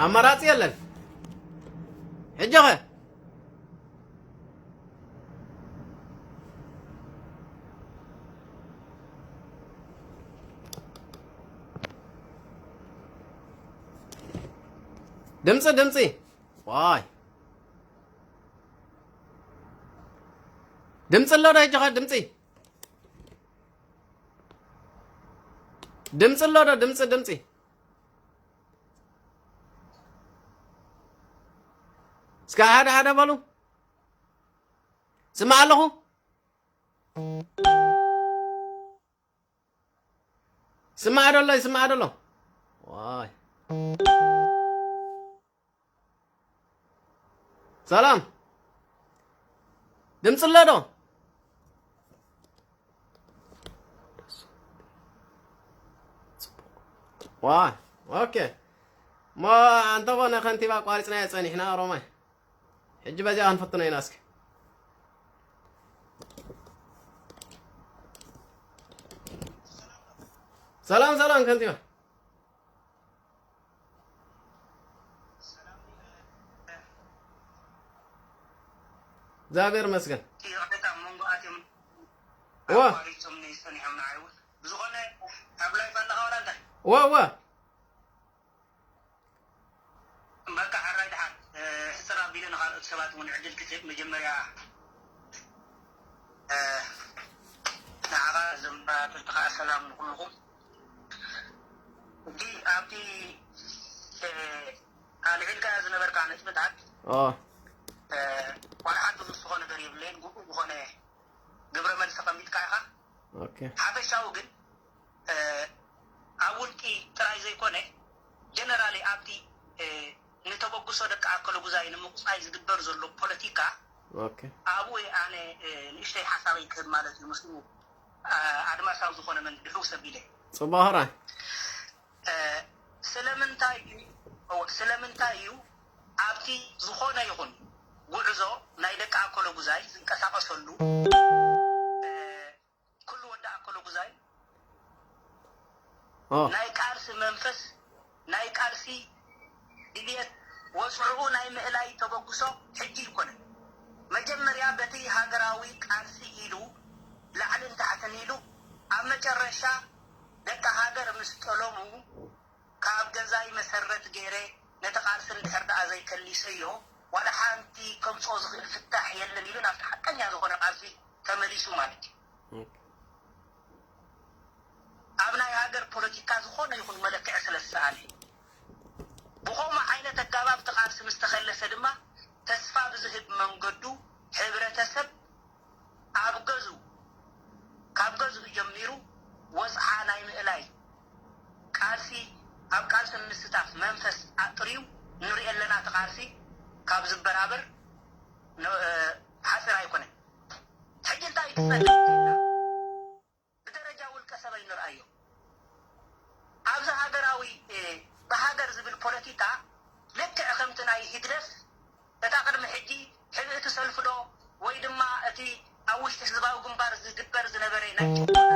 ኣማራጺ የለን። ሕጂ ኸ? ድምጺ፣ ድምጺ። ዋይ። ድምጺ ኣሎ ዶ ሕጂ ኸ? ድምጺ። ድምጺ ኣሎ ዶ? ድምጺ፣ ድምጺ። እስከ ሓደ ሓደ በሉ። ስማዕ ኣለኹ። ስማዕ ደሎ፣ ይስማዕ ደሎ። ዋይ። ሰላም። ድምፂ ኣሎ ዶ? ዋይ። ኦኬ። ሞ እንተኾነ ከንቲባ ኣቋሪፅናዮ ፀኒሕና ኦሮማይ። ሕጂ በዚኣ ክንፍትኖ ኢና እስኪ። ሰላም ሰላም ከንቲባ። እግዚኣብሔር ይመስገን። ይቕሬታ፣ ኣብ መንጎ ኣትዮም እወ። ኣቋሪጾምኒ ጸኒሖም ንዓይ እውን። ብዝኾነ፣ ኣብ ላይፍ ኣለኻ ዋላ እንታይ? እወ፣ እወ። በቃ፣ ሕራይ ደሓን። እ፣ ሕጽር ኣቢለ ንኻልኦት ሰባት እውን ዕድል ክህብ፣ መጀመርያ፣ እ፣ ንዓኻ ዘምባትልቲ ኸኣ ሰላም ንኹልኹም። ሕጂ ኣብቲ፣ እ፣ ኣልዒልካዮ ዝነበርካ ነጥብታት፣ ኦ። እ፣ ዋላ ሓንቲ ዝውስኾ ነገር የብለይን። ግቡእ ዝኾነ ግብረ መልሲ ኣቐሚጥካ ኢኻ። ኦኬ። ሓፈሻዊ ግን፣ እ፣ ኣብ ውልቂ ጥራይ ዘይኮነ፣ ጀነራሊ ኣብቲ፣ እ፣ ንተበግሶ ደቂ ኣከለ ጉዛይ ንምቁጻይ ዝግበር ዘሎ ፖለቲካ፣ ኦኬ። ኣብኡ እየ ኣነ፣ እ፣ ንእሽተይ ሓሳበይ ክህብ ማለት እዩ። ምስኡ፣ እ፣ ኣድማሳዊ ዝኾነ መንገዲ ሕውስ ኣቢለ። ጽቡቕ ሕራይ። እ፣ ስለምንታይ እዩ፣ እወ፣ ስለምንታይ እዩ ኣብቲ ዝኾነ ይኹን ጉዕዞ ናይ ደቂ ኣከለ ጉዛይ ዝንቀሳቐሰሉ፣ እ፣ ኩሉ ወዲ ኣከለ ጉዛይ ኦ። ናይ ቃልሲ መንፈስ፣ ናይ ቃልሲ ድልየት፣ ወጽዕኡ ናይ ምእላይ ተበግሶ ሕጂ ኣይኮነን። መጀመርያ በቲ ሃገራዊ ቃልሲ ኢሉ ላዕልን ታሕትን ኢሉ፣ ኣብ መጨረሻ ደቂ ሃገር ምስ ጠለሙ፣ ካብ ገዛይ መሰረት ገይረ ነቲ ቃልሲ እንድሕር ደኣ ዘይከሊሰዮ፣ ዋላ ሓንቲ ከምጽኦ ዝኽእል ፍታሕ የለን ኢሉ ናብቲ ሓቀኛ ዝኾነ ቃልሲ ተመሊሱ ማለት እዩ። ኦኬ። ኣብ ናይ ሃገር ፖለቲካ ዝኾነ ይኹን መለክዒ ስለ ዝሰኣነ፣ ብኸምኡ ዓይነት ኣገባብ እቲ ቃልሲ ምስ ተኸለሰ ድማ፣ ተስፋ ብዝህብ መንገዱ ሕብረተሰብ ኣብ ገዝኡ፣ ካብ ገዝኡ ጀሚሩ ወጽዓ ናይ ምእላይ ቃልሲ፣ ኣብ ቃልሲ ምስታፍ መንፈስ ኣጥርዩ ንሪኦ ኣለና። እቲ ቃልሲ ካብ ዝበራበር ን-፣ እ፣ ሓፂር ኣይኮነን። ሕጂ እንታይ እዩ ክፀንሕ እንተኢልና፣ ብደረጃ ውልቀ ሰብ ኣይንርኣዮ። ኣብዚ ሃገራዊ፣ እ፣ ብሃገር ዝብል ፖለቲካ ልክዕ ከምቲ ናይ ህግደፍ እታ ቅድሚ ሕጂ ሕብእቲ ሰልፊ ዶ ወይ ድማ እቲ ኣብ ውሽጢ ህዝባዊ ግንባር ዝግበር ዝነበረ ናይ ጭቆና፣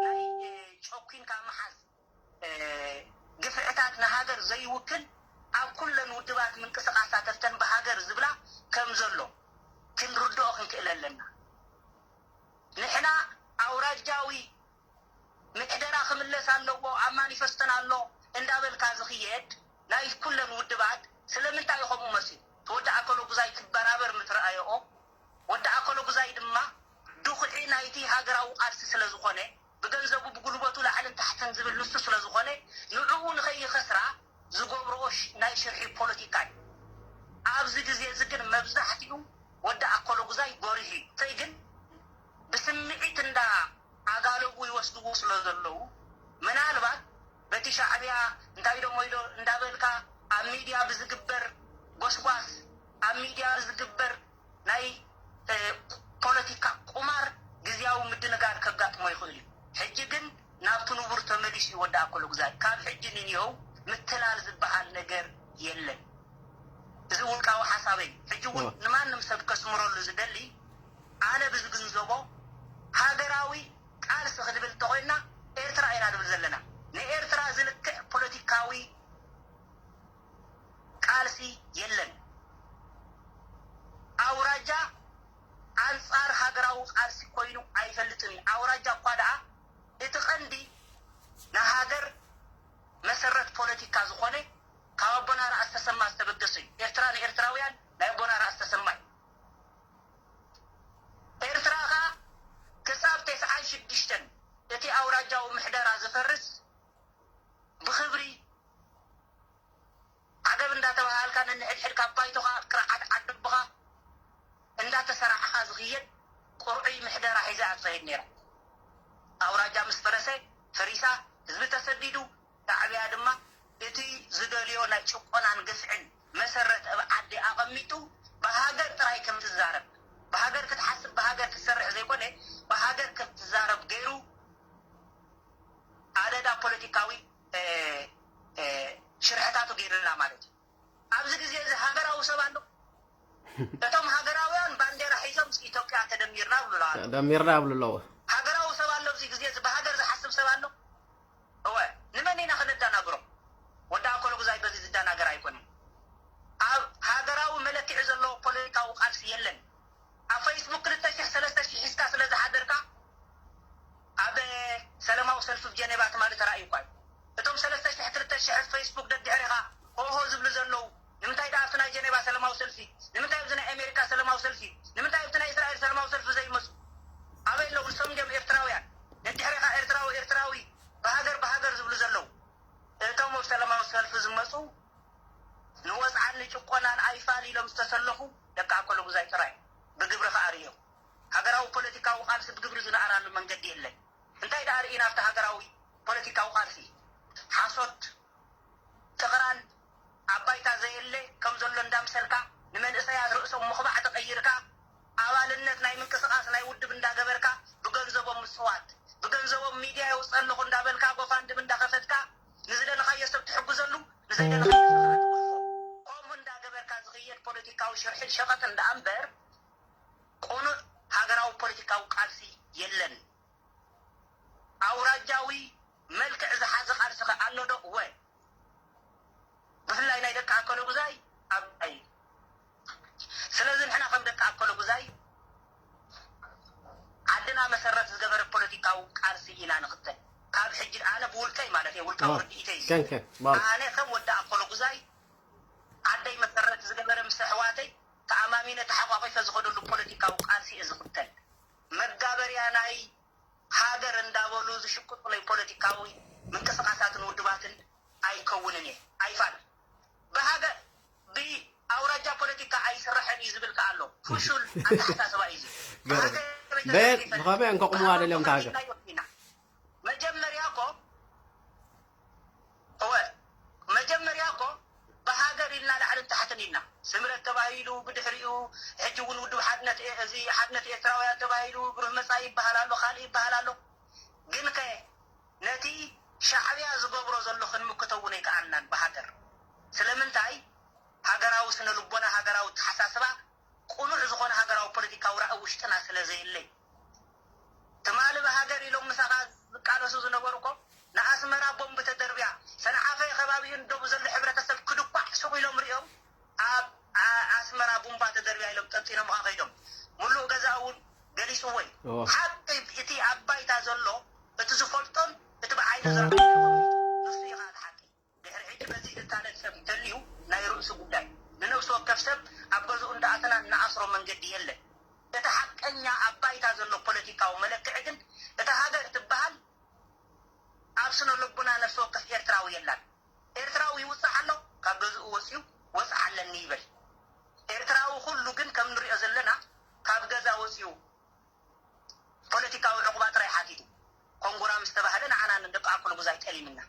ናይ፣ እ፣ ጨኲንካ ምሓዝ፣ እ፣ ግፍዕታት ንሃገር ዘይውክል ኣብ ኩለን ውድባት ምንቅስቓሳት ተፍተን ብሃገር ዝብላ ከም ዘሎ ክንርድኦ ክንክእል ኣለና። ንሕና ኣውራጃዊ ምሕደራ ክምለስ ኣለዎ ኣብ ማኒፈስቶና ኣሎ እንዳበልካ ዝኽየድ ናይ ኩለን ውድባት ስለምንታይ እዩ ከምኡ መሲሉ? እቲ ወዲ ኣከለ ጉዛይ ክበራበር ምትረኣየኦ፣ ወዲ ኣከለ ጉዛይ ድማ ድኹዒ ናይቲ ሃገራዊ ቃልሲ ስለ ዝኾነ፣ ብገንዘቡ ብጉልበቱ ላዕልን ታሕትን ዝብል ንሱ ስለ ዝኾነ፣ ንዕኡ ንኸይኸስራ ዝገብርኦ ሽ-፣ ናይ ሽርሒ ፖለቲካ እዩ። ኣብዚ ግዜ እዚ ግን መብዛሕትኡ ወዲ ኣከለ ጉዛይ ጎሪሁ እዩ። እተይ ግን ብስምዒት እንዳ ኣጋለቡ ይወስድዎ ስለ ዘለዉ፣ ምናልባት በቲ ሻዕብያ እንታይ ዶ ሞይዶ እንዳበልካ ኣብ ሚድያ ብዝግበር ጎስጓስ፣ ኣብ ሚድያ ብዝግበር ናይ፣ እ፣ ፖለቲካ ቁማር ግዝያዊ ምድንጋር ከጋጥሞ ይኽእል እዩ። ሕጂ ግን ናብቲ ንቡር ተመሊሱ እዩ ወዲ ኣከለ ጉዛይ። ካብ ሕጂ ንንየው ምትላል ዝበሃል ነገር የለን። እዚ ውልቃዊ ሓሳበይ። ሕጂ እውን ዋ። ንማንም ሰብ ከስምረሉ ዝደሊ፣ ኣነ ብዝግንዘቦ ሃገራዊ ቃልሲ ክንብል እንተኾይንና ኤርትራ ኢና ንብል ዘለና። ንኤርትራ ዝልክዕ ፖለቲካዊ ኣውራጃ እኳ ደኣ እቲ ቀንዲ ንሃገር መሰረት ፖለቲካ ዝኾነ ካብ ኣቦና ራእሲ ተሰማ ዝተበገሰ እዩ። ኤርትራ ንኤርትራውያን ናይ ኣቦና ራእሲ ተሰማ እዩ። ኤርትራ ኸኣ ክሳብ ተስዓን ሽዱሽተን እቲ ኣውራጃዊ ምሕደራ ዝፈርስ ብኽብሪ ዓገብ እንዳተባሃልካ ነንሕድሕድ ካብ ባይቶኻ ኣብ ቅርዓት ዓድብኻ እንዳተሰራዕኻ ዝኽየድ ቁርዑይ ምሕደራ ሒዛ እያ ትኸይድ ነይራ። ኣውራጃ ምስ ፈረሰ ፈሪሳ፣ ህዝቢ ተሰዲዱ፣ ሻዕብያ ድማ እቲ ዝደልዮ ናይ ጭቆናን ግፍዕን መሰረት ኣብ ዓዲ ኣቐሚጡ ብሃገር ጥራይ ከም ትዛረብ፣ ብሃገር ክትሓስብ ብሃገር ክትሰርሕ ዘይኮነ ብሃገር ከም ትዛረብ ገይሩ ኣደዳ ፖለቲካዊ ሽርሕታቱ ገይሩልና ማለት እዩ። ኣብዚ ግዜ እዚ ሃገራዊ ሰብ ኣሎ። እቶም ሃገራውያን ባንዴራ ሒዞም ኢትዮጵያ ተደሚርና ብሉ ኣለዉ። ደሚርና ብሉ ኣለዉ። ሃገራዊ ሰብ ኣሎ፣ ኣብዚ ግዜ እዚ ብሃገር ዝሓስብ ሰብ ኣሎ። እወ፣ ንመን ኢና ክነዳናግሮም? ወዲ ኣኮለጉዛይ በዚ ዝዳናገር ኣይኮነን። ኣብ ሃገራዊ መለክዒ ዘለዎ ፖለቲካዊ ቃልሲ የለን። ኣብ ፌስቡክ ክልተ ሽሕ ሰለስተ ሽሕ ሒዝካ ስለ ዝሓደርካ ኣብ ሰለማዊ ሰልፊ ብ ጀኔቫ ትማሊ ተራእዩ እኳ እዩ። እቶም ሰለስተ ሽሕ ክልተ ሽሕ ብ ፌስቡክ ደድሕሪኻ ሆሆ ዝብሉ ዘለዉ ንምንታይ ደኣ ኣብቲ ናይ ጀኔቫ ሰለማዊ ሰልፊ፣ ንምንታይ ኣብዚ ናይ ኣሜሪካ ሰለማዊ ሰልፊ፣ ንምንታይ ኣብቲ ናይ እስራኤል ሰለማዊ ሰልፊ ዘይመፁ? ኣበይ ኣለዉ? ንሶም እንዲዮም ኤርትራውያን፣ ደድሕሪኻ ኤርትራዊ ኤርትራዊ ብሃገር ብሃገር ዝብሉ ዘለዉ። እቶም ኣብ ሰለማዊ ሰልፊ ዝመፁ ንወፅዓን ንጭቆናን ኣይፋል ኢሎም ዝተሰለፉ ደቂ ኣኮለጉዛይ ጥራይ ብግብሪ ከዓ ርእዮም። ሃገራዊ ፖለቲካዊ ቃልሲ ብግብሪ ዝነኣራሉ መንገዲ የለን። እንታይ ደኣ ርኢና ኣብቲ ሃገራዊ ፖለቲካዊ ቃልሲ? ሓሶት፣ ጥቕራን ኣብ ባይታ ዘየለ ከም ዘሎ እንዳምሰልካ ንመንእሰያት ርእሶም ምኽባዕ ተቐይርካ ኣባልነት ናይ ምንቅስቓስ ናይ ውድብ እንዳገበርካ ብገንዘቦም ምፅዋት፣ ብገንዘቦም ሚድያ የውፅእ ኣለኹ እንዳበልካ ጎፋንድም እንዳኸፈትካ ንዝደለኻዮ ሰብ ትሕግዘሉ ንዘይደለኻዮ ሰብ ከዓ ትወልፎ። ከምኡ እንዳገበርካ ዝኽየድ ፖለቲካዊ ሽርሕን ሸቐጥን ደኣ እምበር ቅኑዕ ሃገራዊ ፖለቲካዊ ቃልሲ የለን። ኣውራጃዊ መልክዕ ዝሓዘ ቃልሲ ከ ኣሎ ዶ? እወ። ብፍላይ ናይ ደቂ ኣኮለጉዛይ ኣብ እዩ። ስለዚ ንሕና ከም ደቂ ኣኮለጉዛይ ዓድና መሰረት ዝገበረ ፖለቲካዊ ቃልሲ ኢና ንኽተል። ካብ ሕጂ ኣነ ብውልቀይ ማለት እየ፣ ውልቃዊ ዋ፣ ርድኢተይ እዩ። ከን ከን፣ ባር። ኣነ ከም ወዲ ኣኮለጉዛይ ዓደይ መሰረት ዝገበረ ምስ ኣሕዋተይ ተኣማሚነ ተሓቋቒፈ ዝኸደሉ ፖለቲካዊ ቃልሲ እየ ዝኽተል። መጋበርያ ናይ ሃገር እንዳበሉ ዝሽቅጡ ናይ ፖለቲካዊ ምንቅስቃሳትን ውድባትን ኣይከውንን እየ። ኣይፋል ብሃገር ብኣውራጃ ፖለቲካ ኣይስራሕን እዩ ዝብል ከኣ ኣሎ። ፍሹል ኣተሓሳስባ እዩ እዚ። ገርም። ብሃገር በየን ብኸመይ እንከቑምዋ ደልዮም ከ ሃገር? ኢና። መጀመርያ እኮ እወ፣ መጀመርያ እኮ ብሃገር ኢልና ላዕልን ታሕትን ኢልና። ስምረት ተባሂሉ፣ ብድሕሪኡ ሕጂ እውን ውድብ ሓድነት ኤ-፣ እዚ ሓድነት ኤርትራውያን ተባሂሉ፣ ብሩህ መጻኢ ይበሃል ኣሎ፣ ካልእ ይበሃል ኣሎ። ግን ከ ነቲ ሻዕብያ ዝገብሮ ዘሎ ክንምክቶ እውን ኣይከኣልናን ብሃገር። ስለምንታይ? ሃገራዊ ስነ ልቦና፣ ሃገራዊ ኣተሓሳስባ፣ ቅኑዕ ዝኾነ ሃገራዊ ፖለቲካዊ ራእይ ውሽጥና ስለ ዘየለይ። ትማሊ ብሃገር ኢሎም ምሳኻ ዝቃለሱ ዝነበሩ እኮ ንኣስመራ ቦምብ ተደርብያ፣ ሰንዓፈ ከባቢኡን ደቡ ዘሎ ሕብረተሰብ ክድኳዕ ሱቕ ኢሎም ሪኦም ኣብ ኣ-፣ ኣስመራ ቡምባ ተደርብያ ኢሎም ጠንጢኖምኻ ከይዶም። ሙሉእ ገዛ እውን ገሊጽዎ እዩ። ኦ። ሓቂ እቲ ኣብ ባይታ ዘሎ እቲ ዝፈልጦን እቲ ብዓይኑ ዝረኣዮ ንሱ እዩ ኸኣ እቲ ሓቂ። ድሕሪ ሕጂ በዚ ዝታለል ሰብ እንተልዩ ናይ ርእሱ ጉዳይ። ንነፍሲ ወከፍ ሰብ ኣብ ገዝኡ እንዳኣተና እንኣስሮ መንገዲ የለን። እቲ ሓቀኛ ኣብ ባይታ ዘሎ ፖለቲካዊ መለክዒ ግን እታ ሃገር ትበሃል ኣብ ስነ ልቡና ነፍሲ ወከፍ ኤርትራዊ የላን። ኤርትራዊ ይውጻዕ ኣሎ፣ ካብ ገዝኡ ወጺኡ ወጽዓ ኣለኒ ይበል። ኤርትራዊ ኩሉ ግን ከም ንሪኦ ዘለና ካብ ገዛ ወጺኡ ፖለቲካዊ ዕቑባ ጥራይ ሓቲቱ ኮንጎራ ምስ ተባህለ ንዓና ንደቂ ኣኮለጉዛይ ጠሊምና።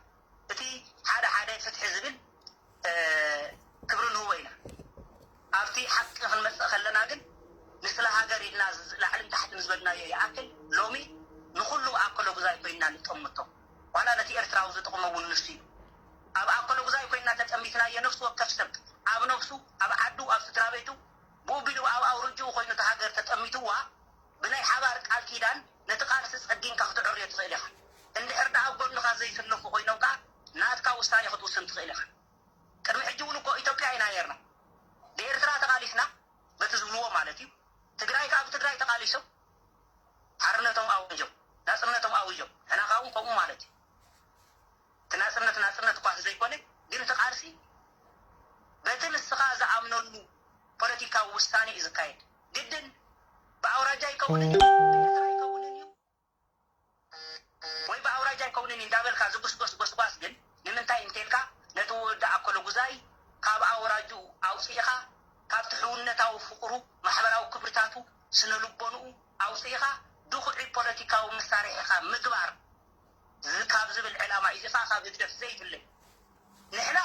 እቲ ሓደ ሓደ ፍትሒ ዝብል እ፣ ክብሪ ንህቦ ኢና። ኣብቲ ሓቂ ክንመጽእ ከለና ግን ንስለ ሃገር ኢልና ዝ-፣ ላዕልን ታሕትን ዝበልናዮ ይኣክል ሎሚ ንኹሉ ኣኮለጉዛይ ኮይንና ንጠምቶ። ዋላ ነቲ ኤርትራዊ ዝጥቕሞ እውን ንሱ እዩ። ኣብ ኣኮለጉዛይ ኮይንና ተጠሚትናዮ ነፍሲ ወከፍ ሰብ ኣብ ነፍሱ፣ ኣብ ዓዱ፣ ኣብ ስድራ ቤቱ ብኡ ቢሉ ኣብ ኣውርጅኡ ኮይኑ እታ ሃገር ተጠሚትዋ ብናይ ሓባር ቃል ኪዳን ነቲ ቃልሲ ጸጊንካ ክትዕርዮ ትኽእል ኢኻ። እንድሕር ደኣ ኣብ ጎንኻ ዘይስለፉ ኮይኖም ከኣ ናትካ ውሳኔ ክትውስን ትኽእል ኢኻ። ቅድሚ ሕጂ እውን እኮ ኢትዮጵያ ኢና ነርና። ብኤርትራ ተቓሊስና በቲ ዝብልዎ ማለት እዩ። ትግራይ ከኣ ብትግራይ ተቓሊሶም ሓርነቶም ኣወንጆም። ቃልሲ በቲ ንስኻ ዝኣምነሉ ፖለቲካዊ ውሳኔ እዩ ዝካየድ። ግድን ብኣውራጃ ይከውንን እዩ፣ ብኤርትራ ይከውንን እዩ ወይ ብኣውራጃ ይከውንን እዩ እንዳበልካ ዝጉስጎስ ጎስጓስ ግን ንምንታይ እንተልካ ነቲ ወዲ ኣከለጉዛይ ካብ ኣውራጅኡ ኣውፂእኻ ካብቲ ሕውነታዊ ፍቕሩ ማሕበራዊ ክብርታቱ ስነ ልቦንኡ ኣውፂእኻ ድኹዒ ፖለቲካዊ መሳርሒኻ ምግባር ካብ ዝብል ዕላማ እዩ። እዚ ከዓ ካብ ህግደፍ ዘይፍለ። ንሕና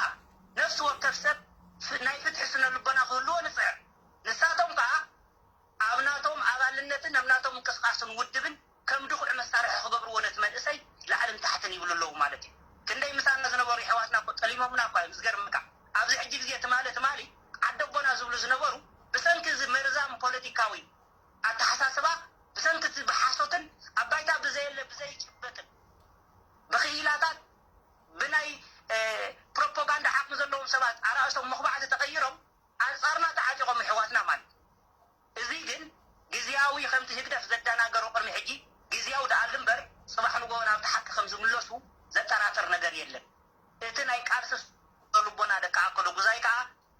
ነፍሲ ወከፍ ሰብ ናይ ፍትሒ ስነ ልቦና ክህልዎ ንፅዕር። ንሳቶም ከዓ ኣብ ናቶም ኣባልነትን ኣብ ናቶም ምንቅስቃስን ውድብን ከም ድኹዒ መሳርሒ ክገብርዎ ነቲ መንእሰይ ላዕልን ታሕትን ይብሉ ኣለዉ ማለት እዩ። ክንደይ ምሳና ዝነበሩ የሕዋትና እኮ ጠሊሞምና እኳ እዮም። ዝገርምካ ኣብዚ ሕጂ ግዜ ትማሊ ትማሊ ዓደቦና ዝብሉ ዝነበሩ ብሰንኪ እዚ መርዛም ፖለቲካዊ ኣተሓሳስባ ብሰንኪ እቲ ብሓሶትን ኣብ ባይታ ብዘየለ ብዘይጭበጥን ብክኢላታት ብናይ ፕሮፓጋንዳ ዓቕሚ ዘለዎም ሰባት ኣራእሶም ምኽባዕቲ ተቐይሮም ኣንፃርና ተዓጢቖም ኣሕዋትና ማለት እዩ። እዚ ግን ግዝያዊ ከምቲ ህግደፍ ዘደናገሮ ቅድሚ ሕጂ ግዝያዊ ደኣሉ እምበር ፅባሕ ንጎ ናብቲ ሓቂ ከም ዝምለሱ ዘጠራጥር ነገር የለን። እቲ ናይ ቃልሲ ልቦና ደቂ ኣከለጉዛይ ከዓ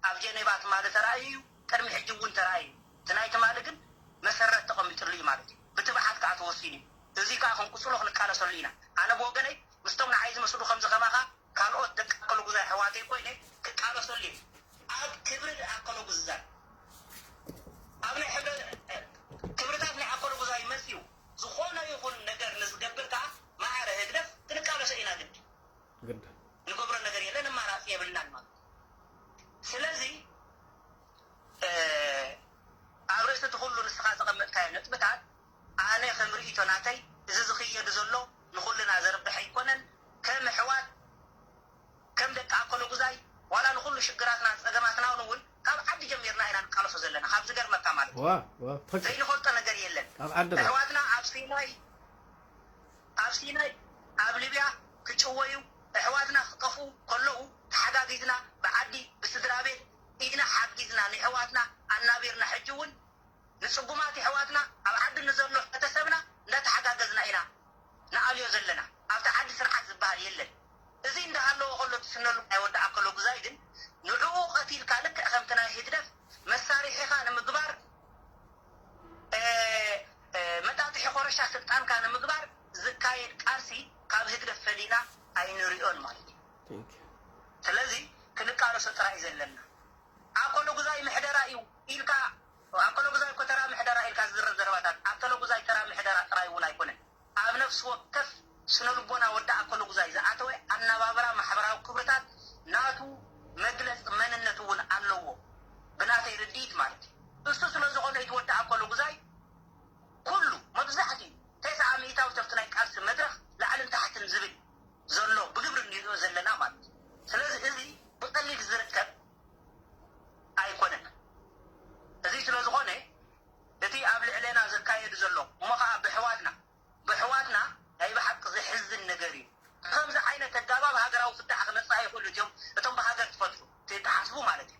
ኣብ ጀኔቫ ትማሊ ተራእዩ እዩ፣ ቅድሚ ሕጂ እውን ተራእዩ እዩ። እቲ ናይ ትማሊ ግን መሰረት ተቐሚጥሉ እዩ ማለት እዩ። ብትብዓት ከዓ ተወሲኑ እዩ። እዚ ከዓ ክንቅፅሎ ክንቃለሰሉ ኢና። ኣነ ብወገነይ ምስቶም ንዓይ ዝመስሉ ከምዚ ከማኻ ካልኦት ደቂ ኣከለጉዛይ ኣሕዋተይ ኮይነ ክቃለሰሉ እየ። ኣብ ክብሪ ኣከለጉዛይ ኣብ ናይ ሕብረ ክብርታት ናይ ኣከለጉዛይ መፅዩ ዝኾነ ይኹን ነገር ንዝገብር ከዓ ማዕረ ህግደፍ ክንቃለሶ ኢና ግዲ። ግዲ። ንገብሮ ነገር የለን፣ ኣማራፂ የብልናን ማለት እዩ። ስለዚ ኣብ ርእሲ እቲ ኩሉ ንስኻ ዘቐመጥካዮ ነጥብታት ኣነ ከም ርእይቶ ናተይ እዚ ዝኽየዱ ዘሎ ንኹልና ዘርብሕ ኣይኮነን። ከም ኣሕዋት ከም ደቂ ኣከለጉዛይ ዋላ ንኹሉ ሽግራትና ፀገማትና እውን ካብ ዓዲ ጀሚርና ኢና ንቃለሶ ዘለና። ካብ ዝገርመካ ማለት እዩ። ዋ ዋ ትኽክል። ዘይንፈልጦ ነገር የለን። ካብ ዓድና። ኣሕዋትና ኣብ ሲናይ ኣብ ሲናይ ኣብ ሊብያ ክጭወዩ ኣሕዋትና ክጠፍኡ ከለዉ ተሓጋጊዝና ብዓዲ ብስድራ ቤት ኢድና ሓጊዝና ንኣሕዋትና ኣናቢርና። ሕጂ እውን ንፅጉማት ኣሕዋትና ኣብ ዓዲ ንዘሎ ሕብረተሰብና እንዳተሓጋገዝና ኢና ንኣልዮ ዘለና። ኣብቲ ዓዲ ስርዓት ዝበሃል የለን። እዚ እንዳሃለወ ከሎ እቲ ስነሉ ናይ ወዲ ኣከለጉዛይ ግን ንዕኡ ቀቲልካ ልክዕ ከምቲ ናይ ህግደፍ መሳርሒኻ ንምግባር መጣጥሒ ኮረሻ ስልጣንካ ንምግባር ዝካየድ ቃልሲ ካብ ህግደፍ ፈሊና ኣይንሪኦን ማለት እዩ። ስለዚ ክንቃለሶ ጥራይ እዩ ዘለና። ኣኮሎ ጉዛይ ምሕደራ እዩ ኢልካ ኣኮሎ ጉዛይ እኮ ተራ ምሕደራ ኢልካ ዝዝረብ ዘረባታት ኣኮሎ ጉዛይ ተራ ምሕደራ ጥራይ እውን ኣይኮነን። ኣብ ነፍሲ ወከፍ ስነ ልቦና ወዲ ኣኮሎ ጉዛይ ዝኣተወ ኣነባብራ ማሕበራዊ ክብርታት ናቱ መግለፂ መንነት እውን ኣለዎ። ብናተይ ርድኢት ማለት እዩ። እሱ ስለ ዝኾነ እቲ ወዲ ኣኮሎ ጉዛይ ኩሉ መብዛሕትኡ ተስዓ ሚእታዊት ኣብቲ ናይ ቃልሲ መድረኽ ላዕልን ታሕትን ዝብል ዘሎ ብግብሪ ንሪኦ ዘለና ማለት እዩ። ስለዚ እዚ ብቐሊል ዝርከብ ኣይኮነን። እዚ ስለ ዝኾነ እቲ ኣብ ልዕሌና ዘካየዱ ዘሎ እሞ ኸዓ ብሕዋትና ብሕዋትና ናይ ብሓቂ ዘሕዝን ነገር እዩ። ብኸምዚ ዓይነት ኣጋባብ ሃገራዊ ፍታሕ ክመፅእ ኣይኽእሉን እዮም እቶም ብሃገር ትፈትሑ ትሓስቡ ማለት እዩ።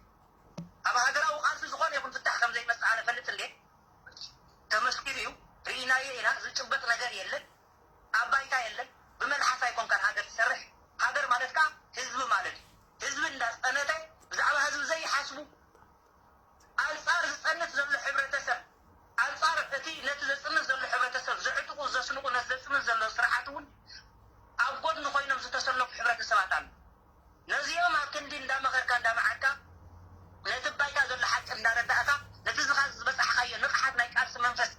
ኣብ ሃገራዊ ቃልሲ ዝኾነ ይኹን ፍታሕ ከም ዘይመፅእ ኣነ እፈልጥ እንዴ? ተመስኪሩ እዩ፣ ርኢናዮ ኢና፣ ዝጭበጥ ነገር የለን። ኣብ ባይታ የለን። ብመልሓስ ኣይኮንካን ሃገር ትሰርሕ። ሃገር ማለት ከዓ ህዝቢ ማለት እዩ። ህዝቢ እንዳፀነተ ብዛዕባ ህዝቢ ዘይሓስቡ ኣንፃር ዝፀንት ዘሎ ሕብረተሰብ ኣንፃር እቲ ነቲ ዘፅንት ዘሎ ሕብረተሰብ ዘዕጥቑ ዘስንቑ ነቲ ዘፅንት ዘሎ ስርዓት እውን ኣብ ጎድኒ ኮይኖም ዝተሰለፉ ሕብረተሰባት ኣሉ። ነዚኦም ኣብ ክንዲ እንዳመኸርካ እንዳመዓድካ ነቲ ባይታ ዘሎ ሓቂ እንዳረዳእካ ነቲ ዝኻ ዝበፃሕካዮ ንቕሓት ናይ ቃልሲ መንፈስ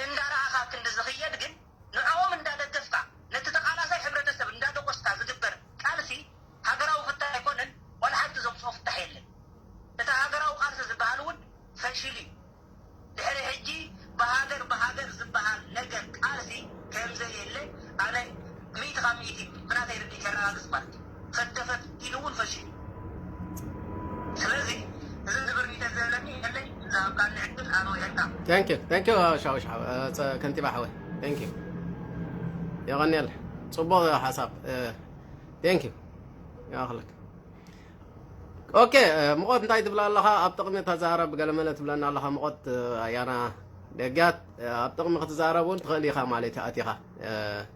እንዳረኣኻ ክንዲ ዝኽየድ ግን ንዕኦም እንዳደገፍካ ነቲ ተቓላሳይ ሕብረተሰብ እንዳደቆስካ ዝግበር ቃልሲ ሃገራዊ ፍታሕ ኣይኮነን። ዋላ ሓንቲ ዘምፅኦ ፍታሕ የለን። እቲ ሃገራዊ ቃልሲ ዝበሃል እውን ፈሽል እዩ። ድሕሪ ሕጂ ብሃገር ብሃገር ዝበሃል ነገር ቃልሲ ከምዘየለ ኣነ ሚእቲ ካብ ሚእቲ ብናተይ ርድኢት የረጋግፅ ማለት እዩ። ፈተፈት ኢሉ እውን ፈሽል እዩ። ስለዚ እዚ ዝብል ርኢቶ ዘለኒ የለይ። ዝሃብካኒ ዕድል ኣነ ውዒልካ። Thank you, thank you፣ ሻው ሻው፣ እ፣ ጸ-፣ ከንቲባ ሓወይ። Thank you። የቐንየል። ጽቡቕ ሓሳብ። እ፣ thank you። ይኣኽለክ። ኦኬ፣ እ፣ ምቖት እንታይ ትብላ ኣለኻ? ኣብ ጥቕሚ ተዛረብ ገለመለ ትብለና ኣለኻ። ምቖት፣ እ፣ ኣያና ደግያት፣ እ፣ ኣብ ጥቕሚ ክትዛረብ እውን ትኽእል ኢኻ ማለት እዩ። ኣቲኻ፣ እ፣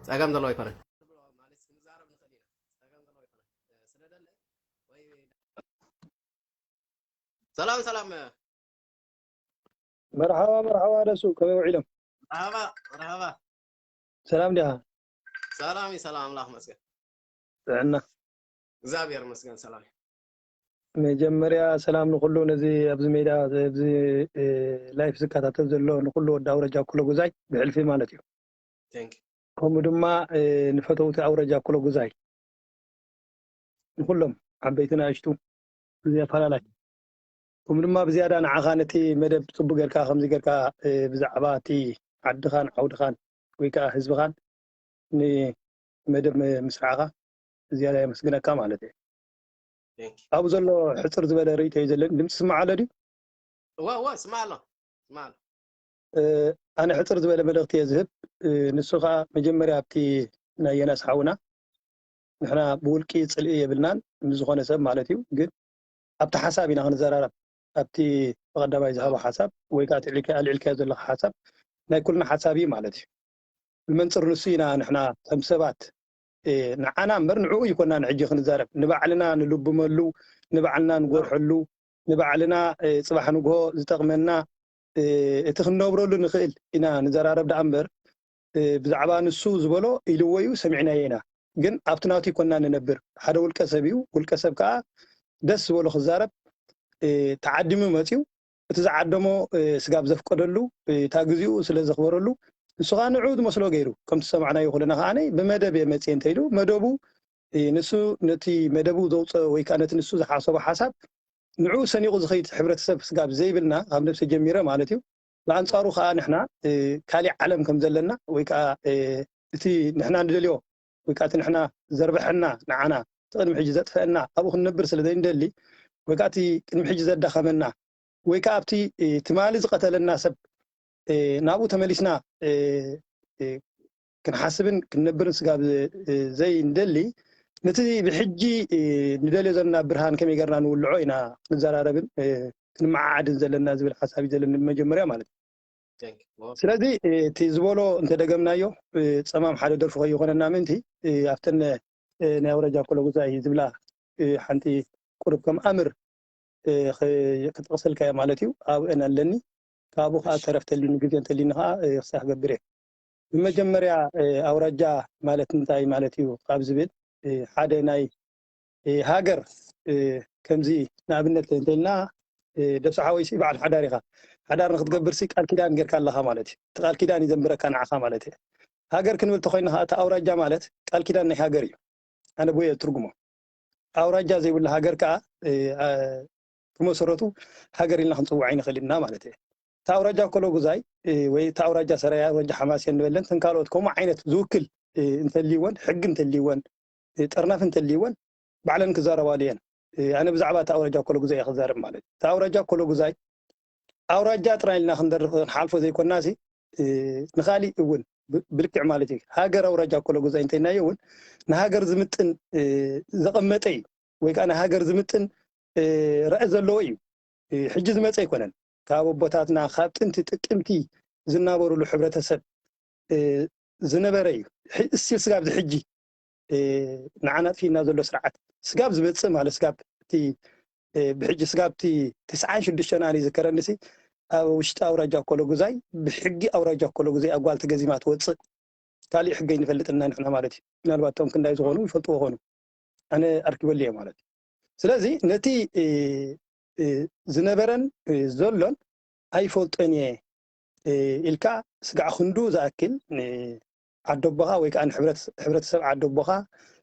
ጸገም ዘለዎ ኣይኮነን። ሰላም ሰላም። መርሓባ መርሓባ ደሱ፣ ከመይ ውዒሎም? መርሓባ መርሓባ። ሰላም ዲኻ? ሰላም እዩ፣ ሰላም ኣምላኽ ይመስገን። ጥዕና? እግዚኣብሔር ይመስገን ሰላም እዩ። መጀመርያ ሰላም ንኹሉ፣ ነዚ ኣብዚ ሜዳ ኣብዚ ላይፍ ዝከታተል ዘሎ ንኹሉ ወዲ ኣውራጃ ኩሎ ጉዛይ ብሕልፊ ማለት እዩ። Thank you። ከምኡ ድማ ንፈተውቲ ኣውራጃ ኩሎ ጉዛይ ንኹሎም ዓበይቲ ንኣሽቱ እዚ ኣፈላላይ፣ ከምኡ ድማ ብዝያዳ ንዓኻ ነቲ መደብ ጽቡቅ ጌርካ ከምዚ ጌርካ ብዛዕባ እቲ ዓድኻን ዓውድኻን ወይ ከዓ ህዝብኻን ንመደብ ምስራዕኻ ብዝያዳ የመስግነካ ማለት እየ። Thank you። ኣብኡ ዘሎ ሕጽር ዝበለ ርእይቶ እዩ ዘለኒ። ድምፂ ስማዕ ኣሎ ድዩ? እወ እወ ስማዕ ኣሎ፣ ስማዕ ኣሎ። ኣነ ሕጽር ዝበለ መልእኽቲ እየ ዝህብ። ንሱ ከዓ መጀመርያ ኣብቲ ናይ ዮናስ ሓውና ንሕና ብውልቂ ጽልኢ የብልናን ምስ ዝኾነ ሰብ ማለት እዩ። ግን ኣብቲ ሓሳብ ኢና ክንዘራረብ። ኣብቲ ብቐዳማይ ዝሃቦ ሓሳብ ወይ ከዓ እቲ ኣልዒልካዮ ዘለኻ ሓሳብ ናይ ኩልና ሓሳብ እዩ ማለት እዩ። ብመንፅር ንሱ ኢና ንሕና ከም ሰባት ንዓና እምበር ንዕኡ ይኮናን ሕጂ ክንዛረብ፣ ንባዕልና ንልብመሉ፣ ንባዕልና ንጎርሐሉ፣ ንባዕልና ፅባሕ ንግሆ ዝጠቕመና እቲ ክንነብረሉ ንኽእል ኢና ንዘራረብ ደኣ እምበር ብዛዕባ ንሱ ዝበሎ ኢልዎ እዩ ሰሚዕናዮ ኢና። ግን ኣብቲ ናቱ ይኮና ንነብር። ሓደ ውልቀ ሰብ እዩ። ውልቀ ሰብ ከዓ ደስ ዝበሎ ክዛረብ ተዓዲሙ መፅዩ፣ እቲ ዝዓደሞ ስጋብ ዘፍቀደሉ፣ እታ ግዜኡ ስለ ዘኽበረሉ፣ ንሱ ከዓ ንዕኡ ዝመስሎ ገይሩ። ከምቲ ዝሰማዕናዮ ኩለና ከዓ ብመደብ እየ መፅየ እንተኢሉ መደቡ ንሱ ነቲ መደቡ ዘውፀኦ ወይ ከዓ ነቲ ንሱ ዝሓሰቦ ሓሳብ ንዕኡ ሰኒቑ ዝኸይድ ሕብረተሰብ ስጋብ ዘይብልና፣ ካብ ነብሰ ጀሚረ ማለት እዩ። ብኣንፃሩ ከዓ ንሕና ካሊእ ዓለም ከም ዘለና ወይ ከዓ እቲ ንሕና ንደልዮ ወይ ከዓ እቲ ንሕና ዘርብሐና ንዓና እቲ ቅድሚ ሕጂ ዘጥፈአና ኣብኡ ክንነብር ስለ ዘይንደሊ ወይ ከዓ እቲ ቅድሚ ሕጂ ዘዳኸመና ወይ ከዓ ኣብቲ ትማሊ ዝቐተለና ሰብ ናብኡ ተመሊስና ክንሓስብን ክንነብርን ስጋብ ዘይንደሊ፣ ነቲ ብሕጂ ንደልዮ ዘለና ብርሃን ከመይ ገርና ንውልዖ ኢና ክንዘራረብን ክንመዓዓድን ዘለና ዝብል ሓሳብ እዩ ዘለኒ ብመጀመርያ ማለት እዩ። ስለዚ እቲ ዝበሎ እንተደገምናዮ ፀማም ሓደ ደርፊ ከይኾነና ምእንቲ ኣብተን ናይ ኣውራጃ ኮሎጉዛይ ዝብላ ሓንቲ ቁሩብ ከም ኣምር ክጠቕሰልካ እየ ማለት እዩ። ኣብአን ኣለኒ። ካብኡ ከዓ ተረፍ ተሊኒ ግዜ እንተሊኒ ከዓ ክሳዕ ክገብር እየ። ብመጀመርያ ኣውራጃ ማለት እንታይ ማለት እዩ ካብ ዝብል ሓደ ናይ ሃገር ከምዚ ንኣብነት እንተልና ደብሰ ሓወይሲ በዓል ሓዳር ኢኻ። ሓዳር ንክትገብርሲ ቃል ኪዳን ጌርካ ኣለኻ ማለት እዩ። እቲ ቃል ኪዳን እዩ ዘንብረካ ንዓኻ ማለት እዩ። ሃገር ክንብል ተኮይና ከዓ እቲ ኣውራጃ ማለት ቃል ኪዳን ናይ ሃገር እዩ። ኣነ ብየ ትርጉሞ ኣውራጃ ዘይብሉ ሃገር ከዓ ብመሰረቱ ሃገር ኢልና ክንፅውዓ ይንኽእል ኢና ማለት እየ። እቲ ኣውራጃ ኮሎጉዛይ ወይ እቲ ኣውራጃ ሰራያ ኣውራጃ ሓማሴን ንበለን ተን ካልኦት ከምኡ ዓይነት ዝውክል እንተልይወን ሕጊ እንተልይወን ጠርናፊ እንተልይወን ባዕለን ክዛረባሉ እየን። ኣነ ብዛዕባ እቲ ኣውራጃ ኮሎጉዛይ እየ ክዛረብ ማለት እዩ። እቲ ኣውራጃ ኮሎጉዛይ ኣውራጃ ጥራይ ኢልና ክንደርፍ ክንሓልፎ ዘይኮናሲ ንካሊእ እውን ብልክዕ ማለት እዩ ሃገር ኣውራጃ ኮሎጉዛይ እንተይናዮ እውን ንሃገር ዝምጥን ዘቐመጠ እዩ ወይ ከዓ ንሃገር ዝምጥን ራኢ ዘለዎ እዩ። ሕጂ ዝመፀ ኣይኮነን። ካብ ኣቦታትና ካብ ጥንቲ ጥቅምቲ ዝናበሩሉ ሕብረተሰብ ዝነበረ እዩ። እስቲል ስጋብ ዝሕጂ ንዓና ኣጥፊእና ዘሎ ስርዓት ስጋብ ዝመፅእ ማለት ስጋብ እቲ ብሕጂ ስጋብ እቲ ተስዓን ሽዱሽተን ኣነ ይዝከረኒ ሲ ኣብ ውሽጢ ኣውራጃ ኮሎጉዛይ ብሕጊ ኣውራጃ ኮሎጉዛይ ኣጓል ተገዚማ ትወፅእ። ካሊእ ሕጊ ኣይንፈልጥና ንሕና ማለት እዩ። ምናልባት እቶም ክንዳይ ዝኾኑ ይፈልጥዎ ኾኑ። ኣነ ኣርኪበሉ እየ ማለት እዩ። ስለዚ ነቲ ዝነበረን ዘሎን ኣይፈልጦን እየ ኢልካ ስጋዕ ክንዱ ዝኣክል ዓደቦኻ ወይ ከዓ ንሕብረተሰብ ዓደቦኻ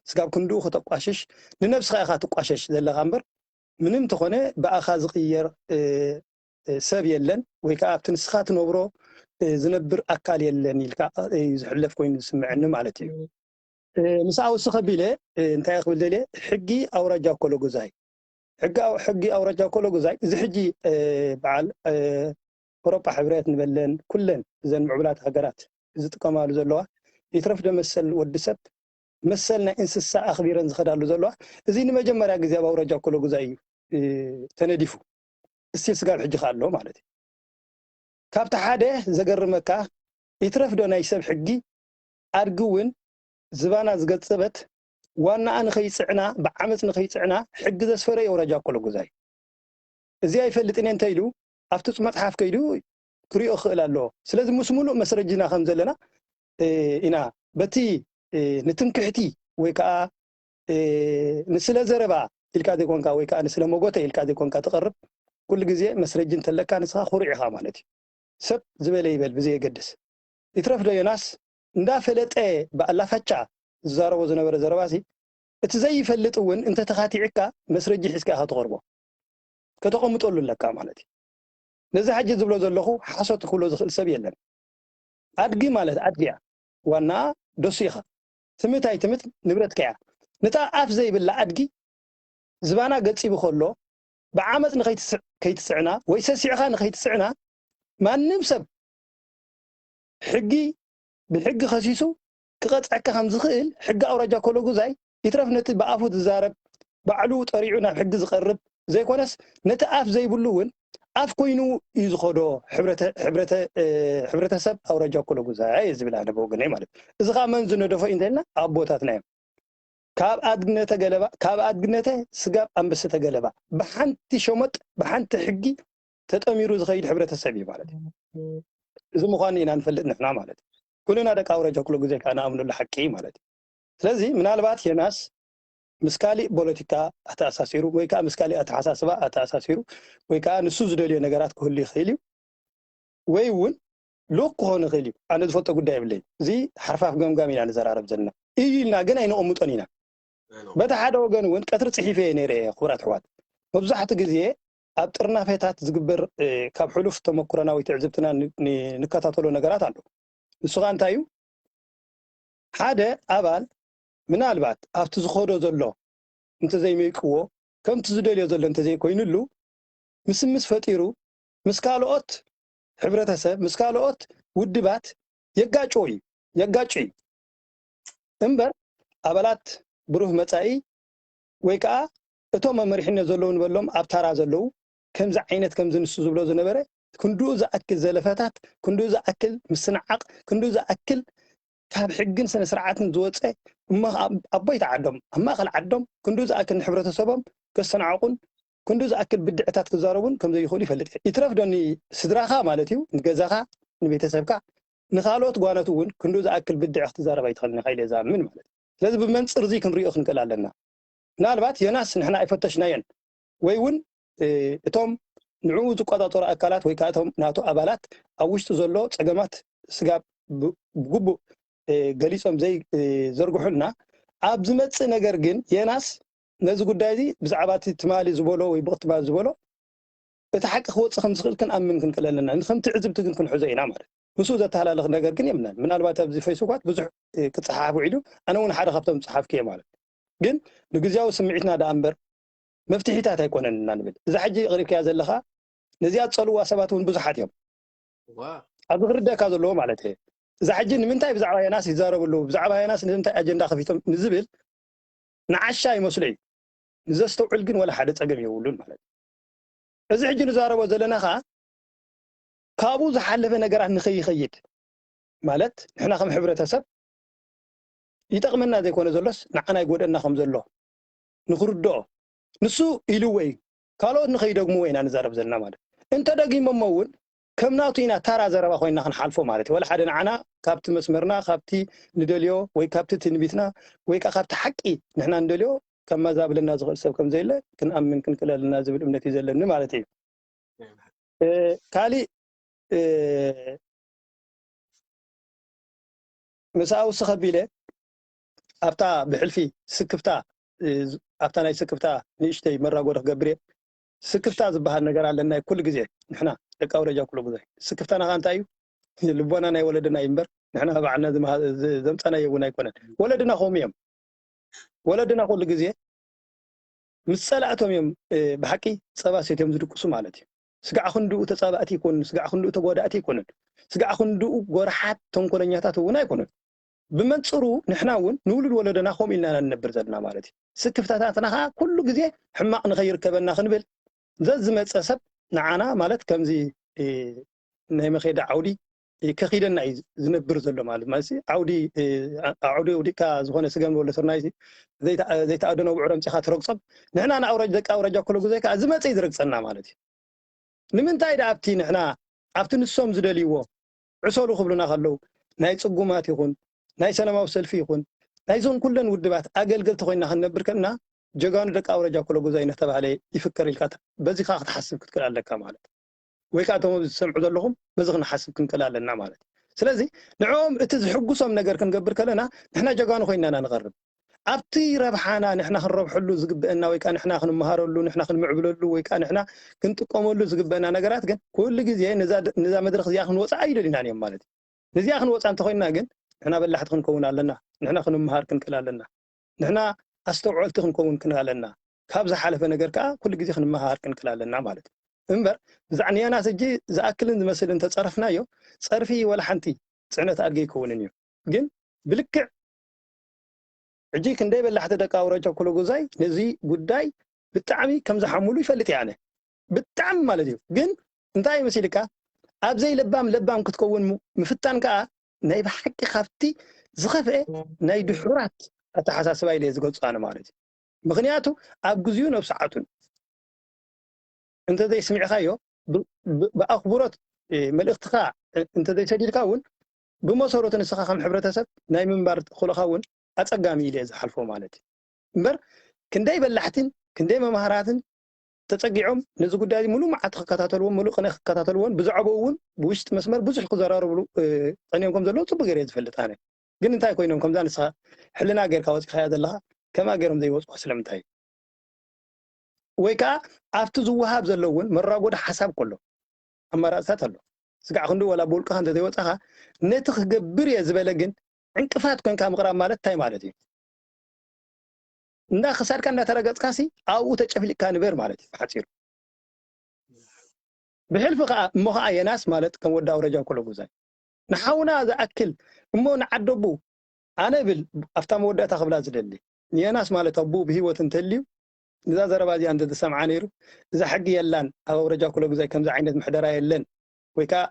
ስጋብ ክንድኡ ከተቋሽሽ ንነብስኻ ኢኻ ትቋሸሽ ዘለኻ እምበር ምንም ተኾነ ብኣኻ ዝቕየር ሰብ የለን ወይ ከዓ ኣብቲ ንስኻ ትነብሮ ዝነብር ኣካል የለን ኢልካ እዩ ዝሕለፍ ኮይኑ ዝስምዐኒ ማለት እዩ። ምስኣ ውስኽ ኣቢለ እንታይ ክብል ደልየ ሕጊ ኣውራጃ ኮሎጉዛይ ሕጊ ኣውራጃ ኮሎጉዛይ እዚ ሕጂ በዓል ኤውሮጳ ሕብረት ንበለን ኩለን እዘን ምዕቡላት ሃገራት ዝጥቀማሉ ዘለዋ ይትረፍ ዶ መሰል ወዲ ሰብ መሰል ናይ እንስሳ ኣኽቢረን ዝኸዳሉ ዘለዋ እዚ ንመጀመርያ ግዜ ኣብ ኣውራጃ ኮሎጉዛይ እዩ ተነዲፉ እስቲል ስጋብ ሕጂ ከ ኣሎ ማለት እዩ። ካብቲ ሓደ ዘገርመካ ይትረፍ ዶ ናይ ሰብ ሕጊ ኣድጊ እውን ዝባና ዝገጸበት ዋናኣ ንኸይፅዕና፣ ብዓመፅ ንኸይፅዕና ሕጊ ዘስፈረ እዩ ኣውራጃ ኣኮለጉዛይ። እዚ ኣይፈልጥን እየ እንተ ኢሉ ኣብቲ ፅ-፣ መፅሓፍ ከይዱ ክሪኦ ክኽእል ኣለዎ። ስለዚ ምስ ምሉእ መስረጅና ከም ዘለና፣ እ፣ ኢና በቲ፣ እ፣ ንትምክሕቲ ወይ ከዓ፣ እ፣ ንስለ ዘረባ ኢልካ ዘይኮንካ ወይ ከዓ ንስለ መጎተ ኢልካ ዘይኮንካ ትቐርብ። ኩሉ ግዜ መስረጂ እንተለካ ንስኻ ኩሩዕ ኢኻ ማለት እዩ። ሰብ ዝበለ ይበል ብዘየገድስ። ይትረፍ ዶ ዮናስ እንዳፈለጠ ብኣላፋቻ ዝዛረቦ ዝነበረ ዘረባሲ፣ እቲ ዘይፈልጥ እውን እንተተኻቲዕካ መስረጂ ሒዝካ ኢኻ ትቐርቦ። ከተቐምጠሉ ኣለካ ማለት እዩ። ነዚ ሕጂ ዝብሎ ዘለኹ ሓሶት ክብሎ ዝኽእል ሰብ የለን። ኣድጊ ማለት ኣድጊ እያ። ዋናኣ ደሱ ኢኻ። ትምት ኣይትምት ንብረትካ እያ። ነታ ኣፍ ዘይብላ ኣድጊ ዝባና ገጺቡ ከሎ ብዓመፅ ንኸይትስዕ-፣ ከይትስዕና ወይ ሰሲዕኻ ንኸይትስዕና ማንም ሰብ ሕጊ ብሕጊ ከሲሱ ክቐፅዐካ ከም ዝኽእል ሕጊ ኣውራጃ ኮሎጉዛይ ይትረፍ ነቲ ብኣፉ ዝዛረብ ባዕሉ ጠሪዑ ናብ ሕጊ ዝቐርብ ዘይኮነስ ነቲ ኣፍ ዘይብሉ እውን ኣፍ ኮይኑ እዩ ዝኾዶ ሕብረተ-፣ ሕብረተ-፣ እ፣ ሕብረተሰብ ኣውራጃ ኮሎጉዛይ እየ ዝብል ኣነ ብወገነይ ማለት እዩ። እዚ ኸዓ መን ዝነደፎ እዩ እንተልና ኣቦታትና እዮም። ካብ ኣድግነተ ገለባ፣ ካብ ኣድግነተ ስጋብ ኣንበሰተ ገለባ ብሓንቲ ሸሞጥ ብሓንቲ ሕጊ ተጠሚሩ ዝኸይድ ሕብረተሰብ እዩ ማለት እዩ። እዚ ምዃኑ ኢና ንፈልጥ ንሕና ማለት እዩ። ኩልና ደቂ ኣውራጃ ኩሉ ግዜ ከዓ ንኣምነሉ ሓቂ እዩ ማለት እዩ። ስለዚ ምናልባት ዮናስ ምስ ካሊእ ፖለቲካ ኣተኣሳሲሩ ወይ ከዓ ምስ ካሊእ ኣተሓሳስባ ኣተኣሳሲሩ ወይ ከዓ ንሱ ዝደልዮ ነገራት ክህሉ ይኽእል እዩ። ወይ እውን ልኡኽ ክኾን ይኽእል እዩ። ኣነ ዝፈልጦ ጉዳይ የብለይን። እዚ ሓርፋፍ ገምጋም ኢና ንዘራረብ ዘለና። እዩ ኢልና ግን ኣይነቐምጦን ኢና። በቲ ሓደ ወገን እውን ቀትሪ ጽሒፈ እየ ነይረ እየ፣ ክቡራት ኣሕዋት። መብዛሕትኡ ግዜ ኣብ ጥርናፈታት ዝግበር፣ እ፣ ካብ ሕሉፍ ተመኩሮና ወይ ትዕዝብትና ን-፣ ን-፣ ንከታተሎ ነገራት ኣሎ። ንሱ ኸኣ እንታይ እዩ? ሓደ ኣባል ምናልባት ኣብቲ ዝኸዶ ዘሎ እንተዘይመይቅዎ፣ ከምቲ ዝደልዮ ዘሎ እንተዘይኮይኑሉ፣ ምስምስ ፈጢሩ፣ ምስ ካልኦት ሕብረተሰብ፣ ምስ ካልኦት ውድባት የጋጭዎ እዩ፣ የጋጭ እዩ። እምበር ኣባላት ብሩህ መጻኢ ወይ ከኣ እቶም ኣብ መሪሕነት ዘለዉ ንበሎም ኣብ ታራ ዘለዉ ከምዚ ዓይነት ከምዚ ንሱ ዝብሎ ዝነበረ ክንድኡ ዝኣክል ዘለፈታት፣ ክንድኡ ዝኣክል ምስንዓቕ፣ ክንድኡ ዝኣክል ካብ ሕግን ስነ ስርዓትን ዝወፀ እሞ ኣብ-፣ ኣብ ቦይታ ዓዶም፣ ኣብ ማእኸል ዓዶም ክንድኡ ዝኣክል ንሕብረተሰቦም ከስተናዕቑን ክንድኡ ዝኣክል ብድዕታት ክዛረቡን ከም ዘይኽእሉ ይፈልጥ እየ። ይትረፍ ዶ ንስድራኻ ማለት እዩ፣ ንገዛኻ፣ ንቤተሰብካ፣ ንኻልኦት ጓኖት እውን ክንድኡ ዝኣክል ብድዕ ክትዛረብ ኣይትኽእልን ኢኻ ኢለ ዝኣምን ማለት እዩ። ስለዚ ብመንፅር እዚ ክንሪኦ ክንክእል ኣለና። ምናልባት ዮናስ ንሕና ኣይፈተሽናዮን ወይ እውን፣ እ፣ እቶም ንዕኡ ዝቆጻጸሩ ኣካላት ወይ ከዓ እቶም ናቱ ኣባላት ኣብ ውሽጢ ዘሎ ጸገማት ስጋብ ብ-፣ ብግቡእ፣ እ፣ ገሊጾም ዘይ-፣ እ፣ ዘርግሑልና ኣብ ዝመጽእ ነገር ግን ዮናስ ነዚ ጉዳይ እዚ ብዛዕባ እቲ ትማሊ ዝበሎ ወይ ብቕትማል ዝበሎ እቲ ሓቂ ክወጽእ ከም ዝኽእል ክንኣምን ክንክእል ኣለና። ከም ትዕዝብቲ ግን ክንሕዞ ኢና ማለት። ምስኡ ዘተሃላለኽ ነገር ግን የብልናን። ምናልባት ኣብዚ ፌስቡካት ብዙሕ፣ እ፣ ክጸሓፍ ውዒሉ፣ ኣነ እውን ሓደ ካብቶም ዝጸሓፍኩ እየ ማለት። ግን ንግዝያዊ ስምዒትና ደኣ እምበር መፍትሒታት ኣይኮነን ኢና ንብል። እዛ ሕጂ ኣቕሪብካያ ዘለኻ ነዚኣ ዝጸልዋ ሰባት እውን ብዙሓት እዮም። ዋ። ኣብዚ ክርደእካ ዘለዎ ማለት እየ። እዛ ሕጂ ንምንታይ ብዛዕባ ዮናስ ይዛረቡ ኣለዉ፣ ብዛዕባ ዮናስ ንምንታይ ኣጀንዳ ከፊቶም ንዝብል ንዓሻ ይመስሎ እዩ። ንዘስተውዕል ግን ወላ ሓደ ጸገም የብሉን ማለት እዩ። እዚ ሕጂ ንዛረቦ ዘለና ኸኣ ካብኡ ዝሓለፈ ነገራት ንኸይኸይድ ማለት ንሕና ከም ሕብረተሰብ ይጠቕመና ዘይኮነ ዘሎስ ንዓና ይጎድኣና ከም ዘሎ ንኽርድኦ ንሱ ኢልዎ እዩ። ካልኦት ንኸይደግምዎ ኢና ንዛረብ ዘለና ማለት። እንተደጊሞሞ እውን ከም ናቱ ኢና ታራ ዘረባ ኮይና ክንሓልፎ ማለት እዩ። ወላ ሓደ ንዓና ካብቲ መስመርና፣ ካብቲ ንደልዮ ወይ ካብቲ ትንቢትና ወይ ከኣ ካብቲ ሓቂ ንሕና ንደልዮ ከመዛብለና ዝኽእል ሰብ ከም ዘየለ ክንኣምን ክንክእል ኣለና ዝብል እምነት እዩ ዘለኒ ማለት እዩ። እ፣ ካሊእ፣ እ፣ ምስ ኣውስኽ ኣቢለ ኣብታ ብሕልፊ ስክፍታ፣ እ፣ ኣብታ ናይ ስክፍታ ንእሽተይ መራጎዲ ክገብር እየ። ስክፍታ ዝበሃል ነገር ኣለና ኩሉ ግዜ ንሕና ደቂ ኣውራጃ ኩሉ ግዜ። ስክፍታና ኸኣ እንታይ እዩ? ልቦና ናይ ወለድና እዩ እምበር ንሕና ባዕልና ዝመሃ-፣ ዝ-፣ ዘምጻናዮ እውን ኣይኮነን። ወለድና ከምኡ እዮም። ወለድና ኩሉ ግዜ ምስ ጸላእቶም እዮም፣ እ፣ ብሓቂ ጸባ ሰትዮም ዝድቅሱ ማለት እዩ። ስጋዕ ክንድኡ ተጻባእቲ ኣይኮኑን፣ ስጋዕ ክንድኡ ተጓዳእቲ ኣይኮኑን። ስጋዕ ክንድኡ ጎርሓት ተንኮለኛታት እውን ኣይኮኑን። ብመንጽሩ ንሕና እውን ንውሉድ ወለዶና ከምኡ ኢልና ኢና ንነብር ዘለና ማለት እዩ። ስክፍታታትና ኸኣ ኩሉ ግዜ ሕማቕ ንኸይርከበና ክንብል ዘዝመጸ ሰብ ንዓና ማለት ከምዚ፣ እ፣ ናይ መኼዳ ዓውዲ ከኺደና እዩ ዝነብር ዘሎ ማለት ማለት ዓውዲ ዓውዲ ውዲካ ዝኾነ ስገም ወለ ስርናይ ዘይተኣደኖ ብዕሮ ምፅኻ ትረግፆም ንሕና ንኣውረጅ ደቂ ኣውረጃ ኮለጉዛይ ከዓ ዝመፀ እዩ ዝረግፀና ማለት እዩ። ንምንታይ ደኣ ኣብቲ ንሕና ኣብቲ ንሶም ዝደልይዎ ዕሰሉ ክብሉና ከለዉ ናይ ፅጉማት ይኹን ናይ ሰላማዊ ሰልፊ ይኹን ናይዞም ኩለን ውድባት ኣገልገልቲ ኮይና ክንነብር ከለና ጀጋኑ ደቂ ኣውረጃ ኮለጉዛይ እናተባህለ ይፍከር ኢልካ በዚኻ ክትሓስብ ክትክእል ኣለካ ማለት ወይ ከዓ እቶም ዝሰምዑ ዘለኹም በዚ ክንሓስብ ክንክእል ኣለና ማለት ስለዚ ንዕኦም እቲ ዝሕጉሶም ነገር ክንገብር ከለና ንሕና ጀጋኑ ኮይና ኢና ንቐርብ ኣብቲ ረብሓና ንሕና ክንረብሐሉ ዝግበአና ወይ ከዓ ንሕና ክንመሃረሉ ንሕና ክንምዕብለሉ ወይ ከዓ ንሕና ክንጥቀመሉ ዝግበአና ነገራት ግን ኩሉ ግዜ ነዛ መድረክ እዚኣ ክንወፅኣ ኣይደሊናን እዮም ማለት እዩ ነዚኣ ክንወፅኣ እንተኮይንና ግን ንሕና በላሕቲ ክንከውን ኣለና ንሕና ክንመሃር ክንክእል ኣለና ንሕና ኣስተውዐልቲ ክንከውን ክንክእል ኣለና ካብ ዝሓለፈ ነገር ከዓ ኩሉ ግዜ ክንመሃር ክንክእል ኣለና ማለት እዩ እምበር ብዛዕ ንየናስ እጂ ዝኣክልን ዝመስል እንተፀረፍናዮ ፀርፊ ወላ ሓንቲ ፅዕነት ኣድገ ይከውንን እዩ ግን ብልክዕ ሕጂ ክንደይ በላሕቲ ደቂ ኣውረጃ ኩለጉዛይ ነዚ ጉዳይ ብጣዕሚ ከም ዝሓምሉ ይፈልጥ እየ ኣነ ብጣዕሚ ማለት እዩ ግን እንታይ መሲልካ ኣብዘይ ለባም ለባም ክትከውን ምፍታን ከዓ ናይ ብሓቂ ካብቲ ዝኸፍአ ናይ ድሑራት ኣተሓሳስባ ኢለ ዝገልፁ ኣነ ማለት እዩ ምክንያቱ ኣብ ግዜኡ ነብ ሰዓቱን እንተዘይስሚዕካዮ ብኣኽብሮት መልእኽትኻ እንተዘይሰዲድካ እውን ብመሰረቱ ንስኻ ከም ሕብረተሰብ ናይ ምንባር ተኽእሎኻ እውን ኣፀጋሚ ኢለ ዝሓልፎ ማለት እዩ እምበር ክንደይ በላሕትን ክንደይ መምሃራትን ተፀጊዖም ነዚ ጉዳይ እዚ ሙሉእ መዓልቲ ክከታተልዎን ሙሉእ ቅነ ክከታተልዎን ብዛዕባኡ እውን ብውሽጢ መስመር ብዙሕ ክዘራረብሉ ቀንዮም ከም ዘለዉ ፅቡቅ ገይረ ዝፈልጥ ኣነ ግን እንታይ ኮይኖም ከምዛ ንስኻ ሕልና ጌርካ ወፂኻያ ዘለኻ ከምኣ ገይሮም ዘይወፅዋ ስለምንታይ እዩ ወይ ከዓ ኣብቲ ዝወሃብ ዘሎ እውን መራጎዲ ሓሳብ ከሎ ኣማራፅታት ኣሎ ስጋዕ ክንዲ ወላ ብውልቅኻ እንተዘይወፃኻ ነቲ ክገብር እየ ዝበለ ግን ዕንቅፋት ኮንካ ምቕራብ ማለት እንታይ ማለት እዩ እንዳ ክሳድካ እንዳተረገፅካሲ ኣብኡ ተጨፍሊቅካ ንበር ማለት እዩ ብሓፂሩ ብሕልፊ ከዓ እሞ ከዓ የናስ ማለት ከም ወዲ ኣውረጃ ኮለጉዛይ ንሓውና ዝኣክል እሞ ንዓደቡ ኣነ ብል ኣብታ መወዳእታ ክብላ ዝደሊ ንየናስ ማለት ኣቡ ብሂወት እንተልዩ እዛ ዘረባ እዚኣ እንተዝሰምዓ ነይሩ እዛ ሕጊ የላን ኣብ ኣውረጃ ኮለጉዛይ ከምዚ ዓይነት ምሕደራ የለን ወይ ከዓ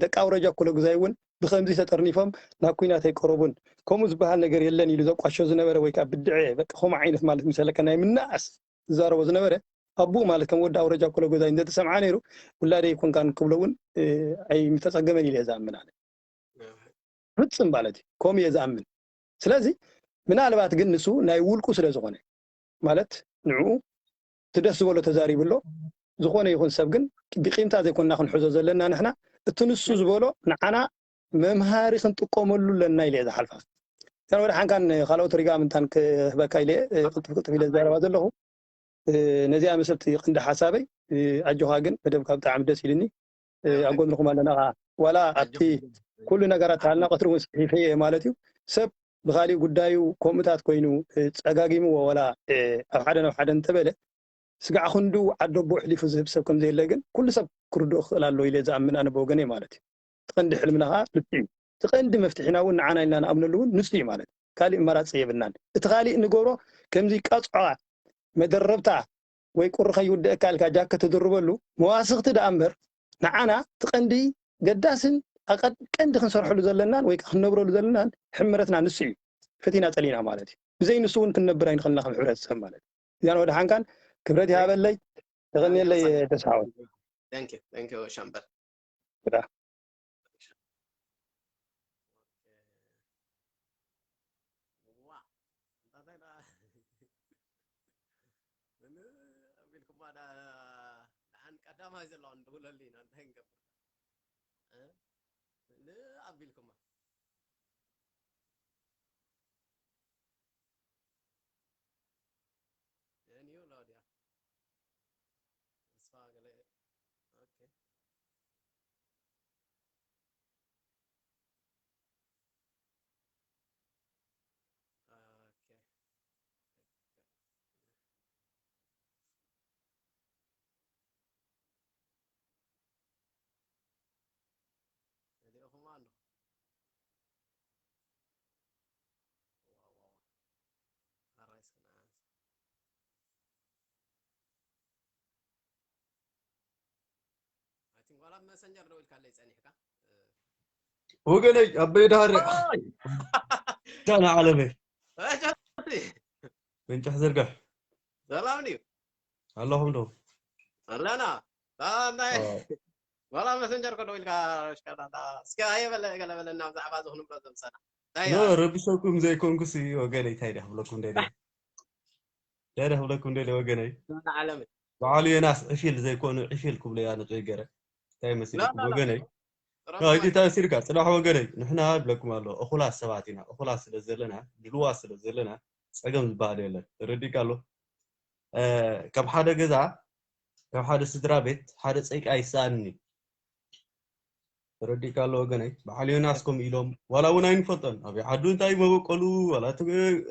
ደቂ ኣውረጃ ኮለጉዛይ እውን ብከምዚ ተጠርኒፎም ናብ ኩናት ኣይቀረቡን ከምኡ ዝበሃል ነገር የለን ኢሉ ዘቋሾ ዝነበረ ወይ ከዓ ብድዐ በቃ ከምኡ ዓይነት ማለት ምሰለካ ናይ ምናኣስ ዝዛረቦ ዝነበረ ኣቡኡ ማለት ከም ወዲ ኣውረጃ ኮለጎዛይ እንተተሰምዓ ነይሩ ውላደይ ይኮንካን ክብሎ እውን ኣይምተፀገመን ኢለ እየ ዝኣምን ኣነ ፍፅም ማለት እዩ ከምኡ እየ ዝኣምን ስለዚ ምናልባት ግን ንሱ ናይ ውልቁ ስለ ዝኾነ ማለት ንዕኡ ትደስ ዝበሎ ተዛሪቡ ኣሎ ዝኾነ ይኹን ሰብ ግን ብቂምታ ዘይኮንና ክንሕዞ ዘለና ንሕና እቲ ንሱ ዝበሎ ንዓና መምሃሪ ክንጥቀመሉ ኣለና ኢለ እየ ዝሓልፋ እተን ወደ ሓንካን ካልኦት ሪጋ ምንታን ክህበካ ኢለ ቅልጥፍ ቅልጥፍ ኢለ ዝዛረባ ዘለኹ ነዚኣ መሰልቲ ቅንዲ ሓሳበይ ኣጆኻ ግን መደብካ ብጣዕሚ ደስ ኢልኒ ኣብ ጎድንኹም ኣለና ከዓ ዋላ ኣብቲ ኩሉ ነገራት ተሃልና ቀትሪ እውን ስሒፈ እየ ማለት እዩ ሰብ ብካሊእ ጉዳዩ ከምኡታት ኮይኑ ፀጋጊምዎ ዋላ ኣብ ሓደ ናብ ሓደ እንተበለ ስጋዕ ክንዱ ዓደቦ ኣሕሊፉ ዝህብ ሰብ ከምዘየለ ግን ኩሉ ሰብ ክርድኦ ክኽእል ኣለዎ ኢለ ዝኣምን ኣነ ብወገነይ ማለት እዩ። እቲ ቀንዲ ሕልምና ከዓ ንሱ እዩ። እቲ ቀንዲ መፍትሒና እውን ንዓና ኢልና ንኣምነሉ እውን ንሱ እዩ ማለት እዩ። ካሊእ ኣማራፂ የብልናን። እቲ ካሊእ ንገብሮ ከምዚ ቀፅዖ መደረብታ ወይ ቁሪ ከይውደአካ ኢልካ ጃከ ትድርበሉ መዋስኽቲ ደኣ እምበር ንዓና እቲ ቀንዲ ገዳስን ቀንዲ ክንሰርሐሉ ዘለናን ወይ ክንነብረሉ ዘለናን ሕምረትና ንሱ እዩ። ፈቲና ፀሊእና ማለት እዩ። ብዘይ ንሱ እውን ክንነብር ኣይንኽእልና ከም ሕብረተሰብ ማለት እዩ። እዚኣን ወድሓንካን ክብረት ይሃበለይ። ተቐንየለይ ተስፋውን። ሻምበል ኣቢልኩማ ደሓን ቀዳማይ ዘለዋ ንድውለሉ ኢና እንታይ ንገብር ኣቢልኩማ ኒው ላውዲያ ተስፋ ገለ ኦኬ ኦኬ ሪኢኹማ ኣለኹ ዋላ ብ መሰንጀር ደው ኢልካለይ ጸኒሕካ ወገነይ ኣበይ ዳሃር ኦይ! ዳና ዓለመይ ኣይ፣ ጃቲ! መንጭሕ ዝርግሕ ሰላም ድዩ? ኣለኹም ዶ ኣለና። እንታይ? ዋላ መሰንጀር ከደው ኢልካ ሽካላታ። እስከ ኣየ በለ፣ ገለ በለና ብዛዕባ እዚ ክንብሎ ዘምሰና። እንታይ ኖ እያ? ረብሸኩም ዘይኮንኩሲ ወገነይ እንታይ ድያ ክብለኩም ደልየ እንታይ ድያ ክብለኩም ደልየ ወገነይ ሰላም ዓለመይ። በዓሉ ዮናስ ዕፊል ዘይኮኑ ዕፊል ክብሎ እያ ንቀይ ገረ እንታይ ላ፣ መሲልኩም ላ፣ ላ። ወገነይ ጥራይ ኖ እዚ እንታይ መሲልካ ጽናሕ ወገነይ ንሕና ይብለኩም ኣሎ እኹላት ሰባት ኢና እኹላት ስለ ዘለና ድልዋት ስለ ዘለና ጸገም ዝበሃል የለን ተረዲእካ ኣሎ እ፣ ካብ ሓደ ገዛ ካብ ሓደ ስድራ ቤት ሓደ ጸይቂ ኣይሰኣንን እዩ ተረዲእካ ኣሎ ወገነይ በዓል ዮናስ ከም ኢሎም ዋላ እውን ኣይንፈልጦን ኣብ ዓዱ እንታይ መበቀሉ ዋላ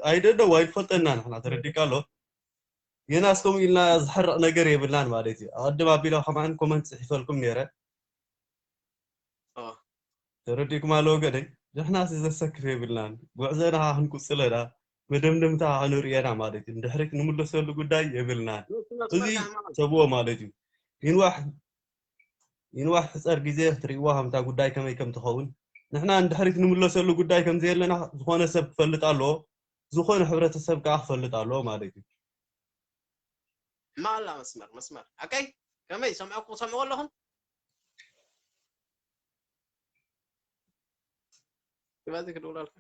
ኣይደደው ኣይንፈልጠና ንሕና ተረዲእካ ኣሎ ዮናስ ከም ኢልና ዝሕርቕ ነገር የብልናን ማለት እዩ ኣቐድም ኣቢላ ከማን ኮመንት ጽሒፈልኩም ነይረ ኦ፣ ተረዲእኩም ኣሎ ወገነይ ንሕና ሲ ዘሰክፍ የብልናን ጉዕዘና ክንቁጽለና መደምደምታ ክንርእየና ማለት እዩ ንድሕሪት ንምለሰሉ ጉዳይ የብልናን እሱ መስመር እዚ ካሕማ። ሰብዎ ማለት እዩ ይንዋሕ ይንዋሕ ሕፀር ግዜ ክትርእይዋ ከምታ ጉዳይ ከመይ ከም ትኸውን ንሕና ንድሕሪት ንምለሰሉ ጉዳይ ከም ዘየለና ዝኾነ ሰብ ክፈልጥ ኣለዎ ዝኾነ ሕብረተሰብ ከዓ ክፈልጥ ኣለዎ ማለት እዩ ማላ መስመር መስመር ኣከይ ከመይ ሰምዐኩ ሰምዑ ኣለኹም ክባዚ ክድውል ኣልካ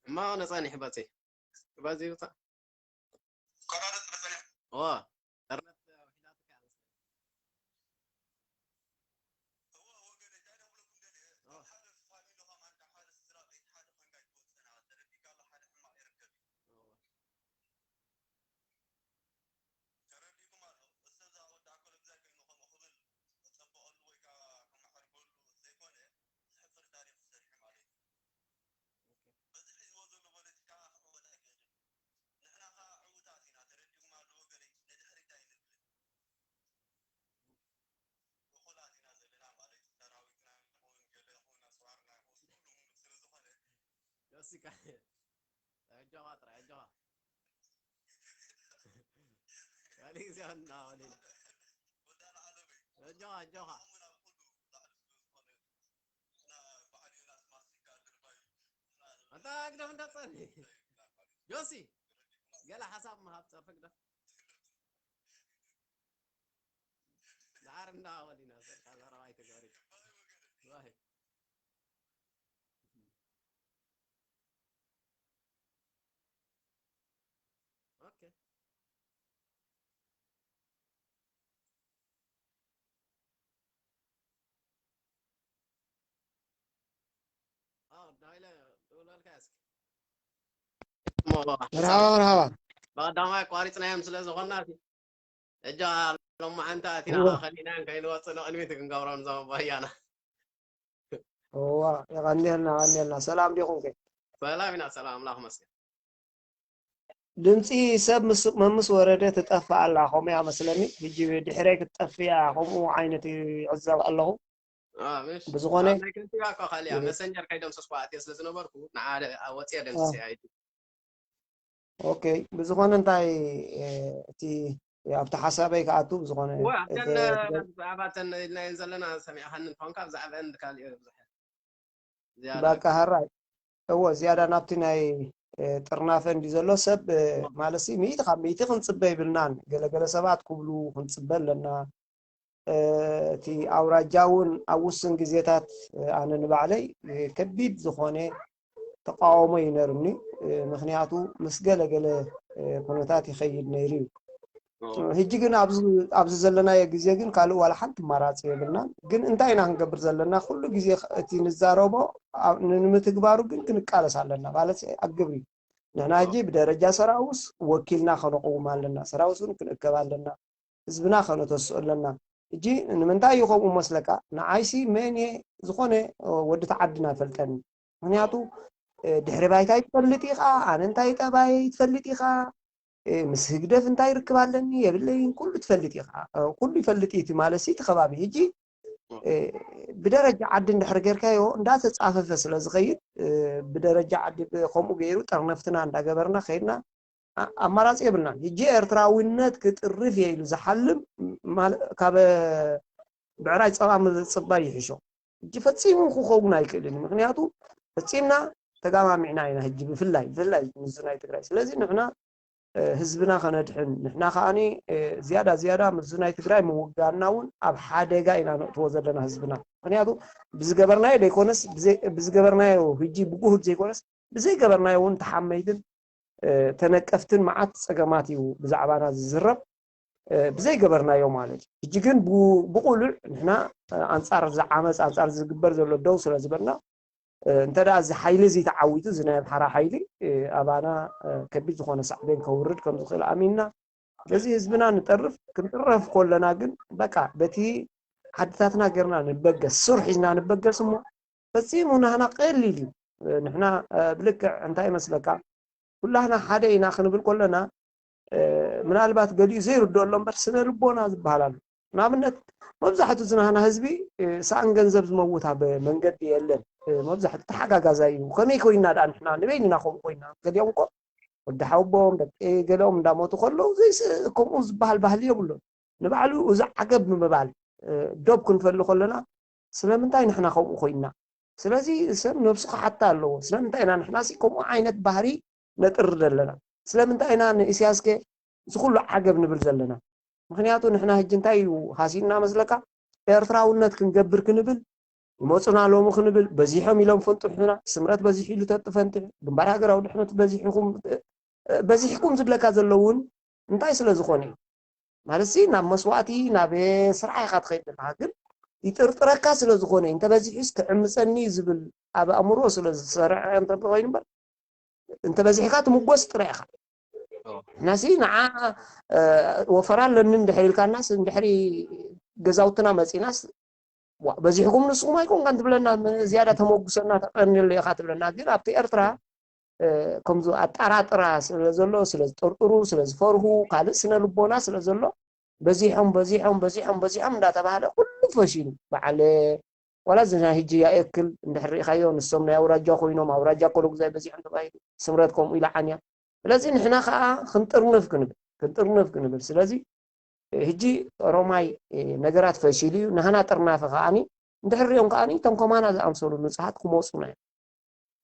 እማ ነፃኒሕ ባፂ ባፂ ውፃእ እዋ ኢንተርነት ውሒዳትካ እያ መሰለኝ ተረዲእኩም ኣሎ። እሱ እዛ ወዲ ኣኮለ ብዛይ ከይኑ ከምኡ ክብል ክጸብቐሉ ወይ ከኣ ከመሓድገሉ ዘይኮነ፣ ዘሕፍር ታሪኽ ዝሰርሐ ማለት እዩ። በዚ ሒዝዎ ዘሎ ፖለቲካ ክዕወት ኣይክእልን። ንሕና ከኣ ዕዉታት ኢና፣ ተረዲእኩም ኣሎ ወገነይ፣ ንድሕሪት ኣይንብልን። እኹላት ኢና ዘለና ማለት እዩ። ሰራዊትና ይኹን፣ ገለ ይኹን፣ ኣጽዋርና ይኹን፣ ኩሉ ሙሉእ ስለ ዝኾነ፣ ዮሲካ ኣጆኻ ጥራይ ኣጆኻ ካሊእ ግዜ ኣና ወሊድ ኣጆኻ ኣጆኻ ኣንታ ግደፍ እንዳፀኒ ጆሲ ገለ ሓሳብ ምሃብ ፀርፊ ግደፍ ዳዓር እንዳወሊና ዘርካ ዘረባ ኣይተገበሪ ዋይ Okay. اه دايلا دولار كاسك مرحبا مرحبا بقدام هاي قاري تنايم سلا زغنا في እጃ ሎማዓንቲ ኣቲና እወ። ከሊእናን ከይንወፅእ ንቕድሚት ክንገብሮም እዞም ኣቦ ህያና እዋ የቐንየልና የቐንየልና ሰላም ዲኹም ከ ሰላም ኢና ሰላም ኣምላኽ መስገን ድምፂ ሰብ ምስ መምስ ወረደ ትጠፍእ ኣላ ከምኡ እያ መስለኒ ሕጂ ድሕረይ ክትጠፍእ እያ ከምኡ ዓይነት ይዕዘብ ኣለኹ ኣዎ፣ ምሽ ብዝኾነ ኣብ ናይ ከንቲባ እኮ ካሊኣ መሰንጀር ከይደምሰስኳ ኣትየ ስለ ዝነበርኩ ንዓ ወፅየ ደምስሰያ እዩ ኦኬ ብዝኾነ እንታይ እ፣ እቲ ኣብቲ ሓሳበይ ክኣቱ ብዝኾነ እወ እቲ ኣብተን ብዛዕባ እተን ኢልናየን ዘለና ሰሚዕኻኒ እንተኾንካ ብዛዕባአን ካልእ ብዙሕ ዝያዳ በቃ ሃራይ እወ ዝያዳ ናብቲ ናይ እ፣ ጥርናፈ እንዲ ዘሎ ሰብ እ፣ ማለት ሲ ሚእቲ ካብ ሚእቲ ክንፅበ ይብልናን ገለገለ ሰባት ክብሉ ክንፅበ ኣለና እ፣ እቲ ኣውራጃ እውን ኣብ ውስን ግዜታት እ፣ ኣነ ንባዕለይ እ፣ ከቢድ ዝኾነ ተቃውሞ እዩ ነይሩኒ እ፣ ምክንያቱ ምስ ገለገለ እ፣ ኩነታት ይኸይድ ነይሩ እዩ ሕጂ ግን ኣብዚ ኣብዚ ዘለናዮ ግዜ ግን ካልእ ዋላ ሓንቲ ኣማራፂ የብልናን ግን እንታይ ኢና ክንገብር ዘለና ኩሉ ግዜ እቲ ንዛረቦ ኣብ- ንምትግባሩ ግን ክንቃለስ ኣለና ማለት ኣብ ግብሪ ንሕና ሕጂ ብደረጃ ሰራውስ ወኪልና ከነቕውም ኣለና ሰራውስ እውን ክንእከብ ኣለና ህዝብና ከነተስኦ ኣለና ሕጂ ንምንታይ እዩ ከምኡ መስለካ ንዓይሲ መን እየ ዝኾነ ወዲ ተዓድና ፈልጠኒ ምክንያቱ ድሕሪ ባይታይ ትፈልጥ ኢኻ ኣነ እንታይ ጠባይ ትፈልጥ ኢኻ ምስ ህግደፍ እንታይ ርክብ ኣለኒ የብለይን ኩሉ ትፈልጥ ኢኻ ኩሉ ይፈልጥ እዩ ማለት እቲ ከባቢ ሕጂ ብደረጃ ዓዲ እንድሕር ጌርካዮ እንዳተፃፈፈ ስለ ዝኸይድ ብደረጃ ዓዲ ከምኡ ገይሩ ጠርነፍትና እንዳገበርና ከይድና ኣማራፂ የብልናን። ሕጂ ኤርትራዊነት ክጥርፍ እየ ኢሉ ዝሓልም፣ ካብ ብዕራይ ፀባ ምፅባይ ይሕሾ። ሕጂ ፈፂሙ ክኸውን ኣይክእልን እዩ። ምክንያቱ ፈፂምና ተጋማሚዕና ኢና። ሕጂ ብፍላይ ብፍላይ ምስ ናይ ትግራይ። ስለዚ ንሕና ህዝብና ከነድሕን፣ ንሕና ከዓኒ ዝያዳ ዝያዳ ምስ ናይ ትግራይ ምውጋንና እውን ኣብ ሓደጋ ኢና ነእትዎ ዘለና ህዝብና። ምክንያቱ ብዝገበርናዮ ዘይኮነስ፣ ብዝገበርናዮ ሕጂ ብጉሁድ ዘይኮነስ ብዘይገበርናዮ እውን ተሓመይትን ተነቀፍትን መዓት ፀገማት እዩ ብዛዕባና ዝዝረብ፣ ብዘይገበርናዮ ማለት እዩ። ሕጂ ግን ብቁሉዕ ንሕና ኣንፃር ዝዓመፅ፣ ኣንፃር ዝግበር ዘሎ ደው ስለ ዝበልና፣ እንተ ደኣ እዚ ሓይሊ እዚ ተዓዊቱ፣ እዚ ናይ ኣምሓራ ሓይሊ ኣባና ከቢድ ዝኾነ ሳዕቤን ከውርድ ከም ዝኽእል ኣሚንና። ስለዚ ህዝብና ንጠርፍ፣ ክንጥረፍ ከለና ግን በቃ በቲ ዓድታትና ጌርና ንበገስ፣ ሱር ሒዝና ንበገስ እሞ ፈጺሙ ናህና ቀሊል እዩ። ንሕና ብልክዕ እንታይ ይመስለካ፣ ኩላህና ሓደ ኢና ክንብል ከለና ምናልባት ገሊኡ ዘይርድኦ ኣሎ እምበር ስነ ልቦና ዝበሃል ኣሎ። ንኣብነት መብዛሕቱ ዝናህና ህዝቢ ሳእን ገንዘብ ዝመውት ኣብ መንገዲ የለን። መብዛሕቱ ተሓጋጋዛይ እዩ። ከመይ ኮይና ደኣ ንሕና ንበይንና ከምኡ ኮይና? ገሊኦም እኮ ወዲ ሓውቦም ደቂ ገሊኦም እንዳሞቱ ከለዉ ዘይስ ከምኡ ዝበሃል ባህሊ የብሉን። ንባዕሉ እዚ ዓገብ ንምባል ዶብ ክንፈሊ ከለና ስለምንታይ ንሕና ከምኡ ኮይና? ስለዚ ሰብ ነብሱ ክሓታ ኣለዎ። ስለምንታይ ኢና ንሕናሲ ከምኡ ዓይነት ባህሪ ነጥሪ ዘለና? ስለምንታይ ኢና ንእስያስከ እዚ ኩሉ ዓገብ ንብል ዘለና? ምክንያቱ ንሕና ሕጂ እንታይ እዩ ሃሲና መስለካ? ኤርትራውነት ክንገብር ክንብል ይመፁና ሎሚ ክንብል በዚሖም ኢሎም ፈንጥሑና። ስምረት በዚሑ ኢሉ ተጥፈንጥሑ። ግንባር ሃገራዊ ድሕነት በዚሕኩም በዚሕኩም ዝብለካ ዘለውን እንታይ ስለ ዝኾነ እዩ? ማለት ሲ ናብ መስዋእቲ ናብ ስራሕ ኢኻ ትኸይድ ዘለኻ፣ ግን ይጥርጥረካ ስለ ዝኾነ እንተበዚሑስ ክዕምፀኒ እዩ ዝብል ኣብ ኣእምሮ ስለ ዝሰርዐ እንተኮይኑ እምበር እንተበዚሕካ ትምጎስ ጥራይ ኢኻ። ንሕናሲ ንዓ ወፈራ ኣለኒ እንድሕር ኢልካናስ እንድሕሪ ገዛውትና መፂናስ ዋ በዚሕኩም ንስኹም ኣይኮንካን ትብለና፣ ዝያዳ ተመጉሰና ተቐንየሉ ኢኻ ትብለና። ግን ኣብቲ ኤርትራ ከምዚ ኣጠራጥራ ስለ ዘሎ፣ ስለ ዝጥርጥሩ፣ ስለ ዝፈርሁ፣ ካልእ ስነ ልቦና ስለ ዘሎ በዚሖም በዚሖም በዚሖም በዚሖም እንዳተባህለ ኩሉ ፈሺሉ። በዓል ዋላ እዚ ናይ ሕጂ ያእክል እንድሕር ርኢኻዮ ንሶም ናይ ኣውራጃ ኮይኖም ኣውራጃ ኮሎጉዛይ በዚሖም ተባሂሉ ስምረት ከምኡ ኢላ ዓንያ። ስለዚ ንሕና ከዓ ክንጥርንፍ ክንብል ክንጥርንፍ ክንብል ስለዚ ሕጂ ኦሮማይ ነገራት ፈሺሉ እዩ። ናህና ጥርናፈ ከዓኒ እንድሕር ሪኦም ከዓኒ እቶም ከማና ዝኣምሰሉ ንጹሃት ክመፁና እዮም።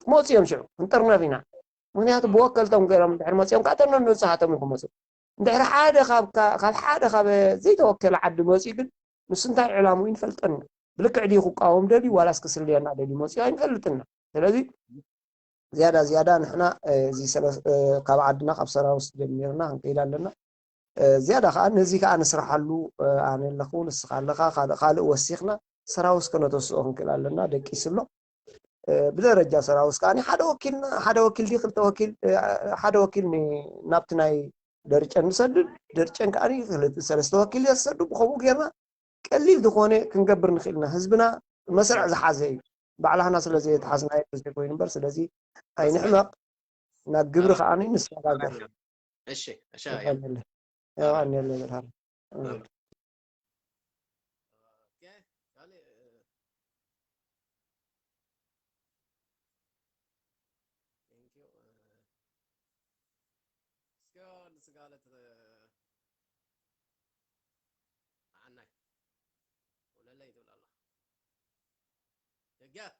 ክመፁ እዮም ሽዑ ክንጥርነፍ ኢና። ምክንያቱ ብወከልቶም ገይሮም እንድሕር መፂኦም ከዓ እቶም ንጹሃቶም እዮም ክመፁ። እንድሕር ሓደ ካብ ካብ ሓደ ካብ ዘይተወከለ ዓዲ መፂኡ ግን ንሱ እንታይ ዕላምኡ ይንፈልጠና። ብልክዕ ድዩ ክቃወም ደልዩ ዋላስ ክስልየና ደልዩ መፂኡ ኣይንፈልጥና። ስለዚ ዝያዳ ዝያዳ ንሕና እዚ ካብ ዓድና ካብ ሰራውስ ጀሚርና ክንከይድ ኣለና። ዝያዳ ከዓ ነዚ ከዓ ንስራሓሉ። ኣነ ኣለኹ ንስኻ ኣለኻ ካልእ ካልእ ወሲኽና ሰራውስ ከነተስኦ ክንክእል ኣለና። ደቂሱ ኣሎ ብደረጃ ሰራውስ ከዓ ሓደ ወኪልና ሓደ ወኪል ዲ ክልተ ወኪል ሓደ ወኪል ናብቲ ናይ ደርጨን ንሰድድ ደርጨን ከዓ ሰለስተ ወኪል ዘሰዱ ብከምኡ ጌርና ቀሊል ዝኾነ ክንገብር ንኽእል ኢና። ህዝብና መስርዕ ዝሓዘ እዩ። ባዕላህና ስለ ዘየተሓዝናዮ ዘይኮይኑ እምበር፣ ስለዚ ኣይንሕመቕ፣ ናብ ግብሪ ከኣ ንሰጋገር። እሺ፣ እሺ፣ የቐንየለይ። የቐንየለይ ብርሃን። እስከ ንስጋለት ዓናይ ውለለይ ትብል ኣላ። ደጊያት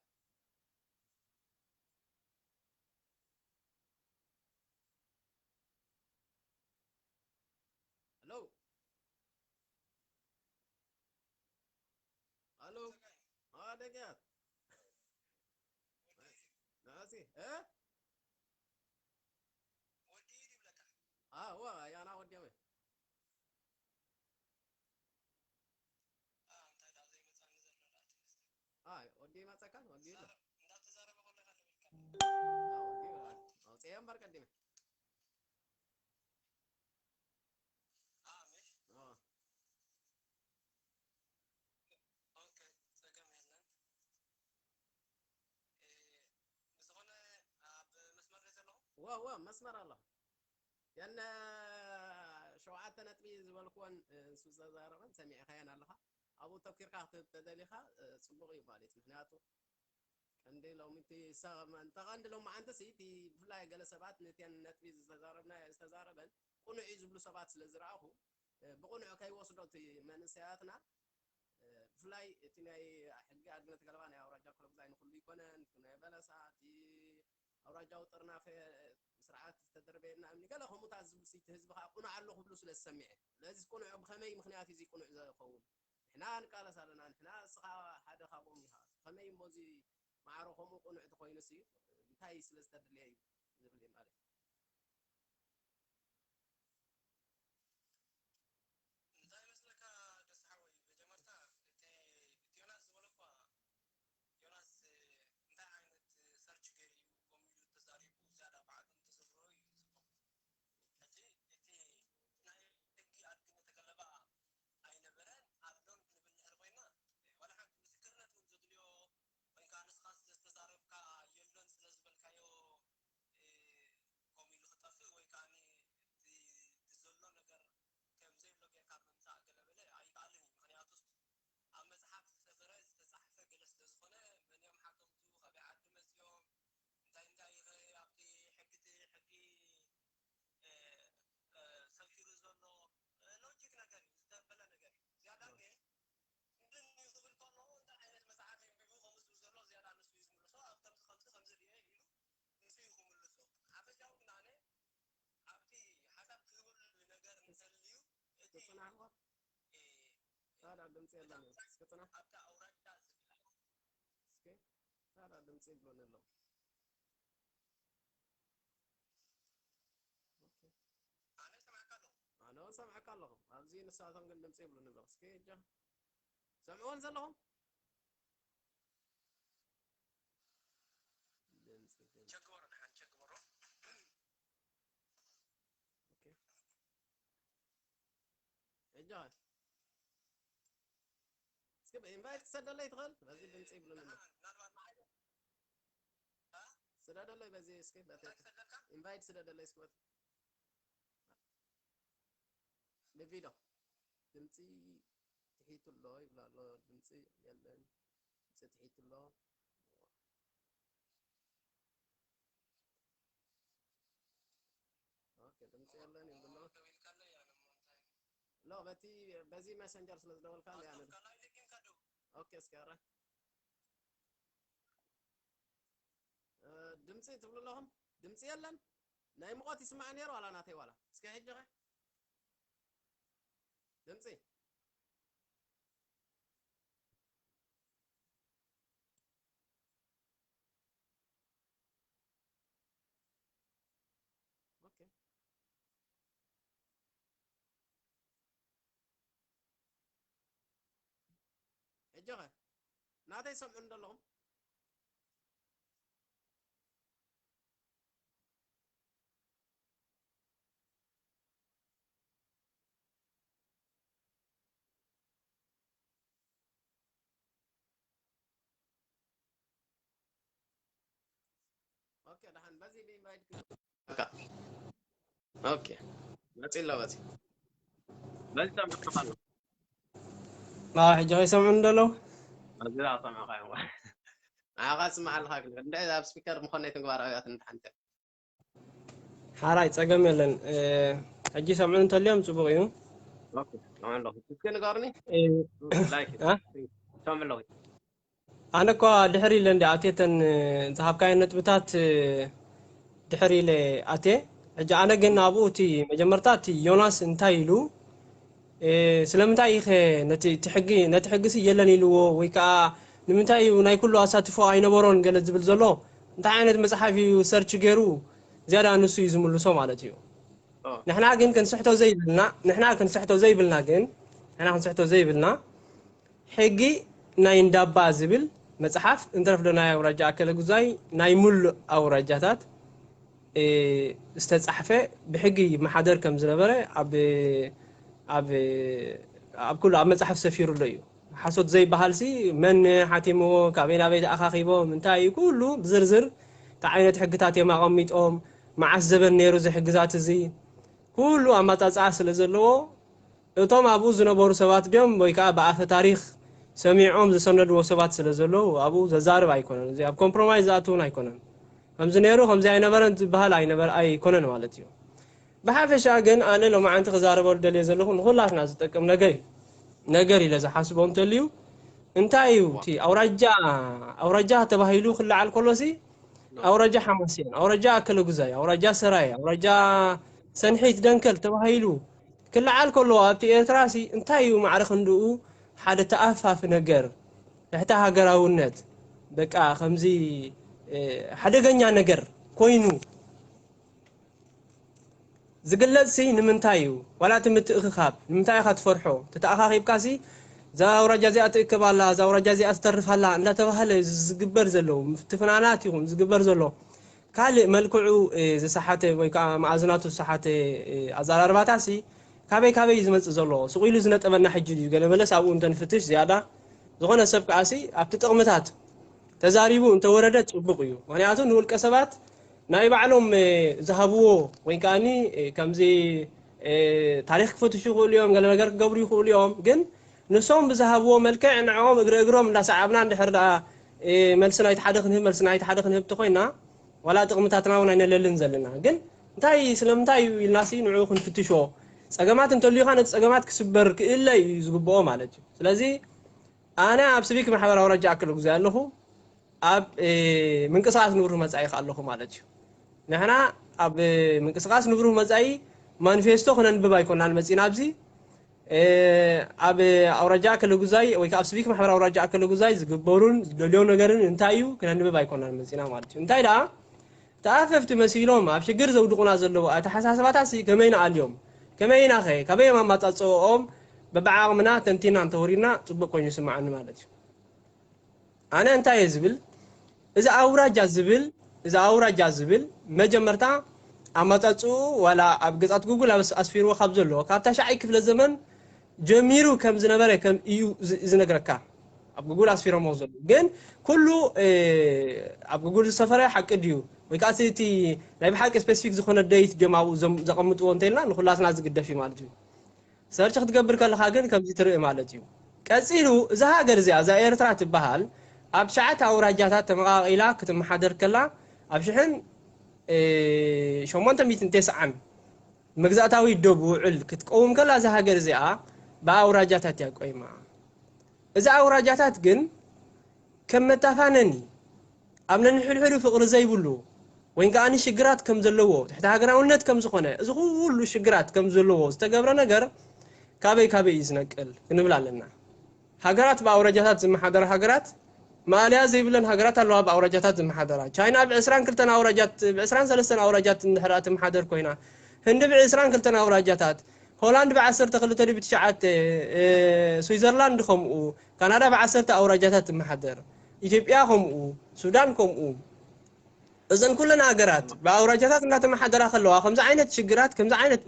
ሄሎ ሄሎ ደጊያት ናዚ እ ኣዋ ያና ወዲያወ ኣይ ወዲ ይመፀካን ወዲ ይብላ እንዳተዛረበ ከሎ ኢኻ ደወልካ ኣውፅኤ እምበር ቀዲመ ዋ ዋ መስመር ኣለኹ ያነ ሸውዓተ ነጥቢ ዝበልክወን ንሱ ዘዛረበን ሰሚዕኻየን ኣለኻ ኣብኡ ተኪርካ ክትህብ ተደሊኻ ፅቡቕ እዩ ማለት ምክንያቱ እንደ ሎሚ እቲ ሰ-፣ እንተ ቀንዲ ሎሚ ዓንተሲ እቲ ብፍላይ ገለ ሰባት ነተን ነጥቢ ዝተዛረብናዮ ዝተዛረበን ቅኑዕ እዩ ዝብሉ ሰባት ስለ ዝረኣኹ፣ እ፣ ብቕኑዕ ከይወስዶ እቲ መንእሰያትና፣ እ፣ ብፍላይ እቲ ናይ ሕጊ ኣድነት ገለባ ናይ ኣውራጃ ክለጉዛይ ንኹሉ ይኮነን፣ እቲ ናይ በለሳ፣ እቲ ኣውራጃዊ ጥርናፈ ስርዓት ዝተደርበየና እምኒ ገለ ከምኡታት ዝብሉ እቲ ህዝቢ ከዓ ቅኑዕ ኣሎ ክብሉ ስለ ዝሰሚዐ። ስለዚ ቅኑዕ ብኸመይ ምኽንያት እዩ እዚ ቅኑዕ ዝኸውን? ንሕና ንቃለስ ኣለና፣ ንሕና እስኻ ሓደ ካብኦም ኢኻ። ከመይ እሞ እዚ ማዕረ ከምኡ ቅኑዕ ተኾይኑሲ እንታይ ስለ ዝተድልየ እዩ ዝብል እዩ ማለት እዩ። እንታይ ይመስለካ ደስ ሓወይ? መጀመርታ እቲ፣ እቲ ዮናስ ዝበሎ እኳ፣ ዮናስ እንታይ ዓይነት ሰርች ገይሩ እዩ ከምኡ ኢሉ ተዛሪቡ ዝያዳ ባዕሉ እንተዘብሮ እዩ ዝጽቡቕ። ሕጂ እቲ ናይ ሕጊ ኣድግነት ተገለባ ኣይነበረን ኣሎን ክንብል ድሕሪ ኮይና፣ ዋላ ሓንቲ ምስክርነት እውን ዘድልዮ ወይ ከዓ ንስኻ ዝተዛረብካ የሎን ስለ ዝበልካዮ፣ እ፣ ከምኡ ኢሉ ክጠፍእ ወይ ከዓ እቲ፣ እቲ ዘሎ ነገር ከም ዘይብሎ ጌርካ ምምጻእ ገለ በለ ኣይከኣልን እዩ። ምኽንያቱስ ኣብ መጽሓፍ ዝሰፈረ ዝተጻሕፈ ገለ ስለ ዝኾነ፣ መን እዮም ሓከምቱ፣ ካበይ ዓዲ መጺኦም፣ እንታይ እንታይ ኸ ኣብቲ ሕጊ፣ እቲ ሕጊ፣ እ፣ እ፣ ሰፊሩ ዘሎ፣ እ፣ ሎጂክ ነገር እዩ፣ ዝተበለ ነገር እዩ። ዝያዳ ግን ምንድን እዩ ክብል ከሎ፣ እንታይ ዓይነት መጽሓፍ የንቢቡ ከምኡ ዝብል ዘሎ ዝያዳ ንሱ እዩ ዝምልሶ። ኣብ ከምዚ ከምዚ ከምዚ ርኤ ኢሉ ንሱ እዩ ክምልሶ። ሓፈሻዊ ግን ኣነ ኣብቲ ሓሳብ ክህበሉ ነገር እንተልዩ እቲ፣ እስኪ ጽናሕ እባ። እ፣ ካልእ ድምፂ የለን እዩ። እስኪ ጽናሕ። ኣብታ ኣውራጃ ዝብላ። እስኪ ካልእ ድምፂ ይብሉኒ ኣለዉ። ኦኬ። ኣነ ይሰማዕካ ኣለኹ። ኣነ እውን ሰምዐካ ኣለኹ። ኣብዚ ንሳቶም ግን ድምፂ ይብሉኒ ኣለዉ። እስኪ እጃ ሰምዕዎን ዘለኹም? ድምፂ፣ ድምፂ። ቸግበሮ፣ ደሓን ቸግበሮ። ኦኬ። ሕጂ ኸ? እስኪ ኢንቫይት ክሰደለይ ትኽእል? በዚ ድምፂ ይብሉኒ ኣሎ። ምናልባት ንዓይ፣ እ? ስደደለይ በዚ እስኪ፣ በቲ እንታይ ክሰደልካ? ኢንቫይት ስደደለይ እስኪ በቲ። ብቪድዮ። ድምፂ ትሒቱ ኣሎ ይብላ ኣሎ። ድምፂ የለን። ድምፂ ትሒቱ ኣሎ። ኦኬ፣ ድምፂ የለን ይብሉ ኣሎ። ሎ፣ በቲ፣ በዚ መሰንጀር ስለ ዝደወልካ ኣሎ፣ ያነ። ኦኬ፣ እስኪ፣ ኧረ። እ፣ ድምፂ ትብሉ ኣለኹም? ድምፂ የለን? ናይ ሙቐት ይስማዕ ነይሩ ዋላ ናተይ ዋላ? እስኪ ሕጂ ኸ? ድምፂ? ኦኬ። ሕጂ ኸ ናተይ ሰምዑ እንደለኹም? ኦኬ፣ ደሓን በዚ ብኢንቫይት ክ-፣ ኦኬ፣ መፂ ኣሎ በዚ። በዚ ሰምዑ ኣለኹ። ማ ሕጂ ከይሰምዑ እንደለዉ? በዚ ዳ ሰምዑኻ እዮም። ንዓኻ ስምዓ ኣለኻ ግን፣ እንድዒ ኣብ ስፒከር ምኾነይ ትግባራውያት እንድሓንተ። ሓራይ ጸገም የለን። እ፣ ሕጂ ሰምዑ እንተልዮም ጽቡቕ እዩ። ኦኬ፣ ሰምዑ ኣለኹ። እስኪ ንገሩኒ። እ፣ ላይክ፣ እ? ሰምዑ ኣለኹ። ኣነ እኳ ድሕሪ ኢለ እንዲ ኣትየተን፣ እ፣ ዝሃብካየን ነጥብታት፣ እ፣ ድሕሪ ኢለ ኣትየ። ሕጂ ኣነ ግን ኣብኡ እቲ መጀመርታ እቲ ዮናስ እንታይ ኢሉ፣ እ፣ ስለምንታይ ኢኸ ነቲ፣ እቲ ሕጊ፣ ነቲ ሕጊ ሲ የለን ኢልዎ ወይ ከኣ ንምንታይ እዩ ናይ ኩሉ ኣሳትፎ ኣይነበሮን ገለ ዝብል ዘሎ? እንታይ ዓይነት መጽሓፍ እዩ ሰርች ገይሩ ዝያዳ ንሱ እዩ ዝምልሶ ማለት እዩ። ኦ። ንሕና ግን ክንስሕቶ ዘይብልና፣ ንሕና ክንስሕቶ ዘይብልና ግን፣ ንሕና ክንስሕቶ ዘይብልና ሕጊ ናይ እንዳባ ዝብል መጽሓፍ እንተረፍዶ ናይ ኣውራጃ ኣከለ ጉዛይ ናይ ሙሉእ ኣውራጃታት፣ እ፣ ዝተጻሕፈ ብሕጊ ይመሓደር ከም ዝነበረ ኣብ፣ ኣብ፣ ኣብ ኩሉ ኣብ መጽሓፍ ሰፊሩ ኣሎ እዩ። ሓሶት ዘይበሃል ሲ መን ሓቲምዎ፣ ካበይ ናበይ ተኣኻኺቦም፣ እንታይ እዩ፣ ኩሉ ብዝርዝር እንታይ ዓይነት ሕግታት እዮም ኣቐሚጦም፣ መዓስ ዘበን ነይሩ እዚ ሕግታት እዚ፣ ኩሉ ኣመጻጽኣ ስለ ዘለዎ፣ እቶም ኣብኡ ዝነበሩ ሰባት ድዮም ወይ ከኣ ብኣፈ ታሪኽ ሰሚዖም ዝሰነድዎ ሰባት ስለ ዘለዉ ኣብኡ ዘዛርብ ኣይኮነን። እዚ ኣብ ኮምፕሮማይዝ ዝኣትውን ኣይኮነን። ከምዚ ነይሩ ከምዚ ኣይነበረን ዝበሃል ኣይነበር ኣይኮነን ማለት እዩ። ብሓፈሻ ግን ኣነ ሎማዓንቲ ክዛረበሉ ደልየ ዘለኹ ንኹላትና ዝጠቅም ነገር እዩ። ነገር ኢለ ዝሓስቦ እንተልዩ እንታይ እዩ እቲ ኣውራጃ ኣውራጃ ተባሂሉ ክለዓል ከሎሲ ኣውራጃ ሓማሴን፣ ኣውራጃ ኣከለጉዛይ፣ ኣውራጃ ሰራየ፣ ኣውራጃ ሰንሒት ደንከል ተባሂሉ ክለዓል ከሎ ኣብቲ ኤርትራ ሲ እንታይ እዩ ማዕረ ክንድኡ ሓደ ተኣፋፊ ነገር ትሕቲ ሃገራውነት በቃ ከምዚ ሓደገኛ ነገር ኮይኑ ዝግለጽ ሲ ንምንታይ እዩ? ዋላ እቲ ምትእኽኻብ ንምንታይ ኢኻ ትፈርሖ? ተተኣኻኺብካ ሲ እዛ ኣውራጃ እዚኣ ትእከብ ኣላ፣ እዛ ኣውራጃ እዚኣ ትተርፍ ኣላ እንዳተባህለ ዝግበር ዘሎ ምፍትፍናናት ይኹን ዝግበር ዘሎ ካልእ መልክዑ ዝሰሓተ ወይ ከዓ መኣዝናቱ ዝሰሓተ ኣዘራርባታ ሲ ካበይ ካበይ እዩ ዝመፅእ ዘሎ? ስቕ ኢሉ ዝነጠበና ሕጂ ድዩ? ገለ መለስ ኣብኡ እንተንፍትሽ ዝያዳ ዝኾነ ሰብ ከዓ ሲ ኣብቲ ጥቕምታት ተዛሪቡ እንተወረደ ፅቡቕ እዩ። ምክንያቱ ንውልቀ ሰባት ናይ ባዕሎም ዝሃብዎ ወይ ከዓኒ ከምዚ ታሪኽ ክፈትሹ ይኽእሉ እዮም፣ ገለ ነገር ክገብሩ ይኽእሉ እዮም። ግን ንሶም ብዝሃብዎ መልክዕ ንዕኦም እግሪ እግሮም እንዳሰዓብና እንድሕር ደኣ መልሲ ናይቲ ሓደ ክንህብ መልሲ ናይቲ ሓደ ክንህብ እንተኮይና ዋላ ጥቕምታትና እውን ኣይነለልን ዘለና። ግን እንታይ ስለምንታይ እዩ ኢልናሲ ንዕኡ ክንፍትሾ ጸገማት እንተልዩኻ ነቲ ጸገማት ክስበር ክእለ እዩ ዝግብኦ ማለት እዩ። ስለዚ ኣነ ኣብ ስቪክ ማሕበራዊ ረጃ ኣክል ጉዛይ ኣለኹ። ኣብ ምንቅስቃስ ንብሩህ መጻኢ ከ ኣለኹ ማለት እዩ። ንሕና ኣብ ምንቅስቃስ ንብሩህ መጻኢ ማኒፌስቶ ክነንብብ ኣይኮናን መጺና ኣብዚ ኣብ ኣውራጃ ኣከለ ጉዛይ ወይ ከዓ ኣብ ስቪክ ማሕበራዊ ኣውራጃ ኣከለ ጉዛይ ዝግበሩን ዝደልዮ ነገርን እንታይ እዩ ክነንብብ ኣይኮናን መጺና ማለት እዩ። እንታይ ደኣ ተኣፈፍቲ መሲሎም ኣብ ሽግር ዘውድቑና ዘለዉ ኣተሓሳስባታት ሲ ከመይ ንኣልዮም? ከመይ ኢና ኸ ካበይ እዮም ኣማጻጽኦም? በብዓቕምና ተንቲና እንተወሪድና ጽቡቕ ኮይኑ ይስምዓኒ ማለት እዩ። ኣነ እንታይ እየ ዝብል እዚ ኣውራጃ ዝብል እዚ ኣውራጃ ዝብል መጀመርታ ኣማጻጽኡ ዋላ ኣብ ገጻት ጉግል ኣስፊርዎ ካብ ዘሎ ካብ ታሽዓይ ክፍለ ዘመን ጀሚሩ ከም ዝነበረ ከም እዩ ዝነግረካ ኣብ ጉግል ኣስፊሮሞ ዘሎ ግን ኩሉ ኣብ ጉግል ዝሰፈረ ሓቂ ድዩ ወይ ከዓ እቲ ናይ ብሓቂ ስፔሲፊክ ዝኾነ ደይት ድዮም ኣብኡ ዘቐምጥዎ እንተኢልና ንኩላትና ዝግደፍ እዩ ማለት እዩ። ሰርች ክትገብር ከለኻ ግን ከምዚ ትርኢ ማለት እዩ። ቀጺሉ እዛ ሃገር እዚኣ እዛ ኤርትራ ትበሃል ኣብ ትሽዓተ ኣውራጃታት ተመቓቒላ ክትመሓደር ከላ ኣብ ሽሕን ሸሞንተ ሚእትን ተስዓን መግዛእታዊ ደብ ውዕል ክትቀውም ከላ እዛ ሃገር እዚኣ ብኣውራጃታት እያ ቆይማ። እዛ ኣውራጃታት ግን ከም መታፋነኒ ኣብ ነንሕድሕዱ ፍቕሪ ዘይብሉ ወይ ከዓኒ ሽግራት ከም ዘለዎ ትሕቲ ሃገራውነት ከም ዝኾነ እዚ ኩሉ ሽግራት ከም ዘለዎ ዝተገብረ ነገር ካበይ ካበይ እዩ ዝነቅል ክንብል ኣለና። ሃገራት ብኣውራጃታት ዝመሓደራ ሃገራት ማእለያ ዘይብለን ሃገራት ኣለዋ ብኣውራጃታት ዝመሓደራ። ቻይና ብ22 ኣውራጃት ብ23 ኣውራጃት እንድሕር ትመሓደር ኮይና ህንዲ ብ22 ኣውራጃታት ሆላንድ ብ12 ብ9 ስዊዘርላንድ ከምኡ ካናዳ ብ10 ኣውራጃታት ትመሓደር ኢትዮጵያ ከምኡ ሱዳን ከምኡ እዘን ኩለን ሃገራት ብኣውራጃታት እንዳተመሓደራ ከለዋ ከምዚ ዓይነት ሽግራት ከምዚ ዓይነት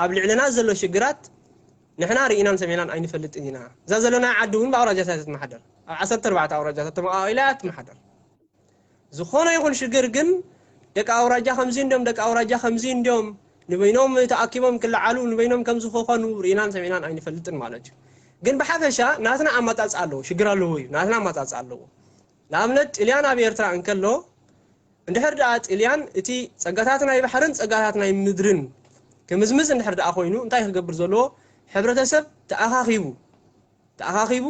ኣብ ልዕልና ዘሎ ሽግራት ንሕና ርኢናን ሰሚዕናን ኣይንፈልጥን ኢና። እዛ ዘለና ዓዲ እውን ብኣውራጃታት ትመሓደር ኣብ ዓሰርተ ኣርባዕተ ኣውራጃታት ተመቃቂላ እያ ትመሓደር። ዝኾነ ይኹን ሽግር ግን ደቂ ኣውራጃ ከምዚ እንዲዮም ደቂ ኣውራጃ ከምዚ እንዲዮም ንበይኖም ተኣኪቦም ክለዓሉ ንበይኖም ከምዚ ክኾኑ ርኢናን ሰሚዕናን ኣይንፈልጥን ማለት እዩ። ግን ብሓፈሻ ናትና ኣማፃፅኣ ኣለዎ ሽግር ኣለዎ እዩ ናትና ኣማፃፅኣ ኣለዎ። ንኣብነት ጥልያን ኣብ ኤርትራ እንከሎ እንድሕር ደኣ ጥልያን እቲ ጸጋታት ናይ ባሕርን ጸጋታት ናይ ምድርን ክምዝምዝ እንድሕር ደኣ ኮይኑ እንታይ ክገብር ዘለዎ? ሕብረተሰብ ተኣኻኺቡ ተኣኻኺቡ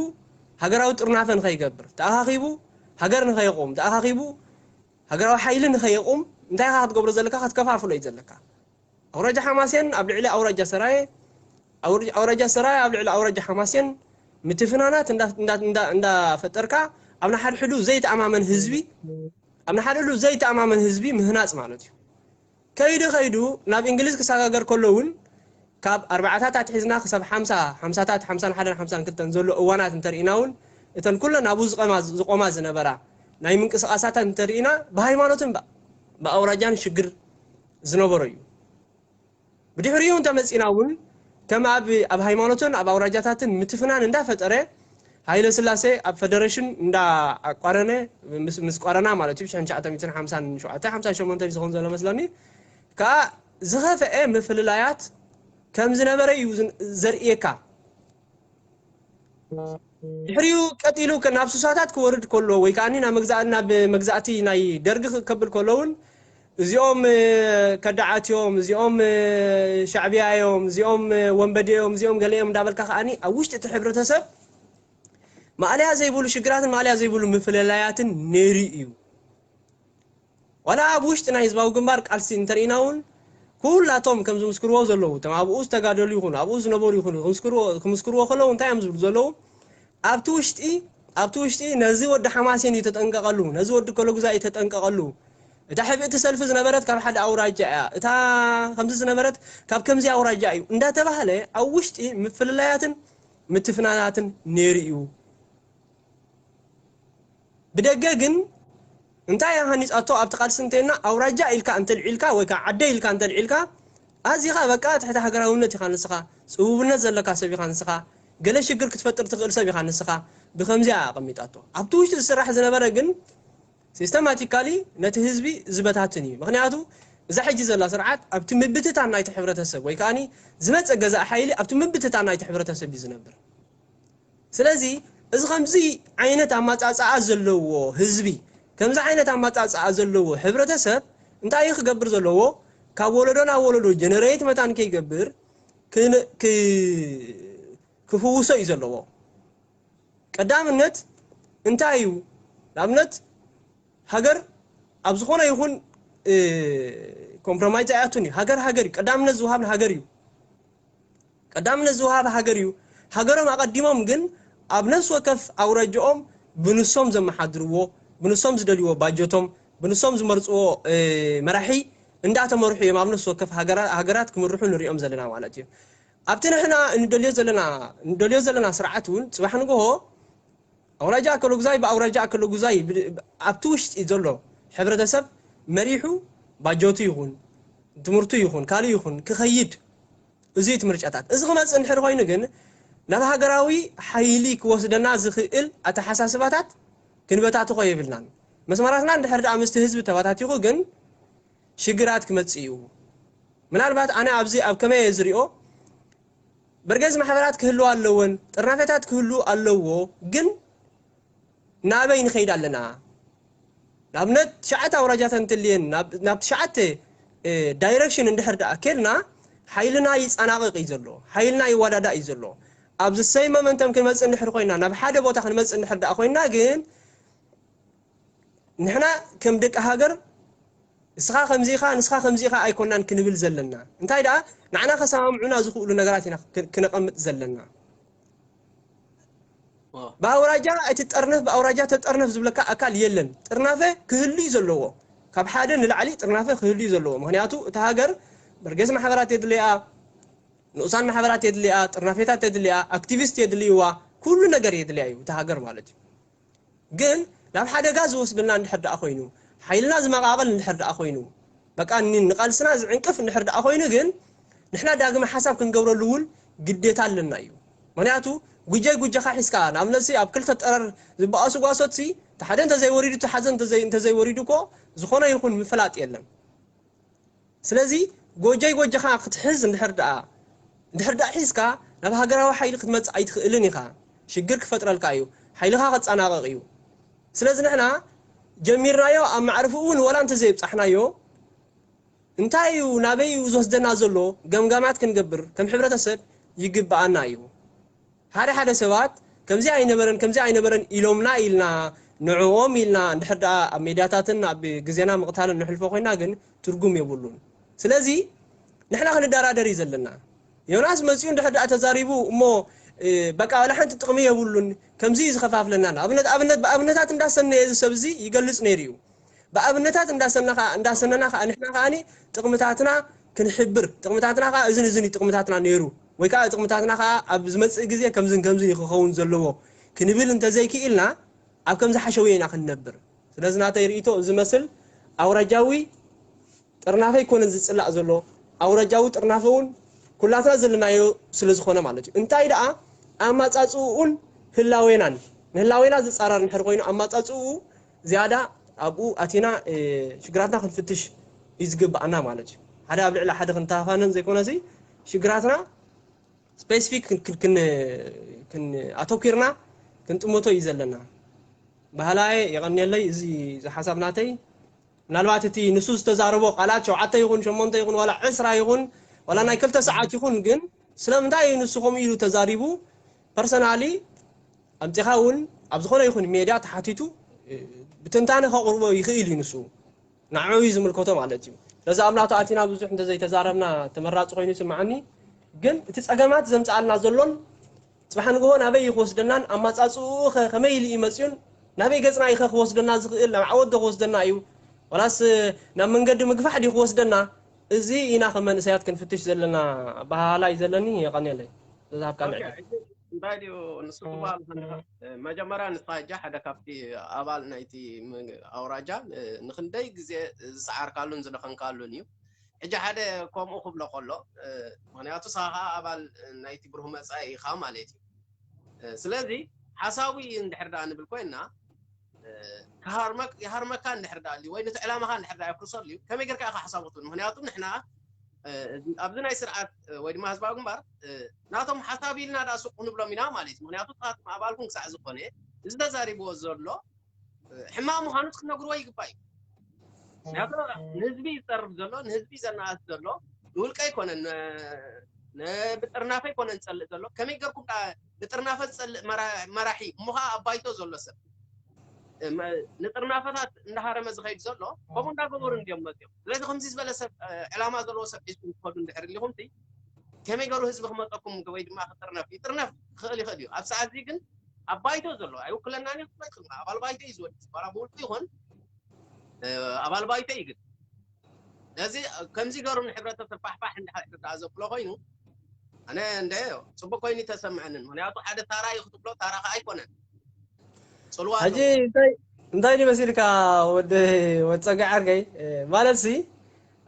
ሃገራዊ ጥርናፈ ንኸይገብር ተኣኻኺቡ ሃገር ንኸይቆም ተኣኻኺቡ ሃገራዊ ሓይሊ ንኸይቆም እንታይ ኢኻ ክትገብሮ ዘለካ? ክትከፋፍሎ እዩ ዘለካ። ኣውራጃ ሓማሴን ኣብ ልዕሊ ኣውራጃ ሰራየ ኣውራጃ ሰራየ ኣብ ልዕሊ ኣውራጃ ሓማሴን ምትፍናናት እንዳፈጠርካ ኣብ ንሓድሕዱ ዘይተኣማመን ህዝቢ ኣብ ንሓድሕዱ ዘይተኣማመን ህዝቢ ምህናፅ ማለት እዩ። ከይዱ ከይዱ ናብ እንግሊዝ ክሰጋገር ከሎ እውን ካብ ኣርባዓታት ኣትሒዝና ክሳብ ሓምሳ ሓምሳታት ሓምሳን ሓደን ሓምሳን ክልተን ዘሎ እዋናት እንተርኢና እውን እተን ኩለን ኣብኡ ዝቆማ ዝነበራ ናይ ምንቅስቃሳታት እንተርኢና ብሃይማኖትን ብኣውራጃን ሽግር ዝነበሮ እዩ። ብድሕሪኡ እንተመፂና እውን ከም ኣብ ኣብ ሃይማኖትን ኣብ ኣውራጃታትን ምትፍናን እንዳፈጠረ ሃይለ ስላሴ ኣብ ፈደሬሽን እንዳ ኣቋረነ ምስ ቋረና ማለት እዩ ሽሕን ትሽዓተ ሚእትን ሓምሳን ሸውዓተ ሓምሳን ሸሞንተን ዝኸውን ዘሎ መስለኒ ከዓ ዝኸፍአ ምፍልላያት ከም ዝነበረ እዩ ዘርእየካ። ድሕሪኡ ቀጢሉ ከ-፣ ናብ ሱሳታት ክወርድ ከሎ ወይ ከኣኒ ናብ መግዛእ-፣ ናብ መግዛእቲ ናይ ደርጊ ክከብል ከሎ እውን እዚኦም፣ እ፣ ከዳዓት እዮም፣ እዚኦም፣ እ፣ ሻዕብያ እዮም፣ እዚኦም፣ እ፣ ወንበዴ እዮም፣ እዚኦም ገለ እዮም እንዳበልካ ከኣኒ ኣብ ውሽጢ እቲ ሕብረተሰብ ማእለያ ዘይብሉ ሽግራትን ማእለያ ዘይብሉ ምፍልላያትን ነይሩ እዩ። ዋላ ኣብ ውሽጢ ናይ ህዝባዊ ግንባር ቃልሲ እንተርኢና እውን ኩላቶም ከም ዝምስክርዎ ዘለዉ፣ እቶም ኣብኡ ዝተጋደሉ ይኹኑ፣ ኣብኡ ዝነበሩ ይኹኑ፣ ክምስክርዎ፣ ክምስክርዎ ከለዉ እንታይ እዮም ዝብሉ ዘለዉ? ኣብቲ ውሽጢ፣ ኣብቲ ውሽጢ ነዚ ወዲ ሓማሴን እዩ ተጠንቀቐሉ፣ ነዚ ወዲ ከለጉዛይ እዩ ተጠንቀቐሉ። እታ ሕብእቲ ሰልፊ ዝነበረት ካብ ሓደ ኣውራጃ እያ፣ እታ ከምዚ ዝነበረት ካብ ከምዚ ኣውራጃ እዩ እንዳተባህለ ኣብ ውሽጢ ምፍልላያትን ምትፍናናትን ነይሩ እዩ። ብደገ ግን እንታይ እያ ሃኒጻቶ? ኣብቲ ቃልሲ እንተይልና ኣውራጃ ኢልካ እንተልዒልካ ወይ ከዓ ዓደ ኢልካ እንተልዒልካ ኣዚኻ በቃ ትሕቲ ሃገራውነት ኢኻ ንስኻ፣ ጽቡብነት ዘለካ ሰብ ኢኻ ንስኻ፣ ገለ ሽግር ክትፈጥር ትኽእል ሰብ ኢኻ ንስኻ፣ ብከምዚኣ ኣቐሚጣቶ። ኣብቲ ውሽጢ ዝስራሕ ዝነበረ ግን ሲስተማቲካሊ ነቲ ህዝቢ ዝበታትን እዩ። ምኽንያቱ እዛ ሕጂ ዘላ ስርዓት ኣብቲ ምብትታን ናይቲ ሕብረተሰብ ወይ ከኣኒ ዝመጸ ገዛእ ሓይሊ ኣብቲ ምብትታን ናይቲ ሕብረተሰብ እዩ ዝነብር። ስለዚ እዚ ከምዚ ዓይነት ኣማጻጽኣ ዘለዎ ህዝቢ፣ ከምዚ ዓይነት ኣማጻጽኣ ዘለዎ ሕብረተሰብ እንታይ እዩ ክገብር ዘለዎ? ካብ ወለዶ ናብ ወለዶ ጀነሬት መታን ከይገብር ክን-፣ ክ-፣ ክፍውሶ እዩ ዘለዎ። ቀዳምነት እንታይ እዩ? ንኣብነት ሃገር ኣብ ዝኾነ ይኹን፣ እ፣ ኮምፕሮማይዝ ኣይኣቱን እዩ። ሃገር ሃገር እዩ። ቀዳምነት ዝወሃብ ንሃገር እዩ። ቀዳምነት ዝወሃብ ሃገር እዩ። ሃገሮም ኣቐዲሞም ግን ኣብ ነፍሲ ወከፍ ኣውራጃኦም ብንሶም ዘመሓድርዎ፣ ብንሶም ዝደልይዎ ባጀቶም፣ ብንሶም ዝመርፅዎ፣ እ፣ መራሒ እንዳተመርሑ እዮም ኣብ ነፍሲ ወከፍ ሃገራ-፣ ሃገራት ክምርሑ ንሪኦም ዘለና ማለት እዩ። ኣብቲ ንሕና እንደልዮ ዘለና፣ እንደልዮ ዘለና ስርዓት እውን ጽባሕ ንግሆ ኣውራጃ ኣከለጉዛይ ብኣውራጃ ኣከለጉዛይ ብ-፣ ብ-፣ ኣብቲ ውሽጢ ዘሎ ሕብረተሰብ መሪሑ ባጀቱ ይኹን፣ ትምህርቱ ይኹን፣ ካልእ ይኹን ክኸይድ፣ እዚ እዩ እቲ ምርጫታት። እዚ ክመጽእ እንድሕር ኮይኑ ግን ናብ ሃገራዊ ሓይሊ ክወስደና ዝኽእል ኣተሓሳስባታት ክንበታትኾ የብልናን። መስመራትና እንድሕር ደኣ ምስቲ ህዝቢ ተበታቲኹ ግን ሽግራት ክመጽእ እዩ። ምናልባት ኣነ ኣብዚ ኣብ ከመይ እየ ዝሪኦ፣ በርገዝ ማሕበራት ክህልዋ ኣለወን፣ ጥርናፈታት ክህሉ ኣለዎ፣ ግን ናበይ ንኸይድ ኣለና? ንኣብነት ትሽዓተ ኣውራጃታት እንትልየን ናብ፣ ናብ ትሽዓተ፣ እ፣ ዳይረክሽን እንድሕር ደኣ ኬድና ሓይልና ይጸናቐቕ እዩ ዘሎ፣ ሓይልና ይወዳዳእ እዩ ዘሎ። ኣብዚ ሰይ መመንተም ክንመጽእ እንድሕር ኮይና፣ ናብ ሓደ ቦታ ክንመጽእ እንድሕር ደኣ ኮይና ግን ንሕና ከም ደቂ ሃገር ንስኻ ከምዚ ኢኻ፣ ንስኻ ከምዚ ኢኻ ኣይኮናን ክንብል ዘለና። እንታይ ደኣ ንዓና ከሰማምዑና ዝኽእሉ ነገራት ኢና ክ-፣ ክነቐምጥ ዘለና። ዋው። ብኣውራጃ ኣይትጠርነፍ፣ ብኣውራጃ ተጠርነፍ ዝብለካ ኣካል የለን። ጥርናፈ ክህሉ እዩ ዘለዎ። ካብ ሓደ ንላዕሊ ጥርናፈ ክህሉ እዩ ዘለዎ። ምኽንያቱ እታ ሃገር በርገስ ማሕበራት የድልያ፣ ንኡሳን ማሕበራት የድልያ፣ ጥርናፌታት የድልያ፣ ኣክቲቪስት የድልይዋ፣ ኩሉ ነገር የድልያ እዩ እታ ሃገር ማለት እዩ። ግን ናብ ሓደጋ ዝወስደና እንድሕር ደኣ ኮይኑ፣ ሓይልና ዝመቓቐል እንድሕር ደኣ ኮይኑ፣ በቃ ን-፣ ንቃልስና ዝዕንቅፍ እንድሕር ደኣ ኮይኑ ግን ንሕና ዳግመ ሓሳብ ክንገብረሉ እውን ግዴታ ኣለና እዩ። ምኽንያቱ ጉጀይ ጉጀኻ ሒዝካ፣ ንኣብነትሲ ኣብ ክልተ ጠረር ዝበኣሱ ጓሶትሲ፣ እቲ ሓደ እንተዘይወሪዱ እቲ ሓደ እንተዘይ-፣ እንተዘይወሪዱ እኮ ዝኾነ ይኹን ምፍላጥ የለን። ስለዚ ጎጀይ ጎጀኻ ክትሕዝ እንድሕር ደኣ፣ እንድሕር ደኣ ሒዝካ ናብ ሃገራዊ ሓይሊ ክትመጽእ ኣይትኽእልን ኢኻ። ሽግር ክፈጥረልካ እዩ። ሓይልኻ ከጸናቕቕ እዩ። ስለዚ ንሕና ጀሚርናዮ ኣብ ማዕርፍኡ እውን ወላ እንተዘይብጻሕናዮ፣ እንታይ እዩ፣ ናበይ እዩ ዝወስደና ዘሎ ገምጋማት ክንገብር ከም ሕብረተሰብ ይግብኣና እዩ። ሓደ ሓደ ሰባት ከምዚ ኣይነበረን፣ ከምዚ ኣይነበረን ኢሎምና ኢልና፣ ንዕኦም ኢልና፣ እንድሕር ደኣ ኣብ ሜድያታትን ኣብ ግዜና ምቕታልን ንሕልፎ ኮይና ግን ትርጉም የብሉን። ስለዚ ንሕና ክንደራደር እዩ ዘለና። ዮናስ መጺኡ እንድሕር ደኣ ተዛሪቡ እሞ፣ እ፣ በቃ ዋላ ሓንቲ ጥቕሚ የብሉን፣ ከምዚ እዩ ዝኸፋፍለና። ኣብነት፣ ኣብነት፣ ብኣብነታት እንዳሰነየ እዚ ሰብ እዚ ይገልጽ ነይሩ እዩ። ብኣብነታት እንዳሰና-፣ እንዳሰነና ከኣ ንሕና ከኣኒ ጥቕምታትና ክንሕብር፣ ጥቕምታትና ከኣ እዝን እዝን እዩ ጥቕምታትና ነይሩ፣ ወይ ከኣ ጥቕምታትና ከኣ ኣብ ዝመጽእ ግዜ ከምዝን ከምዝን እዩ ክኸውን ዘለዎ ክንብል እንተዘይክኢልና፣ ኣብ ከምዚ ሓሸውየ ኢና ክንነብር። ስለዚ ናተይ ርእይቶ እዚ መስል ኣውራጃዊ ጥርናፈ ኣይኮነን ዝጽላእ ዘሎ፣ ኣውራጃዊ ጥርናፈ እውን ኩላትና ዘለናዮ ስለ ዝኾነ ማለት እዩ። እንታይ ደኣ ኣማጻጽኡን ህላዌናን፣ ንህላዌና ዝጻረር እንድሕር ኮይኑ ኣማጻጽኡ ዝያዳ ኣብኡ ኣቲና፣ እ፣ ሽግራትና ክንፍትሽ እዩ ዝግብኣና ማለት እዩ። ሓደ ኣብ ልዕሊ ሓደ ክንተፋነን ዘይኮነሲ ሽግራትና ስፔሲፊክ ክን-፣ ክን-፣ ክን-፣ ክን-፣ ኣተኲርና ክንጥምቶ እዩ ዘለና። ባህላየ የቐንየለይ። እዚ እዚ ሓሳብ ናተይ ምናልባት እቲ ንሱ ዝተዛረቦ ቃላት ሸውዓተ ይኹን ሸሞንተ ይኹን ዋላ ዕስራ ይኹን ዋላ ናይ ክልተ ሰዓት ይኹን ግን ስለምንታይ እዩ ንሱ ከምኡ ኢሉ ተዛሪቡ ፐርሰናሊ ኣምፂኻ እውን ኣብ ዝኾነ ይኹን ሜድያ ተሓቲቱ ብትንታነ ከቕርቦ ይኽእል እዩ ንሱ ንዕኡ እዩ ዝምልከቶ ማለት እዩ። ስለዚ ኣብ ናቱ ኣቲና ብዙሕ እንተዘይተዛረብና ተመራፂ ኮይኑ ይስምዓኒ። ግን እቲ ፀገማት ዘምፅኣልና ዘሎን ፅባሕ ንግሆ ናበይ እዩ ክወስደናን ኣማፃፅኡ ከ ከመይ ኢሉ እዩ መፅዩን ናበይ ገፅና እዩ ከ ክወስደና ዝኽእል ናብ ዓወት ዶ ክወስደና እዩ ወላስ ናብ መንገዲ ምግፋሕ ድዩ ክወስደና እዚ ኢና ከም መንእሰያት ክንፍትሽ ዘለና ኣበሃህላ እዩ ዘለኒ። የቐንየለይ ዝሃብካ ምዕዳል። እንታይ ድዩ ንሱ ትበሃል መጀመርያ ንስኻ ሕጂ ሓደ ካብቲ ኣባል ናይቲ ኣውራጃ ንክንደይ ግዜ ዝሰዓርካሉን ዝደኸንካሉን እዩ። ሕጂ ሓደ ከምኡ ክብሎ ከሎ ምክንያቱ ንስኻ ከዓ ኣባል ናይቲ ብሩህ መፃኢ ኢኻ ማለት እዩ። ስለዚ ሓሳዊ እንድሕር ደኣ ንብል ኮይንና ይሃርመካ እንድሕር ደኣ ወይ ነቲ ዕላማኻ እንድሕር ደኣ የፍርሰሉ እዩ ከመይ ጌርካ ኢኻ ሓሳቡ ትብል ምክንያቱ ንሕና ኣብዚ ናይ ስርዓት ወይ ድማ ህዝባዊ ግንባር ናቶም ሓሳብ ኢልና ደኣ ሱቅ ክንብሎም ኢና ማለት እዩ ምክንያቱ ንስኻትኩም ኣባልኩም ክሳዕ ዝኾነ እዚ ተዛሪብዎ ዘሎ ሕማቕ ምዃኑ ክትነግርዎ ይግባእ እዩ ምክንያቱ ንህዝቢ ዝፀርፍ ዘሎ ንህዝቢ ዘናኣስ ዘሎ ንውልቀ ኣይኮነን ብጥርናፈ ኣይኮነን ዝፀልእ ዘሎ ከመይ ገርኩም ብጥርናፈ ዝፀልእ መራሒ እሞ ከዓ ኣብ ባይቶ ዘሎ ሰብ ንጥርናፈታት እንዳሃረመ ዝኸይድ ዘሎ ከምኡ እንዳገበሩ እንዲዮም መፅኦም ስለዚ ከምዚ ዝበለ ሰብ ዕላማ ዘለዎ ሰብ ሒዝኩም ትኸዱ እንድሕር ሊኹም ከመይ ገሩ ህዝቢ ክመፀኩም ወይ ድማ ክጥርነፍ ይጥርነፍ ክኽእል ይኽእል እዩ ኣብ ሰዓት እዚ ግን ኣብ ባይቶ ዘሎ ኣይውክለናን እዩ ክመፅእ ኣባል ባይቶ እዩ ዝወድ ዋላ ብውልቁ ይኹን ኣባል ባይቶ እዩ ግን ስለዚ ከምዚ ገሩ ንሕብረተሰብ ፋሕፋሕ እንድሕር ደኣ ዘብሎ ኮይኑ ኣነ እንደ ፅቡቅ ኮይኑ ተሰምዐንን ምክንያቱ ሓደ ታራ እዩ ክትብሎ ታራ ከዓ ኣይኮነን ፅልዋ ሕጂ እንታይ እንታይ ድዩ መሲልካ ወዲ ወፀጋ ዓርከይ ማለት ሲ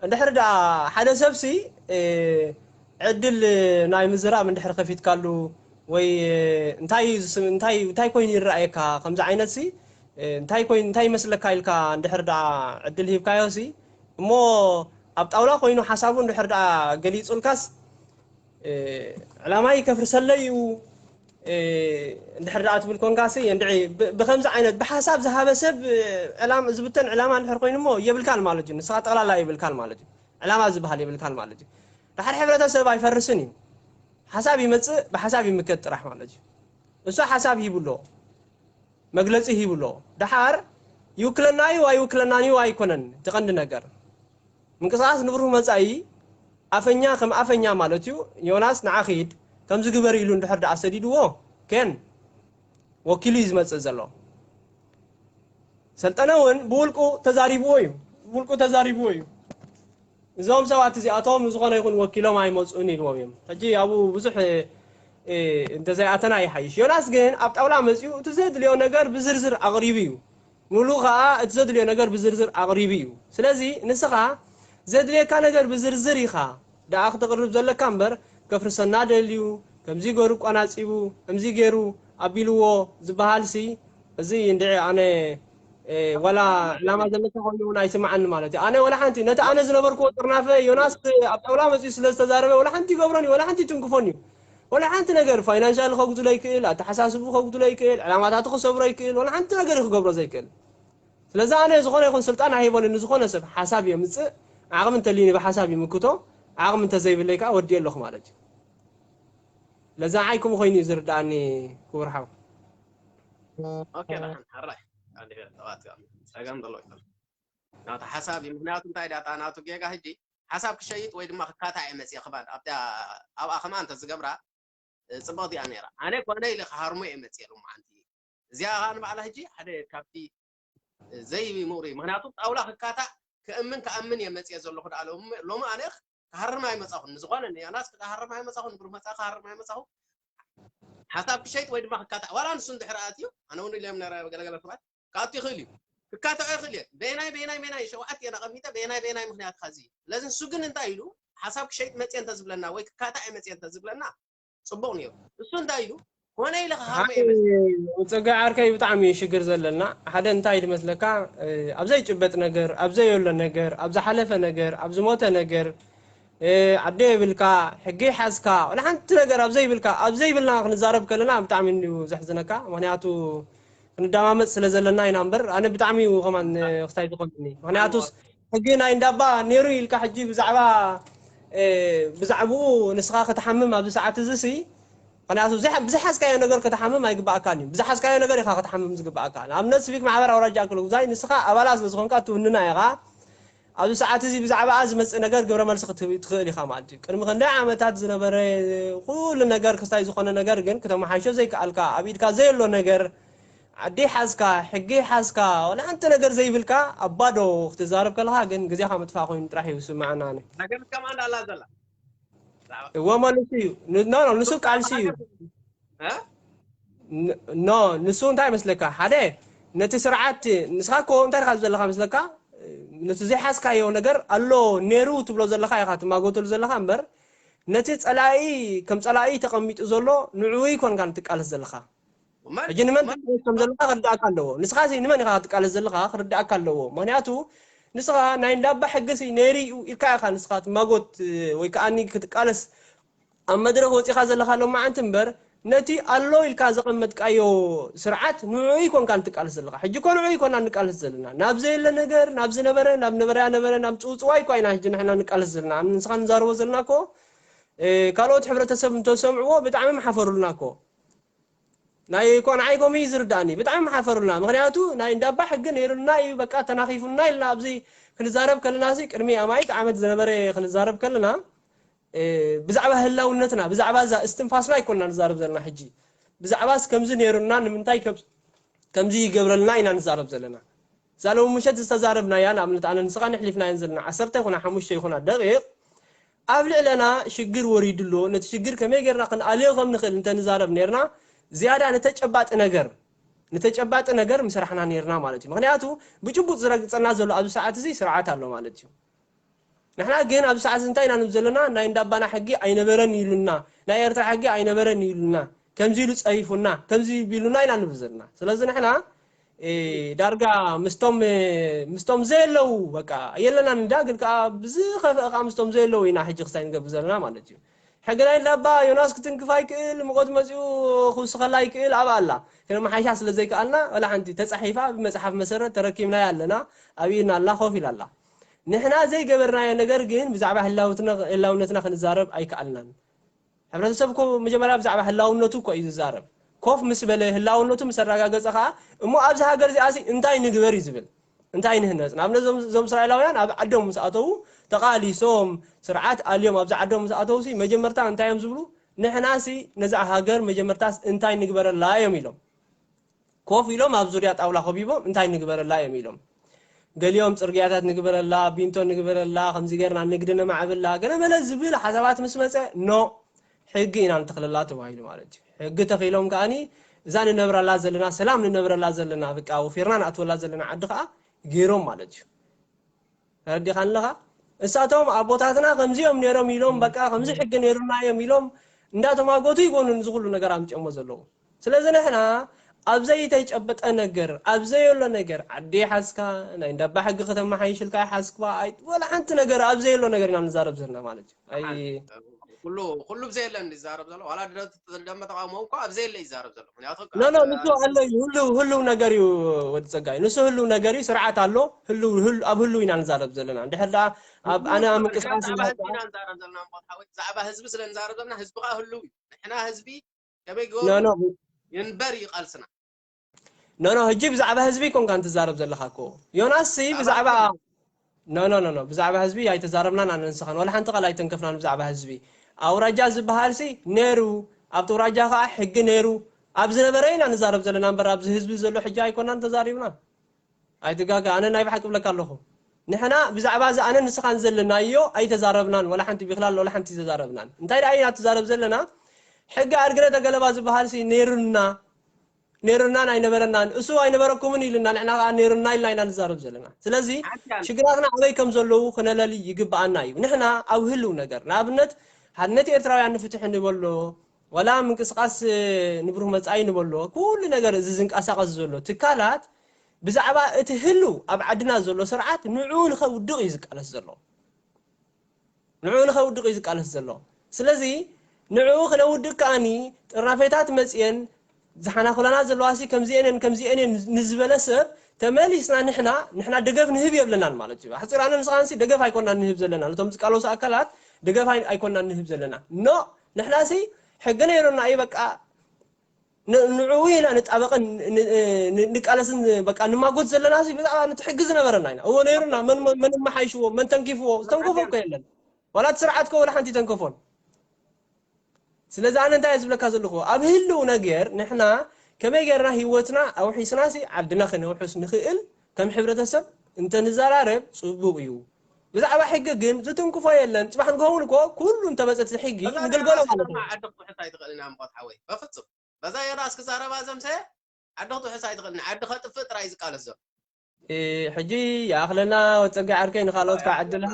እንድሕር ደኣ ሓደ ሰብ ሲ ዕድል ናይ ምዝራብ እንድሕር ከፊትካሉ ወይ እንታይ እንታይ እንታይ ኮይኑ ይረኣየካ ከምዚ ዓይነት ሲ እንታይ ኮይኑ እንታይ ይመስለካ ኢልካ እንድሕር ደኣ ዕድል ሂብካዮ ሲ እሞ ኣብ ጣውላ ኮይኑ ሓሳቡ እንድሕር ደኣ ገሊፁልካስ ዕላማይ ከፍርሰለይ እዩ እንድሕር ደኣ ትብል ኮንካሲ እንድዒ ብከምዚ ዓይነት ብሓሳብ ዝሃበ ሰብ ዕላም ዝብተን ዕላማ እንድሕር ኮይኑ እሞ የብልካን ማለት እዩ ንስኻ ጠቕላላ የብልካን ማለት እዩ ዕላማ ዝበሃል የብልካን ማለት እዩ ድሓር ሕብረተሰብ ኣይፈርስን እዩ ሓሳብ ይመፅእ ብሓሳብ ይምከት ጥራሕ ማለት እዩ እሱ ሓሳብ ሂቡ ኣሎ መግለፂ ሂቡ ኣሎ ድሓር ይውክለና እዩ ኣይውክለናን እዩ ኣይኮነን እቲ ቀንዲ ነገር ምንቅስቃስ ንብሩህ መጻኢ ኣፈኛ ከም ኣፈኛ ማለት እዩ ዮናስ ንዓ ኺድ ከምዚ ግበር ኢሉ እንድሕር ደኣ ሰዲድዎ ኬን ወኪሉ እዩ ዝመጽእ ዘሎ ሰልጠነ እውን ብውልቁ ተዛሪብዎ እዩ ብውልቁ ተዛሪብዎ እዩ እዞም ሰባት እዚኣቶም ዝኾነ ይኹን ወኪሎም ኣይመፅኡን ኢልዎም እዮም ሕጂ ኣብኡ ብዙሕ እንተዘይኣተና ይሓይሽ ዮናስ ግን ኣብ ጣውላ መፅኡ እቲ ዘድልዮ ነገር ብዝርዝር ኣቕሪቡ እዩ ሙሉ ከዓ እቲ ዘድልዮ ነገር ብዝርዝር ኣቕሪቡ እዩ ስለዚ ንስኻ ዘድልየካ ነገር ብዝርዝር ኢኻ ደኣ ክተቕርብ ዘለካ እምበር ከፍርሰና ደልዩ ከምዚ ገሩ ቆናፂቡ ከምዚ ገሩ ኣቢልዎ ዝበሃል ሲ እዚ እንድዒ ኣነ ዋላ ዕላማ ዘለካ ኮይኑ እውን ኣይስምዓኒ ማለት እዩ ኣነ ዋላ ሓንቲ ነቲ ኣነ ዝነበርክዎ ጥርናፈ ዮናስ ኣብ ጣውላ መፅኡ ስለ ዝተዛረበ ዋላ ሓንቲ ይገብሮን እዩ ዋላ ሓንቲ ይትንክፎን እዩ ወላ ሓንቲ ነገር ፋይናንሻል ከጉድሎ ይክእል፣ ኣተሓሳስቡ ከጉድሎ ይክእል፣ ዕላማታቱ ክሰብሮ ይክእል፣ ወላ ሓንቲ ነገር እዩ ክገብሮ ዘይክእል። ስለዚ ኣነ ዝኾነ ይኹን ስልጣን ኣይህቦን ንዝኾነ ሰብ ሓሳብ የምፅእ፣ ዓቕሚ እንተልዩኒ ብሓሳብ ይምክቶ፣ ዓቕሚ እንተዘይብለይ ከዓ ወዲኤ ኣለኹ ማለት እዩ። ስለዚ ንዓይ ከምኡ ኮይኑ እዩ ዝርድኣኒ ክቡር ሓው። ኦኬ ደሓን ሕራይ ኣንዲህ ተዋት ጸገም ዘሎ ይፈል ናቱ ሓሳብ እዩ ምክንያቱ እንታይ ዳታ ናቱ ጌጋ ሕጂ ሓሳብ ክሸይጥ ወይ ድማ ክካታዕ እየ መፅየ ክባድ ኣብኣ ከማ እንተዝገብራ ፅብቕቲ እያ ነይራ ኣነ ኮነ ኢለ ክሃርሞ እየ መፅየ ሎማዓንቲ እዚኣ ከዓ ንባዕላ ሕጂ ሓደ ካብቲ ዘይምቕሪ ምክንያቱ ጣውላ ክካታዕ ክእምን ክኣምን እየ መፅየ ዘለኹ ዳ ሎሚ ኣነ ክሃርም ኣይመፃኹን ንዝኾነ ንያናስ ክሃርም ኣይመፃኹን ንብሩህ መፃ ክሃርም ኣይመፃኹ ሓሳብ ክሸይጥ ወይ ድማ ክካታዕ ዋላ ንሱ እንድሕር ኣትዩ ኣነ እውን ኢሎም ነረ ገለገለ ክባል ክኣቱ ይኽእል እዩ ክካትዖ ይኽእል እየ በየናይ በየናይ በየናይ ሸውዓት እየን ኣቐሚጠ በየናይ በየናይ ምክንያት ካዚ ስለዚ ንሱ ግን እንታይ ኢሉ ሓሳብ ክሸይጥ መፅየ እንተዝብለና ወይ ክካታዕ እየ መፅየ እንተዝብለና ፅቡቕ ነይሩ እሱ እንታይ ኢሉ ኮነ ኢለ ክሃርሞ እየ መፅየ ውፅጋ ዓርከይ ብጣዕሚ እዩ ሽግር ዘለና ሓደ እንታይ ድመስለካ ኣብ ዘይጭበጥ ነገር ኣብ ዘየሎ ነገር ኣብ ዝሓለፈ ነገር ኣብ ዝሞተ ነገር ዓደ የብልካ፣ ሕጊ ሓዝካ፣ ወላ ሓንቲ ነገር ኣብ ዘይብልካ፣ ኣብ ዘይብልና ክንዛረብ ከለና ብጣዕሚ እዩ ዘሕዝነካ። ምክንያቱ ክንደማመፅ ስለ ዘለና ኢና እምበር፣ ኣነ ብጣዕሚ እዩ ከማን ክስታይ ዝኾንኒ። ምክንያቱስ ሕጊ ናይ እንዳባ ነይሩ ኢልካ ሕጂ ብዛዕባ ብዛዕባኡ ንስኻ ክትሓምም ኣብዚ ሰዓት እዚ ሲ፣ ምክንያቱ ብዝሓዝካዮ ነገር ክትሓምም ኣይግባኣካን እዩ። ብዝሓዝካዮ ነገር ኢኻ ክትሓምም ዝግባኣካ። ንኣብነት ሲቪክ ማሕበር ኣውራጃ ኣክል ጉዛይ ንስኻ ኣባላት ስለ ዝኾንካ ትውንና ኢኻ። ኣብዚ ሰዓት እዚ ብዛዕባኣ ዝመጽእ ነገር ግብረ መልሲ ክትህብ ትኽእል ኢኻ ማለት እዩ። ቅድሚ ክንደይ ዓመታት ዝነበረ ኩሉ ነገር ክስታይ ዝኾነ ነገር ግን ክተመሓይሾ ዘይከኣልካ፣ ኣብ ኢድካ ዘየሎ ነገር፣ ዓዲ ሓዝካ፣ ሕጊ ሓዝካ፣ ወላ ሓንቲ ነገር ዘይብልካ ኣብ ባዶ ክትዛረብ ከለኻ ግን ግዜኻ ምጥፋእ ኮይኑ ጥራሕ እዩ ዝስምዓና ኣነ። ነገር ከማን ኣላ ዘላ እወ መልሱ እዩ። ኖ ኖ ንሱ ቃልሲ እዩ። ኖ ንሱ እንታይ መስለካ ሓደ ነቲ ስርዓት ንስኻ እኮ እንታይ ኢኻ ዘለኻ መስለካ ነቲ ዘይሓዝካዮ ነገር ኣሎ ነይሩ ትብሎ ዘለኻ ኢኻ ትማጎተሉ ዘለኻ እምበር ነቲ ጸላኢ ከም ጸላኢ ተቐሚጡ ዘሎ ንዕኡ ይኮንካ ንትቃለስ ዘለኻ ሕጂ ንመን ትቃለስ ከም ዘለኻ ክርዳእካ ኣለዎ ንስኻ ሲ ንመን ኢኻ ክትቃለስ ዘለኻ ክርዳእካ ኣለዎ ምክንያቱ ንስኻ ናይ እንዳባ ሕጊ ሲ ነይሩ ኢልካ ኢኻ ንስኻ ትማጎት ወይ ከዓኒ ክትቃለስ ኣብ መድረኽ ወፂኻ ዘለኻ ሎማዓንቲ እምበር ነቲ ኣሎ ኢልካ ዘቐመጥካዮ ስርዓት ንዑ ይኮንካ ንትቃለስ ዘለኻ ሕጂ ኮ ንዑ ይኮና ንቃለስ ዘለና ናብ ዘየለ ነገር ናብ ዝነበረ ናብ ነበረያ ነበረ ናብ ፅውፅዋይ እኳ ኢና ሕጂ ንሕና ንቃለስ ዘለና ንስኻ ንዛረቦ ዘለና ኮ ካልኦት ሕብረተሰብ እንተሰምዕዎ ብጣዕሚ ምሓፈሩልና ኮ ናይ ኮ ንዓይ ኮም እዩ ዝርዳእኒ ብጣዕሚ ምሓፈሩልና ምክንያቱ ናይ እንዳባ ሕጊ ነይሩና እዩ በቃ ተናኺፉና ኢልና ኣብዚ ክንዛረብ ከለና ሲ ቅድሚ ኣማይት ዓመት ዝነበረ ክንዛረብ ከለና ብዛዕባ ህላውነትና ብዛዕባ እዛ እስትንፋስና ኣይኮንና ንዛረብ ዘለና ሕጂ ብዛዕባስ ከምዚ ነይሩና ንምንታይ ከምዚ ይገብረልና ኢና ንዛረብ ዘለና እዛ ሎም ምሸት ዝተዛረብናያ ንኣብነት ኣነ ንስኻ ንሕሊፍናየን ዘለና ዓሰርተ ይኹና ሓሙሽተ ይኹና ደቂቕ ኣብ ልዕለና ሽግር ወሪዱ ኣሎ ነቲ ሽግር ከመይ ጌርና ክንኣልዮ ከም ንኽእል እንተንዛረብ ነርና ዝያዳ ንተጨባጢ ነገር ንተጨባጢ ነገር ምሰራሕና ነርና ማለት እዩ ምክንያቱ ብጭቡጥ ዝረግፀና ዘሎ ኣብዚ ሰዓት እዚ ስርዓት ኣሎ ማለት እዩ ንሕና ግን ኣብዚ ሰዓት እንታይ ኢና ንብል ዘለና ናይ እንዳባና ሕጊ ኣይነበረን ኢሉና ናይ ኤርትራ ሕጊ ኣይነበረን ኢሉና ከምዚ ኢሉ ጸይፉና ከምዚ ቢሉና ኢና ንብል ዘለና ስለዚ ንሕና ዳርጋ ምስቶም ምስቶም ዘየለው በቃ የለናን እንዳ ግን ከዓ ብዝኸፍአ ከዓ ምስቶም ዘየለው ኢና ሕጂ ክስታይ ንገብር ዘለና ማለት እዩ ሕጊ ናይ እንዳባ ዮናስ ክትንክፋ ይክእል ምቆት መፅኡ ክውስኸላ ይክእል ኣብ ኣላ ክነመሓይሻ ስለ ዘይከኣልና ወላ ሓንቲ ተፃሒፋ ብመፅሓፍ መሰረት ተረኪብናያ ኣለና ኣብ ኢድና ኣላ ኮፍ ኢላ ኣላ ንሕና ዘይገበርናዮ ነገር ግን ብዛዕባ ህላውነትና ክንዛረብ ኣይከኣልናን ሕብረተሰብ እኮ መጀመርያ ብዛዕባ ህላውነቱ እኮ እዩ ዝዛረብ ኮፍ ምስ በለ ህላውነቱ ምስ ኣረጋገፀ ከዓ እሞ ኣብዚ ሃገር እዚኣ እንታይ ንግበር እዩ ዝብል እንታይ ንህነፅ ንኣብነት እዞም እስራኤላውያን ኣብ ዓዶም ምስ ኣተዉ ተቃሊሶም ስርዓት ኣልዮም ኣብዚ ዓዶም ምስ ኣተዉ መጀመርታ እንታይ እዮም ዝብሉ ንሕናሲ ነዛ ሃገር መጀመርታስ እንታይ ንግበረላ እዮም ኢሎም ኮፍ ኢሎም ኣብ ዙርያ ጣውላ ከቢቦም እንታይ ንግበረላ እዮም ኢሎም ገሊኦም ፅርግያታት ንግበረላ ቢንቶ ንግበረላ ከምዚ ጌርና ንግዲ ነማዕብላ ገለ መለ ዝብል ሓሳባት ምስ መፀ ኖ ሕጊ ኢና ንተኽለላ ተባሂሉ ማለት እዩ ሕጊ ተኺሎም ከዓኒ እዛ ንነብረላ ዘለና ሰላም ንነብረላ ዘለና በቃ ወፊርና ንኣትወላ ዘለና ዓዲ ከዓ ገይሮም ማለት እዩ ተረዲኻኒ ኣለኻ እሳቶም ኣቦታትና ከምዚኦም ነይሮም ኢሎም በቃ ከምዚ ሕጊ ነይሩና እዮም ኢሎም እንዳተማጎቱ ይኮኑ ንዚ ኩሉ ነገር ኣምፅኦሞ ዘለዉ ስለዚ ንሕና ኣብ ዘይተጨበጠ ነገር ኣብ ዘየሎ ነገር ዓዲ ሓዝካ ናይ እንዳባ ሕጊ ከተመሓይሽልካ ሓዝክባ ወላ ሓንቲ ነገር ኣብ ዘየሎ ነገር ኢና ንዛረብ ዘለና ማለት እዩ ኩሉ ኩሉ ብዘየለ እንዲዛረብ ዘሎ ዋላ ደመ ተቃውሞ እኮ ኣብ ዘየለ ይዛረብ ዘሎ ምክንያቱ ኖ ኖ ንሱ ኣሎ እዩ ህልው ህልው ነገር እዩ ወዲ ፀጋይ ንሱ ህልው ነገር እዩ ስርዓት ኣሎ ህልው ህልው ኣብ ህልው ኢና ንዛረብ ዘለና እንድሕር ደኣ ኣብ ኣነ ኣብ ምንቅስቃስ ብዛዕባ ህዝቢ ስለ ንዛረብ ዘለና ህዝቢ ከዓ ህልው እዩ ንሕና ህዝቢ ከመይ ገበሩ ይንበር እዩ ቃልስና ኖ ኖ ህጂ ብዛዕባ ህዝቢ ኮንካ እንትዛረብ ዘለካ እኮ ዮናስ ሲ ብዛዕባ ኖ ኖ ኖ ኖ ብዛዕባ ህዝቢ ኣይተዛረብናን ኣነ ንስኻን ወላ ሓንቲ ቃል ኣይተንከፍናን ብዛዕባ ህዝቢ ኣውራጃ ዝበሃል ሲ ነይሩ ኣብቲ ኣውራጃ ከዓ ሕጊ ነይሩ ኣብ ዝነበረ ኢና ንዛረብ ዘለና እምበር ኣብዚ ህዝቢ ዘሎ ሕጂ ኣይኮናን ተዛሪብና ኣይትጋገ ኣነ ናይ ብሓቂ ብለካ ኣለኹ ንሕና ብዛዕባ እዚ ኣነ ንስኻን ዘለናዮ ኣይተዛረብናን ወላ ሓንቲ ቢክላል ወላ ሓንቲ ተዛረብናን እንታይ ደኣ ኢና ትዛረብ ዘለና ሕጊ ኣድግረ ተገለባ ዝበሃል ሲ ነይሩና ነይሩናን ኣይነበረናን እሱ ኣይነበረኩምን ኢልና ንሕና ከዓ ነይሩና ኢልና ኢና ንዛረብ ዘለና ስለዚ ሽግራትና ኣበይ ከም ዘለዉ ክነለሊ ይግብኣና እዩ ንሕና ኣብ ህልው ነገር ንኣብነት ሓድነት ኤርትራውያን ንፍትሒ ንበሎ ዋላ ምንቅስቃስ ንብሩህ መጻኢ ንበሎ ኩሉ ነገር እዚ ዝንቀሳቀስ ዘሎ ትካላት ብዛዕባ እቲ ህልው ኣብ ዓድና ዘሎ ስርዓት ንዕኡ ንኸውድቕ እዩ ዝቃለስ ዘሎ ንዕኡ ንኸውድቕ እዩ ዝቃለስ ዘሎ። ስለዚ ንዕኡ ክነውድቕ ከኣኒ ጥራፌታት መፅየን ዝሓናኹለና ዘለዋ ሲ ከምዚኤን እየን ከምዚኤን እየን ንዝበለ ሰብ ተመሊስና ንሕና ንሕና ደገፍ ንህብ የብለናን ማለት እዩ። ኣሕፂር ኣነ ንስኻንሲ ደገፍ ኣይኮናን ንህብ ዘለና፣ ነቶም ዝቃለሱ ኣካላት ደገፍ ኣይ- ኣይኮናን ንህብ ዘለና። ኖ ንሕና ሲ ሕጊ ነይሩና እዩ በቃ ን- ንዕኡ ኢና ንጣበቕን ን- ን- ንቃለስን በቃ ንማጎት ዘለና ሲ ብዛዕባ ነቲ ሕጊ ዝነበረና ኢና። እዎ ነይሩና መን መን- መን መሓይሽዎ መን ተንኪፍዎ ዝተንከፎ እኮ የለን። ዋላ እቲ ስርዓት ከ ወላ ሓንቲ ተንከፎን። ስለዚ ኣነ እንታይ እየ ዝብለካ ዘለኹ ኣብ ህልው ነገር ንሕና ከመይ ጌርና ህይወትና ኣውሒስና ሲ ዓድና ከነውሕስ ንኽእል ከም ሕብረተሰብ እንተንዘራረብ ጽቡቕ እዩ። ብዛዕባ ሕጊ ግን ዝትንክፎ የለን። ጽባሕ ንክኸውን እኮ ኩሉ እንተመጸት ሕጊ ንግልገሎ ማለት እዩ። ዓዲ ክትውሕስ ኣይትኽእልን እያ ምቆት ሓወይ በፍጹም። በዛ ዮናስ ክዛረባ ዘምሰ ዓዲ ክትውሕስ ኣይትኽእልን ዓዲ ከጥፍእ ጥራይ ዝቃለስ ዘሎ። ሕጂ ይኣኽለና ወጸጋ ዓርከይ ንኻልኦት ከዓ ዕድልሃ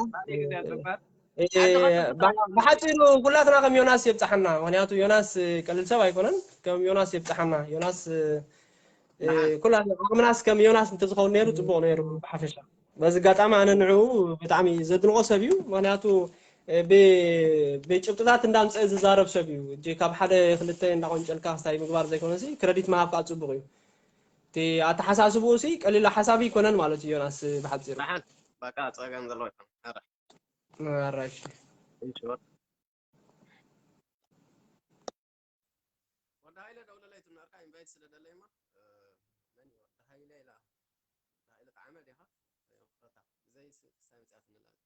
ብሓፂሩ ኩላትና ከም ዮናስ የብፅሓና። ምክንያቱ ዮናስ ቀልል ሰብ ኣይኮነን። ከም ዮናስ የብፅሓና። ዮናስ ኩላትና ዓቕምናስ ከም ዮናስ እንተዝኸውን ነይሩ ፅቡቕ ነይሩ ብሓፈሻ። በዚ ኣጋጣሚ ኣነ ንዕኡ ብጣዕሚ ዘድንቆ ሰብ እዩ። ምክንያቱ ብጭብጥታት እንዳምፀ ዝዛረብ ሰብ እዩ። እ ካብ ሓደ ክልተ እንዳቆንጨልካ ክስታይ ምግባር ዘይኮነሲ ክረዲት ምሃብ ከዓ ፅቡቕ እዩ። እቲ ኣተሓሳስብኡ ሲ ቀሊል ሓሳብ ይኮነን ማለት እዩ። ዮናስ ብሓፂሩ በቃ ፀገም ዘለዎ ይኮን ኣራሽ ወዲ ሃይለ ደውለለይ ትናርካ ኢንቫይት ስለ ደለይማ መን ወዲ ሃይለ ኢላ ወዲ ሃይለ ጣዕመ ዲኻ ይኽፈታ ብዘይ ክሳይ መፅኣ ትንላል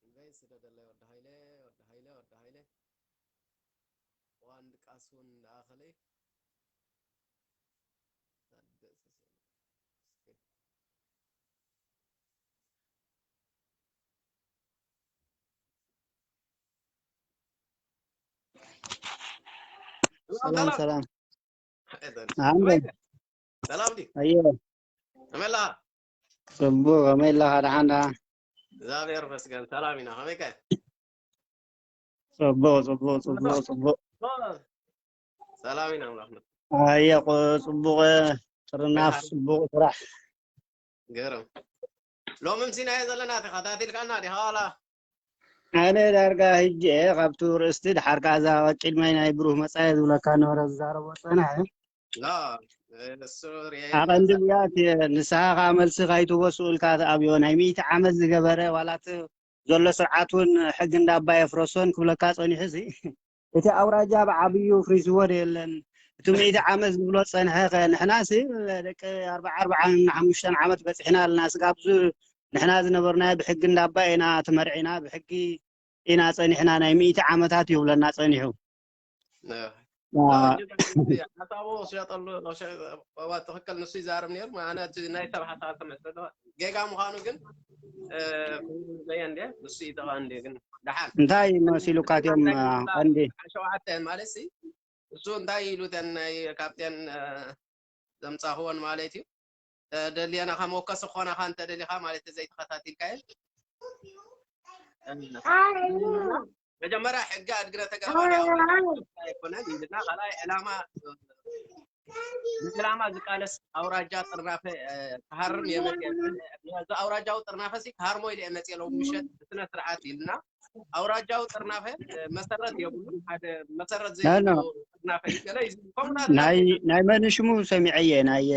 ኢንቫይት ስለ ደለይ ወዲ ሃይለ ወዲ ሃይለ ወዲ ሃይለ ዋን ድቃስ እውን እንዳኣኸለይ ሰላም ሰላም። ሰላም ዲ ኣየ ከመላ ጽቡቅ ከመይ ኣለኻ? ደሓን ደሓን። እግዚኣብሔር ይመስገን ሰላም ኢና። ከመይ ከ? ጽቡቅ ጽቡቅ ጽቡቅ ጽቡቅ። ሰላም ኢና ኣምላኽ። ኣየ ጽቡቅ ጥርናፍ ጽቡቅ ስራሕ። ገርም ሎሚ ምሲናዮ ዘለና ተኸታቲልካና ዲኻ ዋላ? ኣነ ዳርጋ ህጂ እየ ካብቲ ርእስቲ ድሓር ከኣ እዛ ቅድማይ ናይ ብሩህ መጻኢ ዝብለካ ነበረ ዝዛረቦ ጸንሐ። ኣቐንዲ ብያት ንስኻ ከኣ መልሲ ካይትቦ ስኡልካ ትኣብዮ ናይ ሚእቲ ዓመት ዝገበረ ዋላ እቲ ዘሎ ስርዓት እውን ሕጊ እንዳባ የፍረሶን ክብለካ ጸኒሑ ሲ እቲ ኣውራጃ ብዓብዩ ፍሪስዎ ዶ የለን እቲ ሚእቲ ዓመት ዝብሎ ጸንሐ ከ ንሕና ሲ ደቂ ኣርባዓ ኣርባዓን ሓሙሽተን ዓመት በጺሕና ኣለና ስጋብ ንሕና ዝነበርናዮ ብሕጊ እንዳባ ኢና ተመርዒና ብሕጊ ኢና ጸኒሕና ናይ ሚእቲ ዓመታት ይብለና ጸኒሑ ሓሳቡ ዝሸጠሉ ትኽክል ንሱ ይዛረብ ነይሩ ኣነ ናይ ሰብ ሓሳብ ተመስለ ጌጋ ምዃኑ ግን ዘየ እንደ ንሱ ይጠቓ እንደ ግን ደሓን እንታይ መሲሉካ እቲኦም ቀንዲ ሸውዓተ ማለት እሱ እንታይ ኢሉ ተን ናይ ካፕቴን ዘምጻኽወን ማለት እዩ ተደልየና ከመወከሲ ክኾናኻ እንተደሊኻ ማለት ዘይተኸታቲልካየ መጀመርያ ሕጊ ኣድግረ ተገባሪ ኣይኮነን ኢልና ካልኣይ ዕላማ ንዕላማ ዝቃለስ ኣውራጃ ጥርናፈ ክሃርም የመፅእ እዚ ኣውራጃዊ ጥርናፈ ሲ ክሃርሞ ኢለ የመፅእ ለው ምሸት ብስነ ስርዓት ኢልና ኣውራጃዊ ጥርናፈ መሰረት የብሉን ሓደ መሰረት ዘይብሉ ጥርናፈ እዩ ገለ እዩ ከምኡ ናይ ናይ መን ሽሙ ሰሚዐየ ናይ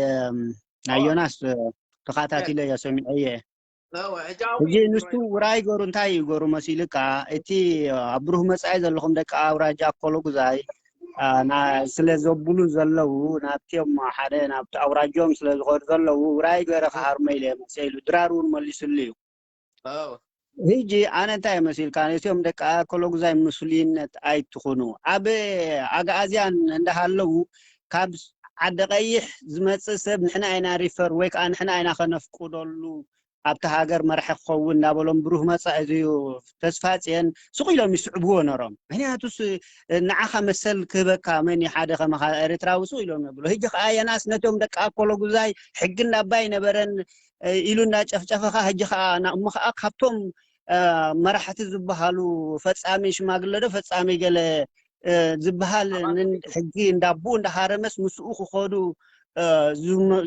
ናይ ዮናስ ተኻታቲለ እየ ሰሚዐየ ሕጂ ንሱ ውራይ ገሩ እንታይ እዩ ገሩ መሲልካ እቲ ኣብ ብሩህ መጻኢ ዘለኹም ደቂ ኣውራጃ ኮሎጉዛይ ስለ ዘብሉ ዘለዉ ናብቲኦም ሓደ ናብቲ ኣውራጃኦም ስለ ዝኸዱ ዘለዉ ውራይ ገረ ክሃርመ ኢለ መፅአ ኢሉ ድራር እውን መሊስሉ እዩ ሕጂ ኣነ እንታይ መሲልካ ነቲኦም ደቂ ኮሎጉዛይ ምስሉይነት ኣይትኹኑ ኣብ ኣግኣዝያን እንዳሃለዉ ካብ ዓዲ ቀይሕ ዝመፅእ ሰብ ንሕና ኢና ሪፈር ወይ ከዓ ንሕና ኢና ከነፍቁደሉ ኣብቲ ሃገር መራሒ ክኸውን እናበሎም ብሩህ መፃኢ እዩ ተስፋፅየን ስቕ ኢሎም ይስዕብዎ ነሮም ምክንያቱስ ንዓኻ መሰል ክህበካ መን ሓደ ከመኻ ኤርትራዊ ስቕ ኢሎም የብሎ ህጂ ከዓ የናስ ነቶም ደቂ ኣኮሎ ጉዛይ ሕጊ እናባ ይነበረን ኢሉ እናጨፍጨፈኻ ህጂ ከዓ እሞ ከዓ ካብቶም መራሕቲ ዝበሃሉ ፈፃሚ ሽማግለ ዶ ፈፃሚ ገለ ዝበሃል ሕጊ እንዳቦኡ እንዳሃረመስ ምስኡ ክኸዱ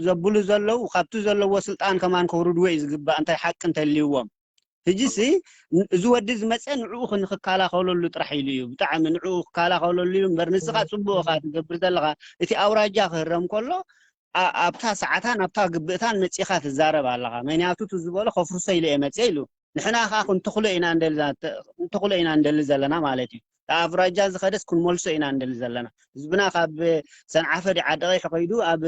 ዘብሉ ዘለዉ ካብቲ ዘለዎ ስልጣን ከማን ከውርድዎ እዩ ዝግባእ እንታይ ሓቂ እንተልይዎም ሕጂሲ ን- እዚ ወዲ ዝመፀ ንዕኡ ክንክከላኸለሉ ጥራሕ ኢሉ እዩ። ብጣዕሚ ንዕኡ ክከላኸለሉ እዩ እምበር፣ ንስኻ ፅቡቕ ኢኻ ትገብር ዘለኻ። እቲ ኣውራጃ ክህረም ከሎ ኣ- ኣብታ ሰዓታን ኣብታ ግብእታን መፂኻ ትዛረብ ኣለኻ። ምክንያቱ እቲ ዝበሎ ከፍርሶ ኢለ እየ መፅአ ኢሉ። ንሕና ከዓ ክንተኽሎ ኢና እንደሊ ክንተኽሎ ኢና እንደሊ ዘለና ማለት እዩ። ኣውራጃ ዝኸደስ ክንመልሶ ኢና እንደሊ ዘለና። ህዝብና ካብ ሰንዓፈ ዲ ዓዲ ቀይሕ ከይዱ ኣብ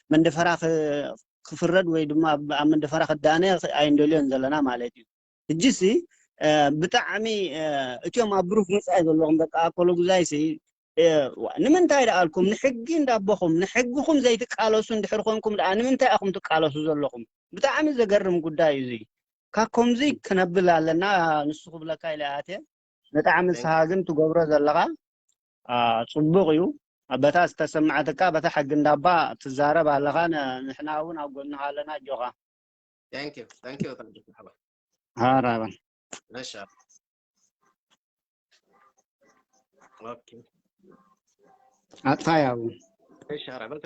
መንደፈራ ክ- ክፍረድ ወይ ድማ ኣብ ኣብ መንደፈራ ክዳነ ኣይንደልዮን ዘለና ማለት እዩ። ሕጂሲ ብጣዕሚ እቲኦም ኣብ ብሩክ መጻኢ ዘለኹም ደቂ ኣኮሎ ጉዛይሲ ንምንታይ ደኣልኩም ንሕጊ እንዳቦኹም ንሕግኹም ዘይትቃለሱ እንድሕር ኮንኩም ደኣ ንምንታይ ኣኹም ትቃለሱ ዘለኹም? ብጣዕሚ ዘገርም ጉዳይ እዩ እዚ። ካብ ከምዚ ክነብል ኣለና። ንሱ ክብለካ ኢለ ኣትየ። ብጣዕሚ ንስኻ ግን ትገብሮ ዘለኻ ጽቡቕ እዩ። በታ ዝተሰማዓትካ በታ ሕጊ እንዳባ ትዛረብ ኣለኻ። ንሕና እውን ኣብ ጎንኻ ኣለና። ኣጆኻ። Thank you. Thank you. Thank you. ሃራበን እሺ። ኦኬ። ኣጥፋይ ኣብኡ። እሺ። ኧረ በቃ።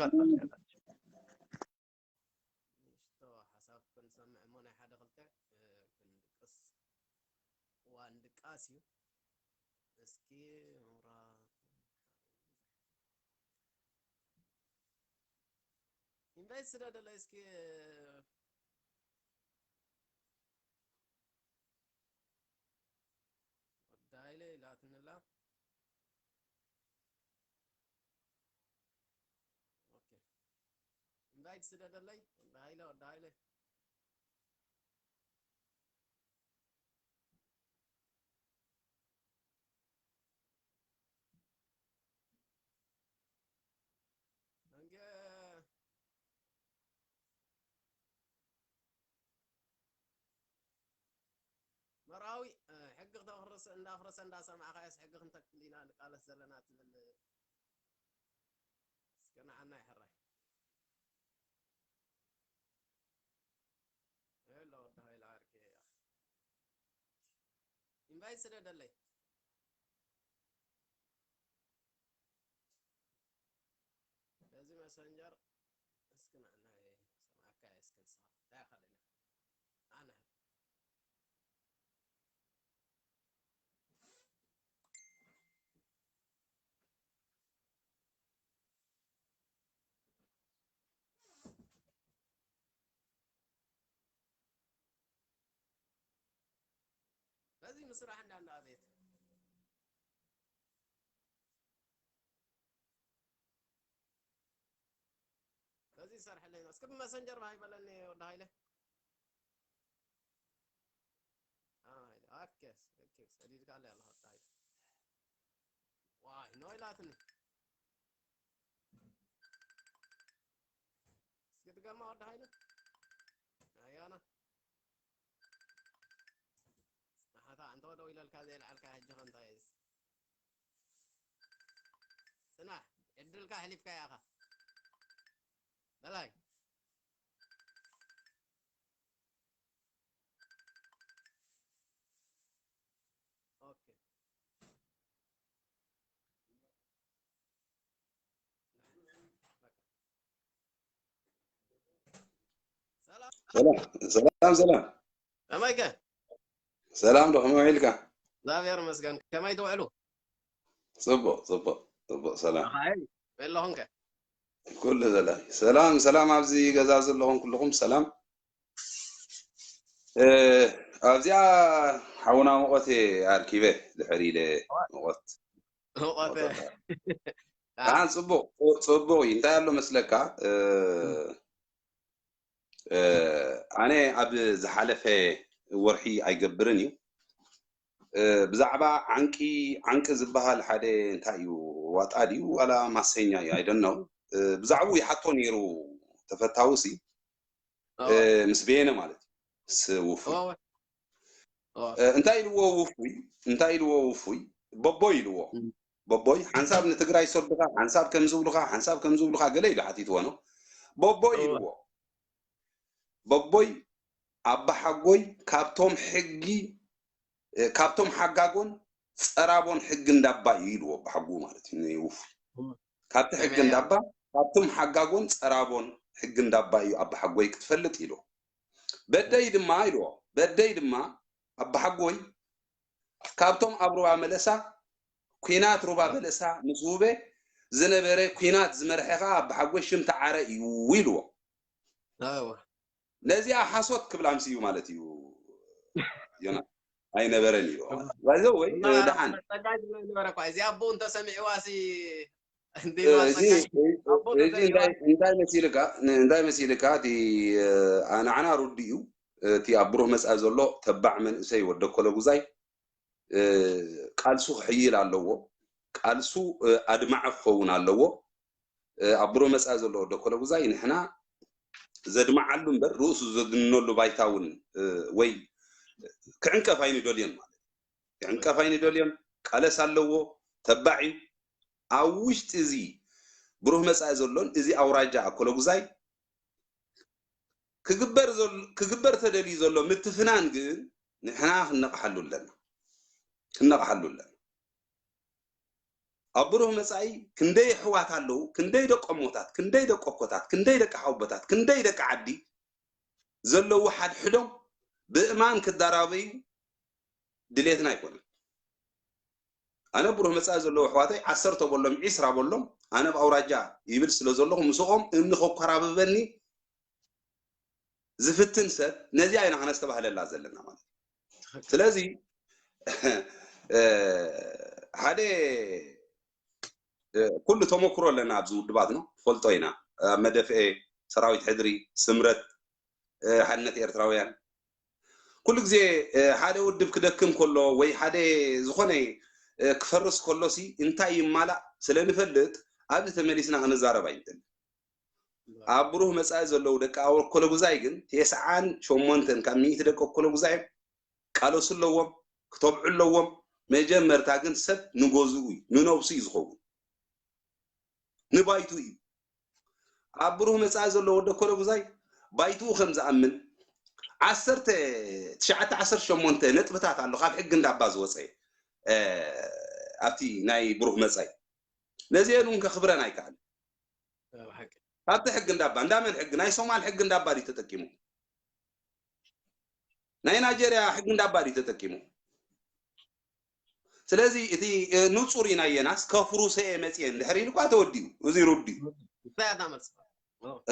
ሓሳብ ክንሰምዕ እሞ ናይ ሓደ ክልተ ክንድቅስ። እዋ እንድቃስ እዩ። እስኪ ምራ ኢንቫይት ስደደለይ እስኪ። ወዳይለ ኢላትንላ። ኦኬ። ኢንቫይት ስደደለይ። ወዳይለ ወዳይለ። መርኣዊ ሕጊ ክተፍርስ እንዳፍረሰ እንዳሰማዕካዮስ ሕጊ ክንተክል ኢና ንቃለስ ዘለና ትብል እስከ ንዓና ይሕራይ። ሄሎ ወዲ ሃይለ ዓርኬ ኢንቫይት ስደደለይ በዚ መሰንጀር እስኪ ንዓና ሰማዕካ እስኪ ንስኻ እንታይ ኢኻ ደሊኻ ኣነ በዚ ምስራሕ እንዳ እንዳ ቤት በዚ ሰርሐለይ እስኪ ብመሰንጀር ባይ በለኒ ወዲ ሃይለ ኦኬ ሰዲድካ ኣለ ያለ ወዲ ሃይለ ዋይ ኖ ኢላትኒ እስኪ ድገማ ወዲ ሃይለ ኣያና ንሓታ እንተ ደው ኢለልካ ዘየልዓልካ ሕጂ ከ እንታይ እዩ ጽናሕ ዕድልካ ኣሕሊፍካያ ኢኻ በላይ ኦኬ ሰላም ሰላም ሰላም ከመይከ ሰላም ዶ ከመይ ውዒልካ? እግዚኣብሔር ይመስገን። ከመይ ትውዕሉ? ጽቡቕ ጽቡቕ ጽቡቕ ሰላም። ኣኻይ ኣለኹም ከ? ኩሉ ሰላም ሰላም ሰላም ኣብዚ ገዛ ዘለኹም ኩልኹም ሰላም። እ፣ ኣብዚኣ ሓውና ሙቐት ኣርኪበ ድሕር ኢለ ሙቐት ሙቐት ኣን ጽቡቕ ጽቡቕ እዩ። እንታይ ኣሎ መስለካ እ፣ ኣነ ኣብ ዝሓለፈ ወርሒ ኣይገብርን እዩ። ብዛዕባ ዓንቂ ዓንቂ ዝበሃል ሓደ እንታይ እዩ ዋጣ ድዩ ዋላ ማሰኛ እዩ ኣይደነው ብዛዕባኡ ይሓቶ ነይሩ ተፈታውሲ ምስ በየነ ማለት ምስ ውፉይ እንታይ ኢልዎ ውፉይ እንታይ ኢልዎ ውፉይ በቦይ ኢልዎ በቦይ ሓንሳብ ንትግራይ ይሰዱኻ ሓንሳብ ከም ዝብሉኻ ሓንሳብ ከም ዝብሉኻ ገለ ኢሉ ሓቲትዎ ነው በቦይ ኢልዎ በቦይ ኣባሓጎይ ካብቶም ሕጊ ካብቶም ሓጋጎን ፀራቦን ሕጊ እንዳባ እዩ ኢልዎ ኣባሓጎ ማለት እዩ ንውፉይ ካብቲ ሕጊ እንዳባ ካብቶም ሓጋጎን ፀራቦን ሕጊ እንዳባ እዩ ኣባሓጎይ ክትፈልጥ ኢልዎ በደይ ድማ ኢልዎ በደይ ድማ ኣባሓጎይ ካብቶም ኣብ ሩባ መለሳ፣ ኲናት ሩባ መለሳ ምስ ውበ ዝነበረ ኲናት ዝመርሐ ከዓ ኣባሓጎይ ሽም ተዓረ እዩ ኢልዎ። ኣዎ ነዚኣ ሓሶት ክብል ኣምስዩ ማለት እዩ። ዮና ኣይነበረን ኢልዎ። ባይዘው ወይ ደሓን ጸጋይ ዝብሎ ነበረ እኳ። እዚኣ ኣቦኡ እንተሰሚዕዋ ሲ እንዲልዋ እዚ ጸጋይ ኣቦ እዚ ተሰሚዕዋ እንታይ እንታይ መሲልካ እንታይ መሲልካ እቲ ንዓና ርዱ እዩ። እቲ ኣብ ብሩህ መጻኢ ዘሎ ተባዕ መንእሰይ ወደ ኮለጉዛይ ቃልሱ ክሕይል ኣለዎ። ቃልሱ ኣድማዒ ክኸውን ኣለዎ። ኣብ ብሩህ መጻኢ ዘሎ ወደ ኮለጉዛይ ንሕና ዘድምዓሉ እምበር ርእሱ ዘድንነሉ ባይታ እውን ወይ ክዕንቀፍ ኣይንደልዮን ማለት እዩ። ክዕንቀፍ ኣይንደልዮን። ቃለስ ኣለዎ፣ ተባዕ እዩ። ኣብ ውሽጢ እዚ ብሩህ መጻኢ ዘሎን እዚ ኣውራጃ ኣኮለጉዛይ ክግበር ዘሎ ክግበር ተደልዩ ዘሎ ምትፍናን ግን ንሕና ክነቕሓሉ ኣለና። ክነቕሓሉ ኣለና። ኣብ ብሩህ መጻኢ ክንደይ ኣሕዋት ኣለዉ፣ ክንደይ ደቂ እሞታት፣ ክንደይ ደቂ ኣኮታት፣ ክንደይ ደቂ ሓውቦታት፣ ክንደይ ደቂ ዓዲ ዘለዉ ሓድሕዶም ብእማን ክዳራበዩ ድሌትና ኣይኮነን። ኣነ ብሩህ መጻኢ ዘለዉ ኣሕዋተይ ዓሰርተ በሎም ዒስራ በሎም ኣነ ኣብ ኣውራጃ ይብል ስለ ዘለኹ ምስኦም እምኒ ከኮራብበኒ ዝፍትን ሰብ ነዚኣ ኢና ከነስተባህለላ ዘለና ማለት እዩ። ስለዚ ሓደ ኩሉ ተመክሮ ኣለና ኣብዚ ውድባት ነው ፈልጦ ኢና። ኣብ መደፍኤ ሰራዊት ሕድሪ ስምረት ሓድነት ኤርትራውያን ኩሉ ግዜ ሓደ ውድብ ክደክም ከሎ ወይ ሓደ ዝኾነ ክፈርስ ከሎ ሲ እንታይ ይማላእ ስለ ንፈልጥ ኣብዚ ተመሊስና ክንዛረብ ኣይንደልን። ኣብ ብሩህ መጻኢ ዘለዉ ደቂ ኣኮለጉዛይ ግን ተስዓን ሸሞንተን ካብ ሚእቲ ደቂ ኣኮለጉዛይ ቃለሱ ኣለዎም፣ ክተብዑ ኣለዎም። መጀመርታ ግን ሰብ ንገዝኡ እዩ፣ ንነብሱ እዩ ዝኸውን፣ ንባይቱ እዩ። ኣብ ብሩህ መጻኢ ዘሎ ወዲ ኣኮለጉዛይ ባይትኡ ከም ዝኣምን ዓሰርተ ትሽዓተ ዓሰርተ ሸሞንተ ነጥብታት ኣሎ ካብ ሕጊ እንዳባ ዝወፀ ኣብቲ ናይ ብሩህ መጻኢ ነዚአን እውን ከኽብረን ኣይከኣል። ካብቲ ሕጊ እንዳባ እንዳመን ሕጊ ናይ ሶማል ሕጊ እንዳባ ድዩ ተጠቂሙ? ናይ ናይጀርያ ሕጊ እንዳባ ድዩ ተጠቂሙ? ስለዚ እቲ ንጹር እዩ ናይ የናስ ከፍሩ ሰየ መጽየ እንድሕር ኢሉ እኳ ተወዲኡ እዚ ርዱ እዩ። እንታይ እያ ታመጽእ?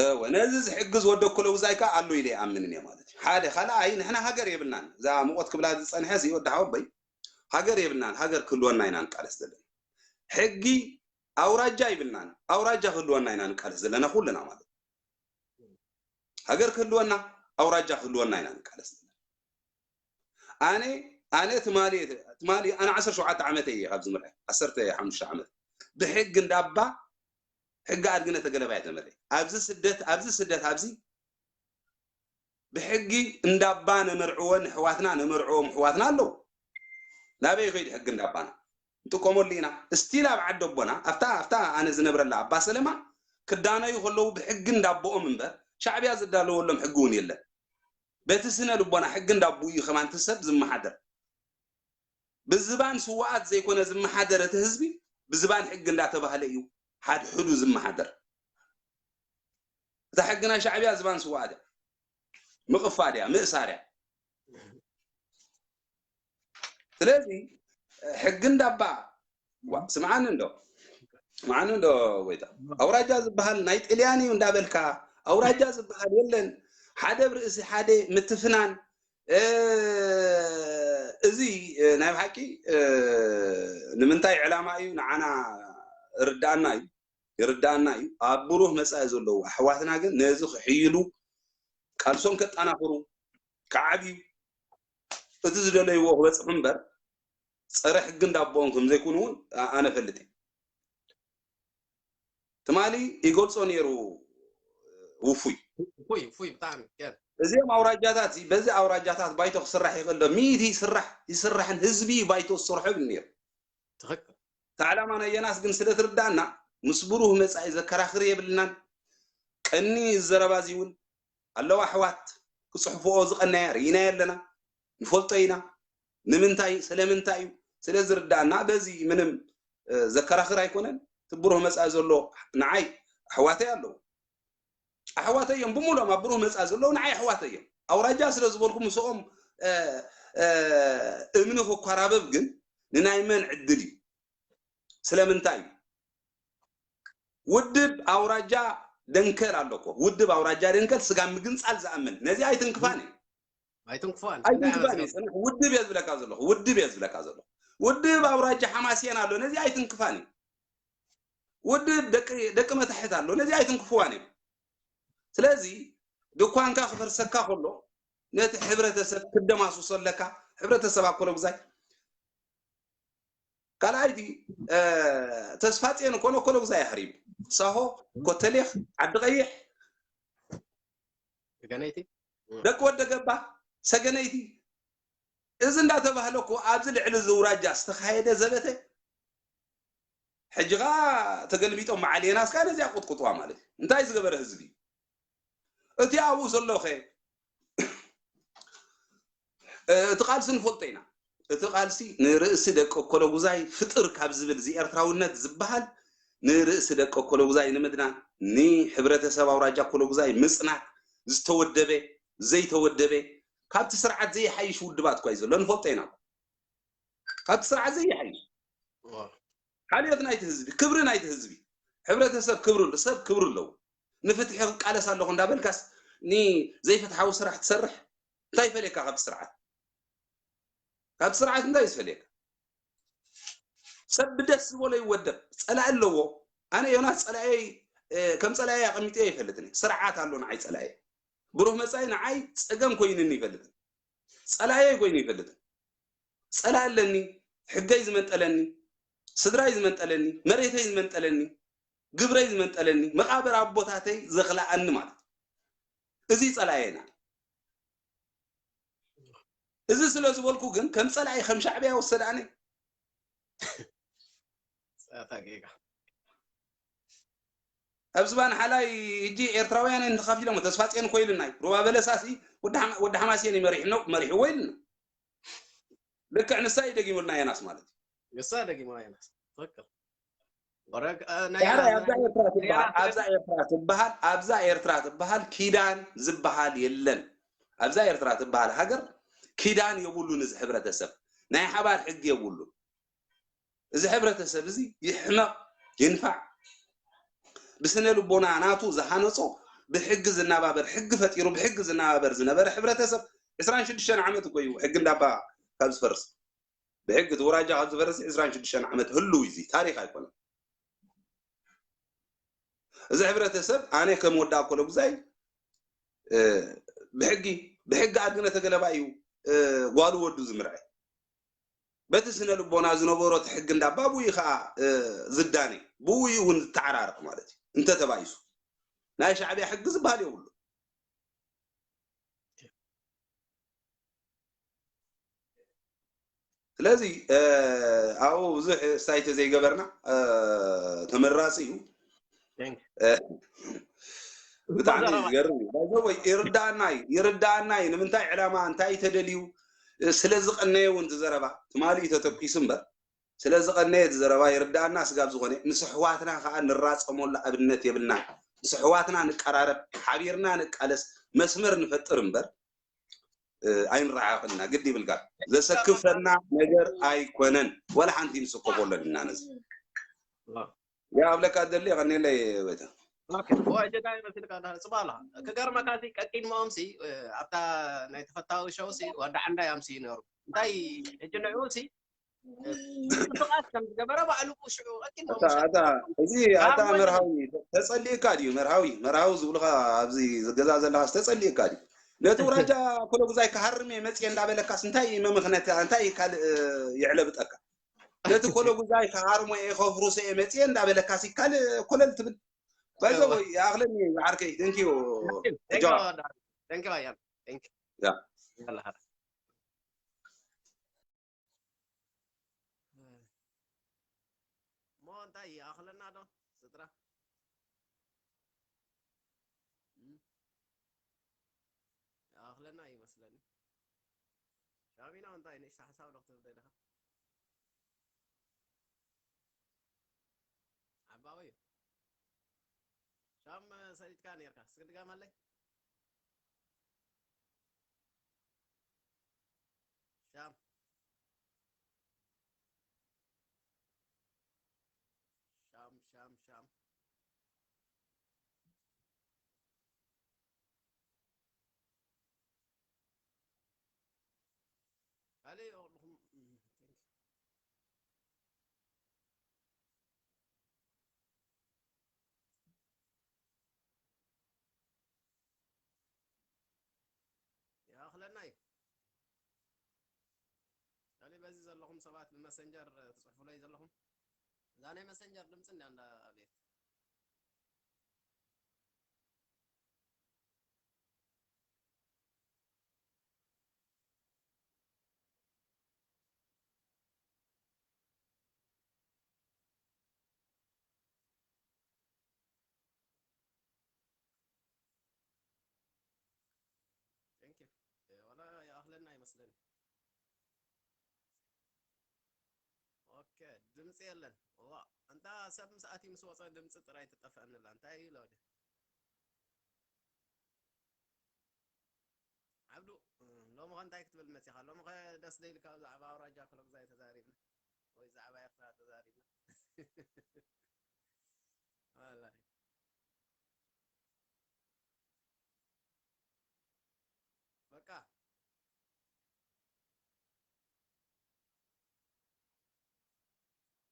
እወ ነዚ ዝሕግዝ ወደ ኮለጉዛይ ከኣ ኣሎ ኢለ ይኣምንን እየ ማለት እዩ። ሓደ ካልኣይ ንሕና ሃገር የብልናን። እዛ ሙቐት ክብላ ዝጸንሐ እዚ ወዲ ሓወቦይ ሃገር የብልናን። ሃገር ክህልወና ኢና ንቃለስ ዘለና። ሕጊ ኣውራጃ ይብልናን። ኣውራጃ ክህልወና ኢና ንቃለስ ዘለና ኩልና ማለት እዩ። ሃገር ክህልወና ኣውራጃ ክህልወና ኢና ንቃለስ ዘለና። ኣነ ኣነ ትማሊ ትማሊ ኣነ ዓሰርተ ሸውዓተ ዓመት እየ ካብዚ ምርዐ ዓሰርተ ሓሙሽተ ዓመት ብሕግ እንዳባ ሕጊ ኣድግነ ተገለባየ ተመረ ኣብዚ ስደት ኣብዚ ስደት ኣብዚ ብሕጊ እንዳባ ነመርዕወን ኣሕዋትና ነመርዕዎም ኣሕዋትና ኣለዉ። ናበይ ይኸይድ ሕጊ እንዳባና ንጥቀመሉ ኢና። እስቲል ኣብ ዓዲ ኣቦና ኣብታ ኣብታ ኣነ ዝነብረላ ኣባ ሰለማ ክዳነዩ ከለዉ ብሕጊ እንዳቦኦም እምበር ሻዕብያ ዝዳለወሎም ሕጊ እውን የለን። በቲ ስነ ልቦና ሕጊ እንዳቦኡ እዩ ከማን እቲ ሰብ ዝመሓደር። ብዝባን ስዋኣት ዘይኮነ ዝመሓደር እቲ ህዝቢ ብዝባን ሕጊ እንዳተባህለ እዩ ሓድሕዱ ዝመሓደር። እታ ሕጊ ናይ ሻዕብያ ዝባን ስዋኣት እያ። ምቕፋድ እያ፣ ምእሳር እያ። ስለዚ ሕጊ እንዳባ ስምዓኒ እንዶ ስምዓኒ እንዶ ጎይታ ኣውራጃ ዝበሃል ናይ ጥልያን እዩ እንዳበልካ ኣውራጃ ዝበሃል የለን። ሓደ ብርእሲ ሓደ ምትፍናን እዚ ናይ ብሓቂ ንምንታይ ዕላማ እዩ ንዓና ርዳኣና እዩ ይርዳኣና እዩ። ኣብ ብሩህ መጻኢ ዘለዉ ኣሕዋትና ግን ነዚ ክሕይሉ ቃልሶም ከጠናኽሩ ክዓብዩ እቲ ዝደለይዎ ክበጽሑ እምበር ጸረ ሕጊ እንዳቦኦም ከም ዘይኮኑ እውን ኣነ ፈልጥ እየ። ትማሊ ይገልጾ ነይሩ ውፉይ ውፉይ ውፉይ ብጣዕሚ እዚኦም ኣውራጃታት በዚ ኣውራጃታት ባይቶ ክስራሕ ይኽእል ዶ ሚእቲ ይስራሕ ይስራሕን ህዝቢ ባይቶ ዝሰርሖ ይብል ነይሩ። ትኽክል እቲ ዓላማ ናይ የናስ ግን ስለ ትርዳእና ምስ ብሩህ መጻኢ ዘከራኽር የብልናን። ቀኒ ዘረባ እዚ እውን ኣለዋ ኣሕዋት ክጽሕፍኦ ዝቐነያ ርኢና ኣለና ንፈልጦ ኢና። ንምንታይ ስለምንታይ እዩ ስለ ዝርዳእና በዚ ምንም ዘከራኽር ኣይኮነን። እቲ ብሩህ መጻኢ ዘሎ ንዓይ ኣሕዋተይ ኣለዉ ኣሕዋተይ እዮም ብምሎም ኣብ ብሩህ መጻኢ ዘለዉ ንዓይ ኣሕዋተይ እዮም። ኣውራጃ ስለ ዝበልኩ ምስኦም እ፣ እ፣ እምኒ ክኮራበብ ግን ንናይ መን ዕድል እዩ? ስለምንታይ እዩ? ውድብ ኣውራጃ ደንከል ኣሎ እኮ። ውድብ ኣውራጃ ደንከል ስጋ ምግንጻል ዝኣምን። ነዚ ኣይትንክፋን እዩ። ኣይትንክፋን። ኣይትንክፋን እዩ። ጽናሕ፣ ውድብ እየ ዝብለካ ዘለኹ። ውድብ እየ ዝብለካ ዘለኹ። ውድብ ኣውራጃ ሓማስየን ኣሎ። ነዚ ኣይትንክፋን እዩ። ውድብ ደቂ፣ ደቂ መታሕት ኣሎ። ነዚ ኣይትንክፍዋን እዩ። ስለዚ ድኳንካ ክፈርሰካ ከሎ ነቲ ሕብረተሰብ ክደማስሶ ኣለካ። ሕብረተሰብ ኣኮለጉዛይ ካልኣይቲ፣ እ፣ ተስፋጽዮን እኮ ነኮለጉዛይ ኣህሪቡ። ሳሆ፣ ኮተሌኽ፣ ዓዲ ቀይሕ፣ ገነይቲ። ደቂ ወደ ገባ፣ ሰገነይቲ። እዚ እንዳተባህለ እኮ ኣብዚ ልዕሊ እዚ ውራጃ ዝተኻየደ ዘበተ ሕጂ ኸኣ ተገልቢጦም መዓልየናስ ከኣ ነዚኣ ቁጥቁጥዋ ማለት እዩ። እንታይ ዝገበረ ህዝቢ? እቲ ኣብኡ ዘሎ ኸ? እ፣ እቲ ቃልሲ ንፈልጦ ኢና። እቲ ቃልሲ ንርእሲ ደቂ ኮለጉዛይ ፍጥር ካብ ዝብል እዚ ኤርትራውነት ዝበሃል ንርእሲ ደቂ ኮለጉዛይ ንምድና፣ ንሕብረተሰብ ኣውራጃ ኮለጉዛይ ምጽናት ዝተወደበ፣ ዘይተወደበ፣ ካብቲ ስርዓት ዘይሓይሽ ውድባት እኳ እዩ ዘሎ፣ ንፈልጦ ኢና። ካብቲ ስርዓት ዘይሓይሽ። እዋ። ሓልዮት ናይቲ ህዝቢ፣ ክብሪ ናይቲ ህዝቢ፣ ሕብረተሰብ ክብሪ ኣሎ፣ ሰብ ክብሪ ኣለዎ። ንፍትሒ ክቃለስ ኣለኹ እንዳበልካስ ንዘይፍትሓዊ ስራሕ ትሰርሕ? እንታይ ይፈልየካ ካብቲ ስርዓት? ካብቲ ስርዓት እንታይ እዩ ዝፈልየካ? ሰብ ብደስ ዝበሎ ይወደብ። ጸላኢ ኣለዎ። ኣነ ዮናስ ጸላኤይ፣ እ፣ ከም ጸላኤይ ኣቐሚጠዮ ይፈልጥን እየ። ስርዓት ኣሎ ንዓይ ጸላኤ። ብሩህ መጻኢ ንዓይ ጸገም ኮይኑኒ ይፈልጥን። ጸላኤይ ኮይኑ ይፈልጥን። ጸላኢ ኣለኒ፣ ሕገይ ዝመንጠለኒ፣ ስድራይ ዝመንጠለኒ፣ መሬተይ ዝመንጠለኒ፣ ግብረይ ዝመንጠለኒ፣ መቓብር ኣቦታተይ ዘኽልኣኒ ማለት እዩ። እዚ ጸላኤና። እዚ ስለ ዝበልኩ ግን ከም ጸላኢ ከም ሻዕብያ ወሰዳኒ። ጸታ ጌጋ። ኣብ ዝባን ሓላይ ሕጂ ኤርትራውያን እንተኻፊሎም ተስፋጽዮን እኮ ኢሉና እዩ። ሩባ በለሳሲ ወዲ ሓማ-፣ ወዲ ሓማስየን እዩ መሪሕኖ-፣ መሪሕዎ ኢሉና። ልክዕ ንሳ እዩ ደጊሙልና የናስ ማለት እዩ። ንሳ ደጊማ የናስ። ትክክል። ወረግ-፣ እ፣ ናይ ዳሕራይ ያ-፣ ኣብዛ ኤርትራ ትበሃል፣ ኣብዛ ኤርትራ ትበሃል፣ ኣብዛ ኤርትራ ትበሃል ኪዳን ዝበሃል የለን። ኣብዛ ኤርትራ ትበሃል ሃገር ኪዳን የብሉን። እዚ ሕብረተሰብ ናይ ሓባር ሕጊ የብሉን። እዚ ሕብረተሰብ እዚ ይሕመቕ ይንፋዕ፣ ብስነ ልቦና ናቱ ዝሃነጾ፣ ብሕጊ ዝናባበር፣ ሕጊ ፈጢሩ ብሕጊ ዝናባበር ዝነበረ ሕብረተሰብ ዕስራን ሽዱሽተን ዓመት እኮ እዩ ሕጊ እንዳባ ካብ ዝፈርስ። ብሕጊ እቲ ውራጃ ካብ ዝፈርስ ዕስራን ሽዱሽተን ዓመት ህሉው እዩ። እዚ ታሪኽ ኣይኮነን። እዚ ሕብረተሰብ ኣነ ከም ወዲ ኣኮለጉዛይ፣ እ፣ ብሕጊ፣ ብሕጊ ኣድግነ ተገለባ እዩ፣ እ፣ ጓሉ ወዱ ዝምርዐ። በቲ ስነ ልቦና ዝነበሮ እቲ ሕጊ እንዳባ ብኡ እዩ ከዓ፣ እ፣ ዝዳነ፣ ብኡ እዩ እውን ዝተዓራረቕ ማለት እዩ። እንተ ተባኢሱ ናይ ሻዕብያ ሕጊ ዝበሃል የብሉ። ስለዚ፣ እ፣ ኣብኡ ብዙሕ ስታይ ተዘይገበርና፣ እ፣ ተመራጺ እዩ። Thank you። እ፣ ብጣዕሚ ይገርም እዩ። ባይዘወይ ይርዳኣና እዩ፣ ይርዳኣና እዩ። ንምንታይ ዕላማ፣ እንታይ ተደልዩ፣ እ፣ ስለ ዝቐነየ እውን ዝዘረባ ትማሊ እዩ ተተኪሱ እምበር፣ ስለ ዝቐነየ ዝዘረባ ይርዳኣና። ስጋብ ዝኾነ ምስ ኣሕዋትና ከዓ ንራጸመሉ ኣብነት የብልና። ምስ ኣሕዋትና ንቀራረብ፣ ሓቢርና ንቃለስ፣ መስመር ንፈጥር እምበር፣ እ፣ ኣይንረሓቕና። ግዲ ይብልካ። ዘሰክፈና ነገር ኣይኮነን። ወላ ሓንቲ ንስከፎ ኣለና ነዚ። ዋ። ያ ኣብለካ ደሊ ቀኒለይ ቤተ። ኦኬ፣ ወይ ጀጋይ መሲልካ ኣለኻ። ጽቡቕ ኣለኻ። ክገርመካ ሲ ቀቂድሞኦም ሲ፣ እ፣ ኣብታ ናይ ተፈታዊ ሸው ሲ ወዲ ዓንዳ ያም ሲ ነሩ። እንታይ ሕጂ ንዕኡ ሲ፣ እ፣ ምንቅስቃስ ከም ዝገበረ ባዕሉ ሽዑ ቀቂድሞኦም ኣታ፣ ኣታ፣ እዚ ኣታ መርሃዊ ተጸሊእካ ድዩ? መርሃዊ፣ መርሃዊ ዝብሉኻ ኣብዚ ገዛ ዘለኻስ ተጸሊእካ ድዩ? ነቲ ውራጃ ኮለጉዛይ ክሃርም እየ መጽየ እንዳበለካስ እንታይ መምኽነትካ? እንታይ ካልእ፣ እ፣ የዕለብጠካ? ነቲ ኮለጉዛይ ክሃርሞ እየ፣ ከፍርሶ እየ መጽየ እንዳበለካሲ ካልእ ኮለል ትብል። ባይዘወይ፣ ይኣኽለኒ ዝዓርከይ። Thank you። Thank you፣ ጆዋ። Thank you፣ ኣያም። Thank you። ያ። ያላ፣ ኸላስ። እሞ እንታይ ይኣኽለና ዶ፣ ስድራ? እም? ይኣኽለና ይመስለኒ። ሻሚና እንታይ ንእሽቶ ሓሳብ ዶ ክትብል ደለኻ? ዓባዊ እዩ። ሻም ሰሊጥካ ኔርካ። እስኪ ድጋመለይ። ሻም። ካልእ ይወቕልኹም። እም፣ ቴንክ ዩ። ይኣኽለና እዩ። ካልእ በዚ ዘለኹም ሰባት ብመሰንጀር ትጽሕፉለይ ዘለኹም፣ እዛ ናይ መሰንጀር ድምፂ እንድያ እንዳ ኣብየት። ቴንክ ዩ። ዋላ ይኣኽለና ይመስለኒ። ኦኬ፣ ድምፂ የለን። ዋ፣ እንታ ሰብ ምስ ኣትዩ ምስ ወፀ ድምፂ ጥራይ ትጠፍአንላ። እንታይ እዩ ሎዲ? ዓብዱ፣ ሎሚ ኸ እንታይ ክትብል መፂኻ? ሎሚ ኸ ደስ ደይልካ ብዛዕባ ኣውራጃ ክሎግዛይ ተዛሪብና ወይ ብዛዕባ ኤርትራ ተዛሪብና? ወላሂ። በቃ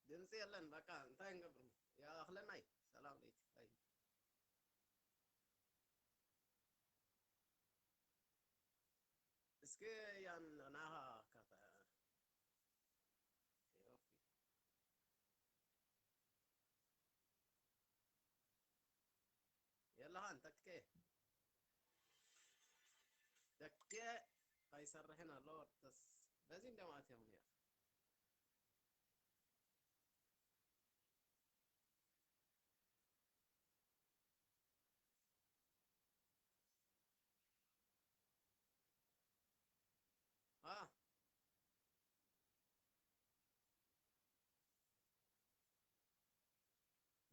ድምፂ የለን። በቃ እንታይ ንገብር? ይኣኽለና እዩ። ሰላም ለይቲ። ኣይ። እስኪ ያን ናኻ ካታ ኦኬ። የለኻን ተክኬ ተክኬ ኣይሰርሕን ኣሎ። ተስ በዚ እንደማለት እዮም። አ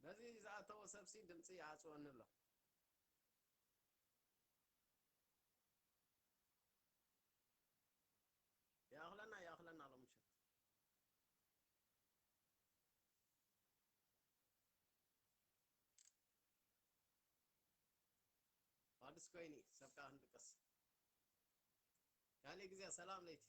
በዚ ዝኣተወ ሰብሲ ድምፂ ይዓፅወኒ ኣሎ። ይኣኽለና፣ ይኣኽለና ሎም ምሸት። ፋድስ ኮይኒ ሰብ ከዓ ክንድቅስ። ካልእ ግዜ ሰላም ለይቲ።